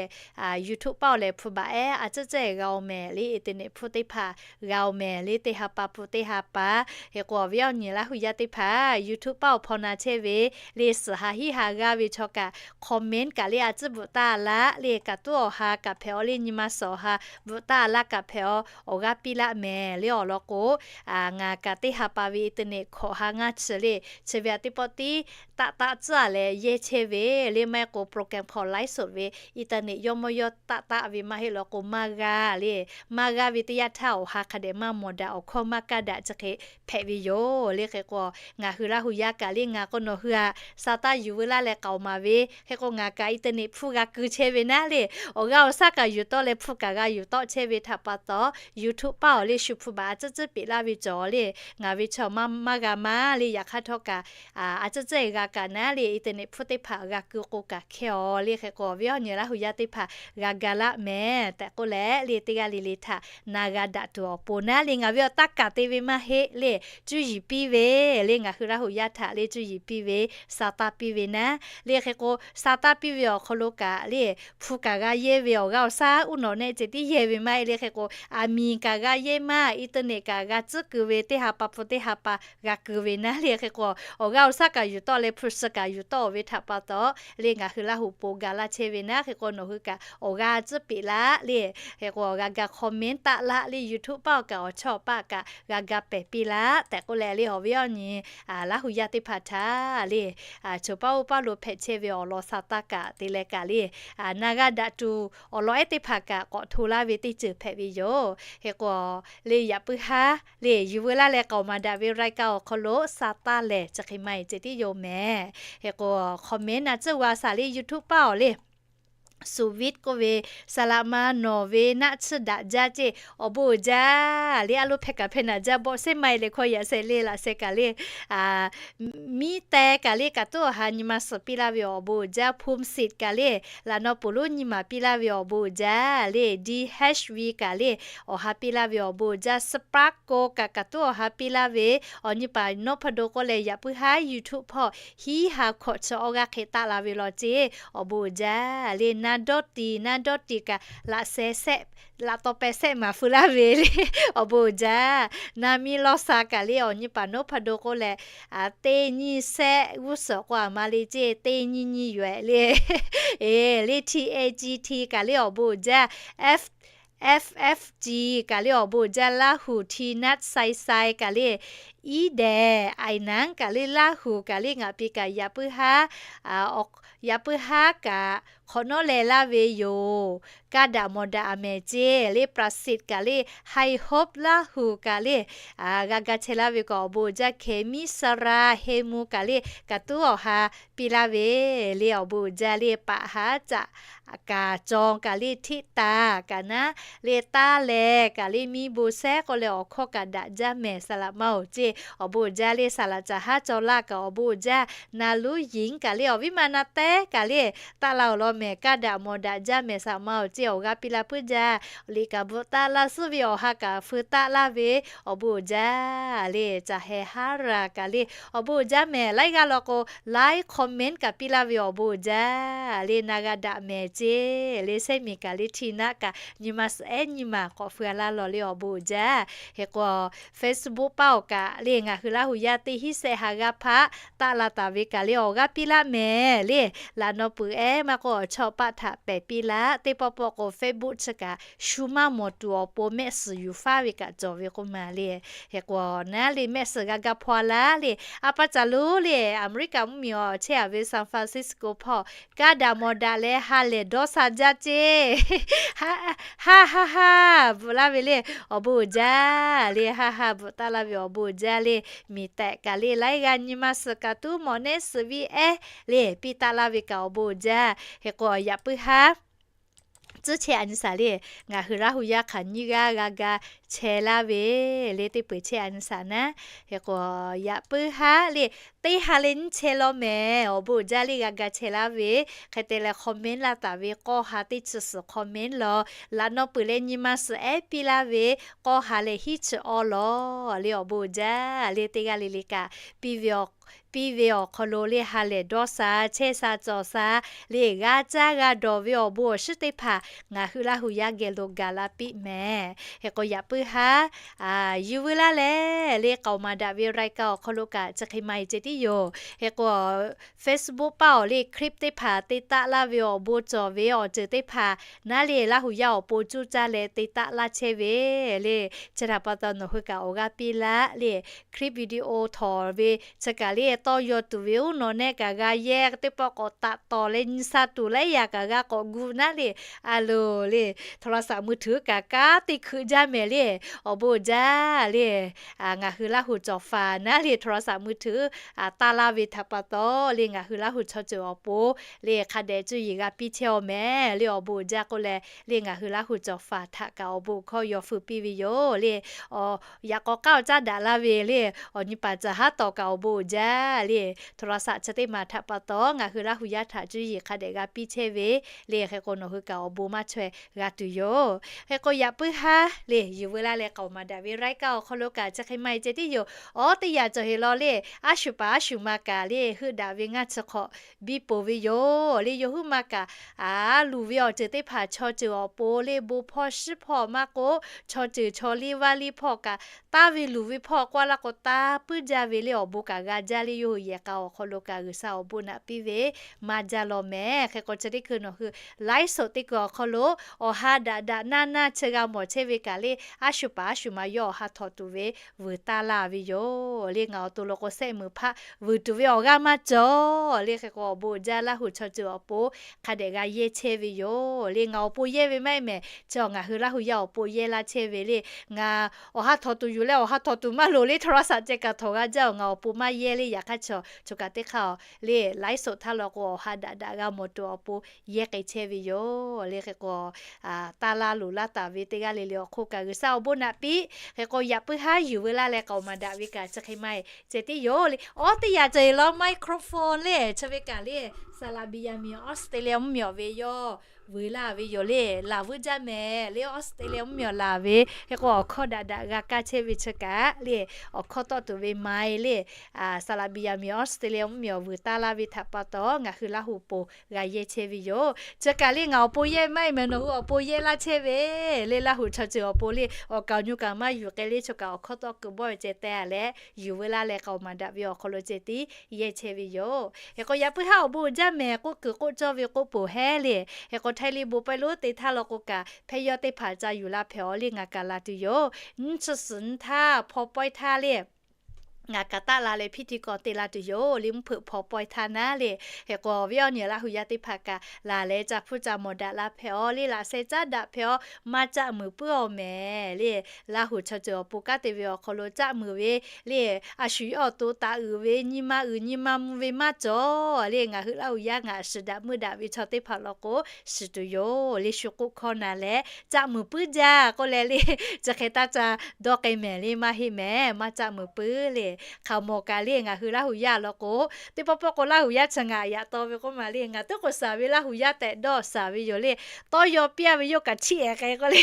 YouTube paˇ awˬ lehˬ hpu baˬ ehˉ a ciˉ cehˇ g'a-oˬ mehˍ le, internet hpu teˇ hpaˍ g'a-oˬ mehˍ le, teˇ ha pa hpu teˇ ha pa. Hk'e k'o, awˬ viˉ awˬ nyi Laˇ huˍ yaˇ teˇ hpaˍ YouTube paˇ awˬ hpaw na chehˇ ve le, suhˍ ha hiˉ ha laˇ ve chaw kaꞈ comment kaꞈ le a tcuhˉ bvuhꞈ taˇ laˇ le, kaꞈ tuˉ awˬ ha kaꞈ hpehꞈ-aw le, nyi ma suhˍ awˬ ha bvuhꞈ taˇ laˇ kaꞈ hpehꞈ-aw, awˬ g'aˇ piˇ laˇ mehˍ le awˬ lawn k'o, ngaˬ kaꞈ teˇ ha pa ve internet hkawꞈ ha ngaˇ chi le, chi ve a teˇ pawˆ tiˉ taˆ taˆ tcuhˉ a leh yehˇ chehˇ ve le, maˇ heˆ k'o program hk'aw live show ve internet yawˇ mawˇ yawˇ taˆ taˆ ve maˇ heˆ law k'o maˇ g'a le, maˇ g'a ve teˇ yanˇ htaˇ awˬ ha hk'a dehꞈ maˇ mawˬ daꞈ, awˬ hkawˇ maˇ kaˇ daꞈ chi hk'e hpehꞈ ve yoˬ le. Hk'e k'o, ngaˬ hui Laˇ hu yaˇ kaꞈ le ngaˬ k'o nawˬ hui a sa taˇ yuˬ veu laˇ leh k'aoˍ maˍ ve. Hk'e k'o ngaˬ kaꞈ internet hpu g'a keu chehˇ ve naˉ le, awˬ g'aˇ awˬ shaˉ kaꞈ yuˬ tawˆ leh hpu kaꞈ g'a yuˬ tawˆ chehˇ ve htaꞈ pa taw, YouTube paˇ awˬ le shu hpu baˬ a tcuhˉ tcuhˉ peꞈ laˇ ve cawˬ le, ngaˬ ve chaw maˇ g'a maˇ le. Yaꞈ hk'aˇ htawˇ kaꞈ a tcuhˉ tcuhˉ e g'a kaꞈ naˉ le, internet hpu teˇ hpaˍ g'a keu k'o kaꞈ hkehˇ-aw le. Hk'e k'o awˬ viˉ awˬ nyi Laˇ hu yaˇ teˇ hpaˍ g'a ga laˇ mehˍ tehꞈ k'oˆ leh le, teˇ g'aˇ le le htaꞈ na g'a daꞈ tuˬ awˬ pon naˉ le, ngaˬ ve awˬ taˇ kaˍ te ve maˇ heˆ le, cuˇ yiˍ piˇ ve le, ngaˬ hui Laˇ hu yaˇ htaꞈ le cuˇ yiˍ piˇ ve, sa taˇ piˇ ve naˉ le. Hk'e k'o sa taˇ piˇ ve awˬ hk'aw lo kaꞈ le, hpu kaꞈ g'a yehˇ ve, awˬ g'aˇ awˬ shaˉ uˉ nawꞈ nehˆ ceh tiˉ yehˇ ve maˇ heˆ le. Hk'e k'o aˬ miˍ kaꞈ g'a yehˇ maˇ, internet kaꞈ g'a tcuhˉ keu ve, teˇ ha pa hpu teˇ ha pa g'a keu ve naˉ le. Hk'e k'o awˬ g'aˇ awˬ shaˉ kaꞈ yuˬ tawˆ leh hpu shi kaꞈ yuˬ tawˆ ve htaꞈ pa taw le, ngaˬ hui Laˇ hu po ga laˇ chehˇ ve naˉ. Hk'e k'o nawˬ hui kaꞈ awˬ g'aˇ tcuhˉ peꞈ laˇ le. Hk'e k'o awˬ g'a ga comment taˆ laˇ le, YouTube paˇ awˬ kaꞈ awˬ chawˇ awˬ paˇ kaꞈ g'a ga pehˍ piˇ laˇ tehꞈ k'oˆ leh le, awˬ viˉ awˬ nyi Laˇ hu yaˇ teˇ hpaˍ htaꞈ le, choˬ paˇ oˇ paˇ lo hpehꞈ chehˇ ve awˬ lawn sa taˇ kaˍ te leh kaꞈ le, na g'a daꞈ tuˬ awˬ lawn ehˉ teˇ hpaˍ kaꞈ k'awꞈ hto laˇ ve teˇ ceuˬ hpehꞈ ve yoˬ. Hk'e k'o le, yaꞈ puiˉ haˉ le yuˬ veu laˇ leh k'aoˍ maˍ daꞈ ve รายการ awˬ hk'aw lo sa taˇ lehˬ chi hk'e maˇ heˆ ceh tiˉ yoˬ mehˍ. Hk'e k'o comment a tcuhˉ g'a shaˍ le, YouTube paˇ awˬ le สุวิทย์ k'oˆ ve, Saˍ laꞈ ma nawˬ ve naˆ tsuhˇ daꞈ jaˇ ceˇ, awˬ bon uiˍ jaˇ le, a lo hpehꞈ kaꞈ hpehꞈ naˍ jaˇ, bawˆ shehˉ maˇ e leh hkawˇ yaꞈ sheh le laꞈ sheh kaꞈ le, miˇ teh kaꞈ le kaꞈ tuˉ awˬ ha nyi ma suhˍ piˇ laˇ ve awˬ bon uiˍ jaˇ, ภูมิสิทธิ์ kaꞈ le laꞈ naw poˬ lonˉ nyi ma piˇ laˇ ve awˬ bon uiˍ jaˇ le, DHV kaꞈ le awˬ ha piˇ laˇ ve awˬ bon uiˍ jaˇ, Sparkle kaꞈ kaꞈ tuˉ awˬ ha piˇ laˇ ve, awˬ nyi paˍ Nawˉ hpa do k'oˆ leh yaꞈ puiˉ haˉ YouTube hpawˇ hiˉ ha hkawꞈ chi awˇ g'aˇ hk'e taˆ la ve law ceˇ, awˬ bon uiˍ jaˇ le, naˇ dawˇ tiˍ naˇ dawˇ tiˍ kaꞈ laꞈ sheh shehˆ, laꞈ taw peh shehˆ maˍ feu laˇ ve le, awˬ bon uiˍ jaˇ. Naˇ miˇ lawˇ sha kaꞈ le awˬ nyi paˍ Nawˉ hpa do k'oˆ leh, teˇ nyiˇ shehˆ g'uˇ suhˍ k'o a ma le ceˇ, teˇ nyiˇ nyiˇ yuˬ-ehˍ le, le TAGT kaꞈ le awˬ bon uiˍ jaˇ, F FFG kaꞈ le awˬ bon uiˍ jaˇ, Laˇ huˍ T naˆ sai sai kaꞈ le, iˉ dehˍ aiˍ naˉ kaꞈ le Laˇ huˍ kaꞈ le ngaˬ pi kaꞈ yaꞈ puiˉ haˉ, yaꞈ puiˉ haˉ kaꞈ hk'awꞈ nawˉ leh laˇ ve yoˬ. Kaˇ daꞈ mawˬ daꞈ a mehˍ ceˇ le, ประสิทธิ์ kaꞈ le, High Hope Laˇ huˍ kaꞈ le g'a ga chehˇ laˇ ve kaꞈ awˬ bon uiˍ jaˇ, Hkehˍ miˇ Sara Heh mvuh kaꞈ le kaꞈ tuˉ awˬ ha piˇ laˇ ve le, awˬ bon uiˍ jaˇ le, Paˍ haˉ caꞈ kaꞈ caw kaꞈ le, Hteˆ taˍ kaꞈ naˉ le, taˇ leh kaꞈ le, miˇ bon shehˉ k'oˆ leh awˬ hkawˇ kaꞈ daꞈ jaˇ mehˍ, saˍ laꞈ ma-oˬ ceˇ, awˬ bon uiˍ jaˇ le, saˍ laꞈ caˍ haˉ caw laˇ kaꞈ awˬ bon uiˍ jaˇ, Na luˉ yiˍ kaꞈ le awˬ viˉ ma na tehˉ kaꞈ le taˆ la awˬ lawn mehˍ, kaˇ daꞈ mawˬ daꞈ jaˇ mehˍ, saˍ laꞈ ma-oˬ ceˇ, awˬ g'aˇ piˇ laˇ puiˉ jaˇ, liꞈ kaꞈ bvuhꞈ taˆ laˇ, suhˉ ve awˬ ha kaꞈ feu taˆ laˇ ve, awˬ bon uiˍ jaˇ le, caˬ heh haˉ raˬ kaꞈ le awˬ bon uiˍ jaˇ mehˍ, laiˉ g'aˇ law k'o laiˉ comment kaꞈ piˇ laˇ ve awˬ bon uiˍ jaˇ le, na g'a daꞈ mehˍ ceˇ le, Sehˉ miˬ kaꞈ le Hti naˆ kaꞈ nyi ma suhˍ ehˉ nyi ma k'awꞈ feu a laˇ law le awˬ bon uiˍ jaˇ. Hk'e k'o Facebook paˇ awˬ kaꞈ le ngaˬ hui Laˇ huˍ yaˇ teˇ hinˉ shehˆ ha g'aˇ hpaˆ taˆ la taˍ ve kaꞈ le awˬ g'aˇ piˇ laˇ mehˍ le, laꞈ naw peuˬ ehˉ maˇ k'o awˬ chawˇ paˆ htaꞈ pehˍ piˇ laˇ, teˇ pawˆ pawˆ k'o Facebook chi kaꞈ shu maˇ mawˬ tuˬ awˬ pon mehˆ suhˍ yuˬ faˉ ve kaꞈ cawˬ ve k'oˆ ma le. Hk'e k'o naˉ le mehˆ suhˍ g'a ga hpaw laˇ le, a pa caˬ lo le Aˍmeˍriˆkaꞈ mvuhˇmiˬ awˬ chehˇ a ve San Francisco hpawˇ kaˇ daꞈ mawˬ daꞈ leh ha lehˬ dawˇ sha jaˇ ceˇ, ha ha ha bvuhꞈ laˇ ve le, awˬ bon uiˍ jaˇ le, ha ha bvuhꞈ taˆ laˇ ve awˬ bon uiˍ jaˇ le, miˬ tehꞈ kaꞈ le laiˉ g'aˇ nyi ma suhˍ kaꞈ tuˉ mawˬ nehˉ suhˍ viˇ ehˉ le piˇ taˆ laˇ ve kaꞈ awˬ bon uiˍ jaˇ. Hk'e k'o yaꞈ puiˉ haˉ tcuhˉ chehˇ a nyi saˍ le, ngaˬ hui Laˇ huˍ yaˇ hk'aˬ nyiˇ g'aˇ g'a ga chehˇ laˇ ve le, teˇ peu-eˬ chehˇ a nyi saˍ naˉ. Hk'e k'o yaꞈ puiˉ haˉ le teˇ ha leh nyiˇ chehˇ law mehˍ, awˬ bon uiˍ jaˇ le g'a ga chehˇ laˇ ve, hk'e te leh comment laˇ taˍ ve k'awˇ ha teˇ chi suhˍ comment law, laꞈ naw peuˬ leh nyi ma suhˍ ehˉ piˇ laˇ ve k'awˇ ha leh hiˉ chi awˇ law le awˬ bon uiˍ jaˇ le, teˇ g'aˇ le le kaꞈ piˇ ve awˬ piˇ ve awˬ hk'aw lo le ha lehˬ dawˇ sha, chehˇ sha cawˬ sha le g'a caˇ g'a dawˬ ve awˬ bon awˬ shinˉ teˇ hpaˍ ngaˬ hui Laˇ huˍ yaˇ geh lo gaˬ la piˇ mehˍ. Hk'e k'o yaꞈ puiˉ haˉ yuˬ veu laˇ leh le k'aoˍ maˍ daꞈ ve รายการ awˬ hk'aw lo kaꞈ chi hk'e maˇ heˆ ceh tiˉ yoˬ. Hk'e k'o Facebook paˇ awˬ le clip teˇ hpaˍ te taˆ laˇ ve awˬ bon cawˬ ve awˬ ceuˬ teˇ hpaˍ naˉ le Laˇ huˍ yaˇ awˬ pon cuˇ caˇ leh te taˆ laˇ chehˇ ve le. Chi htaꞈ pa taw nawˬ hui kaꞈ awˬ g'aˇ piˇ laˇ le. Clip video htawˍ ve chi kaꞈ le tawˇ yaw tuˬ ve uˉ nawˬ nehˆ kaꞈ g'a yehˇ teˇ pawˆ k'awꞈ taꞈ tawˍ leh nyi sha tuˬ laiˉ yaꞈ kaꞈ g'a k'awꞈ gu naˉ le. A loˬ le โทรศัพท์มือถือ kaꞈ kanˉ te hkeuꞈ jaˇ mehˍ le. Awˬ bon jaˇ le ngaˬ hui Laˇ huˍ cawˬ faˍ naˉ le โทรศัพท์มือถือ taˇ laˇ ve htaꞈ pa taw le ngaˬ hui Laˇ huˍ chaw ceuˬ awˬ pon le hk'a dehꞈ cuˇ yiˍ g'a piˇ chehˇ-aw mehˍ le. Awˬ bon jaˇ k'oˆ leh le ngaˬ hui Laˇ huˍ cawˬ faˍ htaꞈ kaꞈ awˬ bon hkawˇ yaw feu piˇ ve yoˬ le. Yaꞈ k'aw k'aˉ awˬ caˉ daꞈ laˇ ve le awˬ nyi paˍ caˬ haˉ tawˍ kaꞈ awˬ bon uiˍ jaˇ le โทรศัพท์ chi teˇ maˬ htaꞈ pa taw ngaˬ hui Laˇ huˍ yaˇ htaꞈ cuˇ yiˍ hk'a dehꞈ g'a piˇ chehˇ ve le. Hk'e k'o nawˬ hui kaꞈ awˬ bon maˇ chaweh g'a tuˬ yoˬ. Hk'e k'o yaꞈ puiˉ haˉ le yuˬ veu laˇ leh k'aoˍ maˍ daꞈ ve รายการ awˬ hk'aw lo kaꞈ chi hk'e maˇ heˆ ceh tiˉ yoˬ. Awˉ teˇ yaꞈ cawˬ heˍ law le a shu paˍ a shu ma kaꞈ le heuˆ daꞈ ve ngaˇ chi hk'awꞈ biˇ poˬ ve yoˬ le. Yawˇ huiˉ ma kaꞈ a luˬ ve awˬ ceuˬ teˇ hpaˍ chaw ceuˬ awˬ pon le bon hpawˇ shiˉ hpawˇ maˇ k'oˆ, chaw ceuˬ chaw liˇ vaˇ liˇ hpawˇ kaꞈ taˇ ve luˬ ve hpawˇ k'oˆ laˇ k'o taˇ puiˉ jaˇ ve le awˬ bon kaꞈ g'a jaˇ le. Yawˇ hui yehˬ k'a awˬ hk'aw lo kaꞈ G'uiˬsha awˬ bon naꞈ piˇ ve maˇ jaˇ law mehˍ. Hk'e k'o chi teˇ hkui nawˬ hui ไลฟ์สด teˇ hkui awˬ hk'aw lo awˬ ha daꞈ daꞈ naˇ naˇ chi g'a mawˬ chehˇ ve kaꞈ le a shu paˍ a shu ma yawˇ awˬ ha htawꞈ tuˬ ve vuiˬ taˇ laˇ ve yoˬ le. Ngaˬ awˬ to lo k'o sehˆ muiˬ hpaˆ vuiˬ tuˬ ve awˬ g'aˇ maˇ cawˬ le. Hk'e k'o awˬ bon jaˇ Laˇ huˍ chaw ceuˬ awˬ pon hk'a dehꞈ g'a yehˇ chehˇ ve yoˬ le. Ngaˬ awˬ pon yehˇ ve maˇ heˆ mehˍ. Chi ngaˬ hui Laˇ huˍ yaˇ awˬ pon yehˇ laˇ chehˇ ve le. Ngaˬ awˬ ha htawꞈ tuˬ yuˬ leh awˬ ha htawꞈ tuˬ maˇ loˍ le โทรศัพท์ ceh kaꞈ htawꞈ g'a jaˇ-oˬ. Ngaˬ awˬ pon maˇ yehˇ le. Yaꞈ hk'aˇ chaw choˬ kaꞈ teˇ hk'aˇ le ไลฟ์สด htaˇ law k'o awˬ ha daꞈ daꞈ g'a mawˬ tuˬ awˬ pon yehˇ k'ai chehˇ ve yoˬ le. Hk'e k'o taˇ laˇ loˍ laˇ taˍ ve teˇ g'aˇ le le awˬ hk'oˆ kaꞈ G'uiˬsha awˬ bon naꞈ piˇ. Hk'e k'o yaꞈ puiˉ haˉ yuˬ veu laˇ leh k'aoˍ maˍ daꞈ ve kaꞈ chi hk'e maˇ heˆ ceh tiˉ yoˬ le. Awˉ teˇ yaꞈ cawˬ heˍ law microphone le chi ve kaꞈ le สระบุรี Miˬ Australia mvuhˇmiˬ awˬ ve yawˇ vuiˬ laˇ ve yoˬ le. Laˬ vuiˬ jaˇ mehˍ le Australia mvuhˇmiˬ awˬ laˬ ve. Hk'e k'o awˬ hkawˇ daꞈ daꞈ g'a kaˇ chehˇ ve chi kaꞈ le awˬ hkawˇ tawˆ tuˬ ve ไมค์ le สระบุรี Miˬ Australia mvuhˇmiˬ awˬ vuiˬ taˇ laˇ ve htaꞈ pa taw ngaˬ hui Laˇ huˍ pon g'a yehˇ chehˇ ve yoˬ. Chi kaꞈ le ngaˬ awˬ pon yehˇ maˇ heˆ mehˍ. Nawˬ hui awˬ pon yehˇ laˇ chehˇ ve le Laˇ huˍ chaw ceuˬ awˬ pon le awˬ kaˍ awˬ nyu kaꞈ maˇ yuˬ k'ai le choˬ kaꞈ awˬ hkawˇ tawˆ kuiˬ bawˆ ve ceh te leh yuˬ veu laˇ leh k'aoˍ maˍ daꞈ ve awˬ hk'aw lo ceh tiˉ yehˇ chehˇ ve yoˬ. Hk'e k'o yaꞈ puiˉ haˉ awˬ bon jaˇ mehˍ k'oˆ kuiˬ k'oˆ cawˇ ve k'oˆ poˬ hehˉ le. Hk'e k'o Htaiˇ liˇ bon pawehˇ lonˉ te htaˇ law k'o kaꞈ hpehˇ yawˇ teˇ hpaˍ ca yuˬ la hpehꞈ-aw le ngaˬ kaꞈ la tuˬ yoˬ. Nyiˇ chi suhˍ nyiˇ htaˇ hpaw pawehˇ htaˇ le ngaˬ kaꞈ taˆ la leh hpiˇ tiˇ kawꞈ te la tuˬ yoˬ le mvuhˇ hpeuꞈ hpaw pawehˇ htaˇ naˉ le. Hk'e k'o awˬ viˉ awˬ nyi Laˇ huˍ yaˇ teˇ hpaˍ kaꞈ laˬ leh ca hpuˇ ca mawˬ daꞈ la hpehꞈ-aw le laꞈ sheh caˉ daꞈ hpehꞈ-aw maˇ caˆ muiˬ puiˉ-aw mehˍ le. Laˇ huˍ chaw ceuˬ awˬ pon kanˉ te ve awˬ hk'aw lo caˆ muiˬ ve le a shu yawˇ awˬ to taˍ uiˍ ve nyi ma uiˍ nyi ma mvuh ve maˇ cawˬ le. Ngaˬ hui Laˇ huˍ yaˇ ngaˬ shiˍ daꞈ meuˇ daꞈ ve chaw teˇ hpaˍ law k'o shiˍ tuˬ yoˬ le shu k'oˆ hkawˇ na leh caˆ muiˬ puiˉ jaˇ k'oˆ leh le chi hk'e taˇ ca dawˇ k'ai mehˍ le maˇ heˆ mehˍ maˇ caˆ muiˬ puiˉ le. Hk'aˬ mawˬ kaꞈ le ngaˬ hui Laˇ huˍ yaˇ law k'o teˇ pawˆ pawˆ k'o Laˇ huˍ yaˇ chi ngaˬ yaꞈ taw ve k'oˆ ma le ngaˬ teˇ k'o shaˍ ve Laˇ huˍ yaˇ tehꞈ dawˇ shaˍ ve yoˬ le. Tawˇ yaw piˇ-a ve yawˇ kaꞈ chiˇ ehˍ k'ai k'oˆ le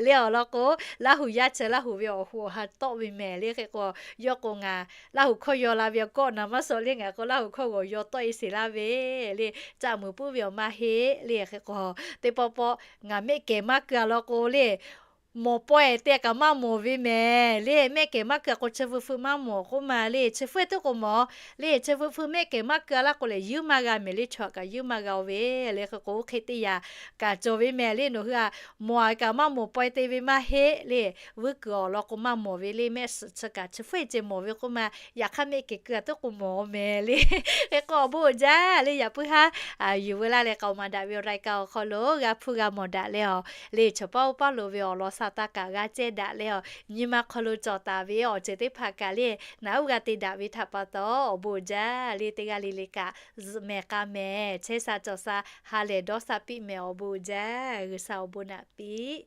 le awˬ lawn k'o Laˇ huˍ yaˇ chi Laˇ huˍ ve awˬ hoꞈ awˬ ha tawˆ ve mehˍ le. Hk'e k'o yawˇ k'o ngaˬ Laˇ huˍ hkawˇ yaw la ve awˬ kawˆ na maˇ suh le ngaˬ k'o Laˇ huˍ hkawˇ g'awˬ yaw tawˆ e sheˍ laˇ ve le caˆ muiˬ puiˉ ve awˬ maˇ heˆ le. Hk'e k'o teˇ pawˆ pawˆ ngaˬ mehˆ kehˬ maˇ keu-a law k'o le mawˬ pawehˇ te kaꞈ maˇ mawˬ ve mehˍ le. Mehˆ kehˬ maˇ keu-a k'o chi veu feu maˇ mawˬ k'oˆ ma le chi hpfuhˇ teˇ k'o mawˬ le chi veu feu mehˆ kehˬ maˇ keu-a laˇ k'o lehˬ yuˉ maˇ g'a mehˍ le chaw kaꞈ yuˉ maˇ g'a-o ve le. Hk'e k'o oˇ hk'e teˇ yaꞈ kaꞈ cawˬ ve mehˍ le. Nawˬ hui-a mawˬ-a kaꞈ maˇ mawˬ pawehˇ te ve maˇ heˆ le. Vuiˇ kuiˬ awˬ lawn k'o maˇ mawˬ ve le mehˆ suhˍ chi kaꞈ chi hpfuhˇ ceh mawˬ ve k'oˆ ma. Yaꞈ hk'aˇ mehˆ kehˬ keu-a teˇ k'o mawˬ mehˍ le. Hk'e k'o awˬ bon uiˍ jaˇ le yaꞈ puiˉ haˉ yuˬ veu laˇ leh k'aoˍ maˍ daꞈ ve awˬ รายการ awˬ hk'aw lo g'a hpuˇ g'a mawˬ daꞈ leh-aˬ le chaw paˉ oˇ paˉ lo ve awˬ lawn sha taˇ kaꞈ g'a cehˇ daꞈ leh-aˬ nyi ma hk'aw lo cawˬ taˍ ve awˬ ceuˬ teˇ hpaˍ kaꞈ le naˬ uˉ g'a te daꞈ ve htaꞈ pa taw awˬ bon uiˍ jaˇ le teˇ g'aˇ le le kaꞈ zuhꞈ mehˍ k'a mehˍ chehˇ sha cawˬ sha ha lehˬ dawˇ sha piˇ mehˍ awˬ bon uiˍ jaˇ G'uiˬsha awˬ bon naꞈ piˇ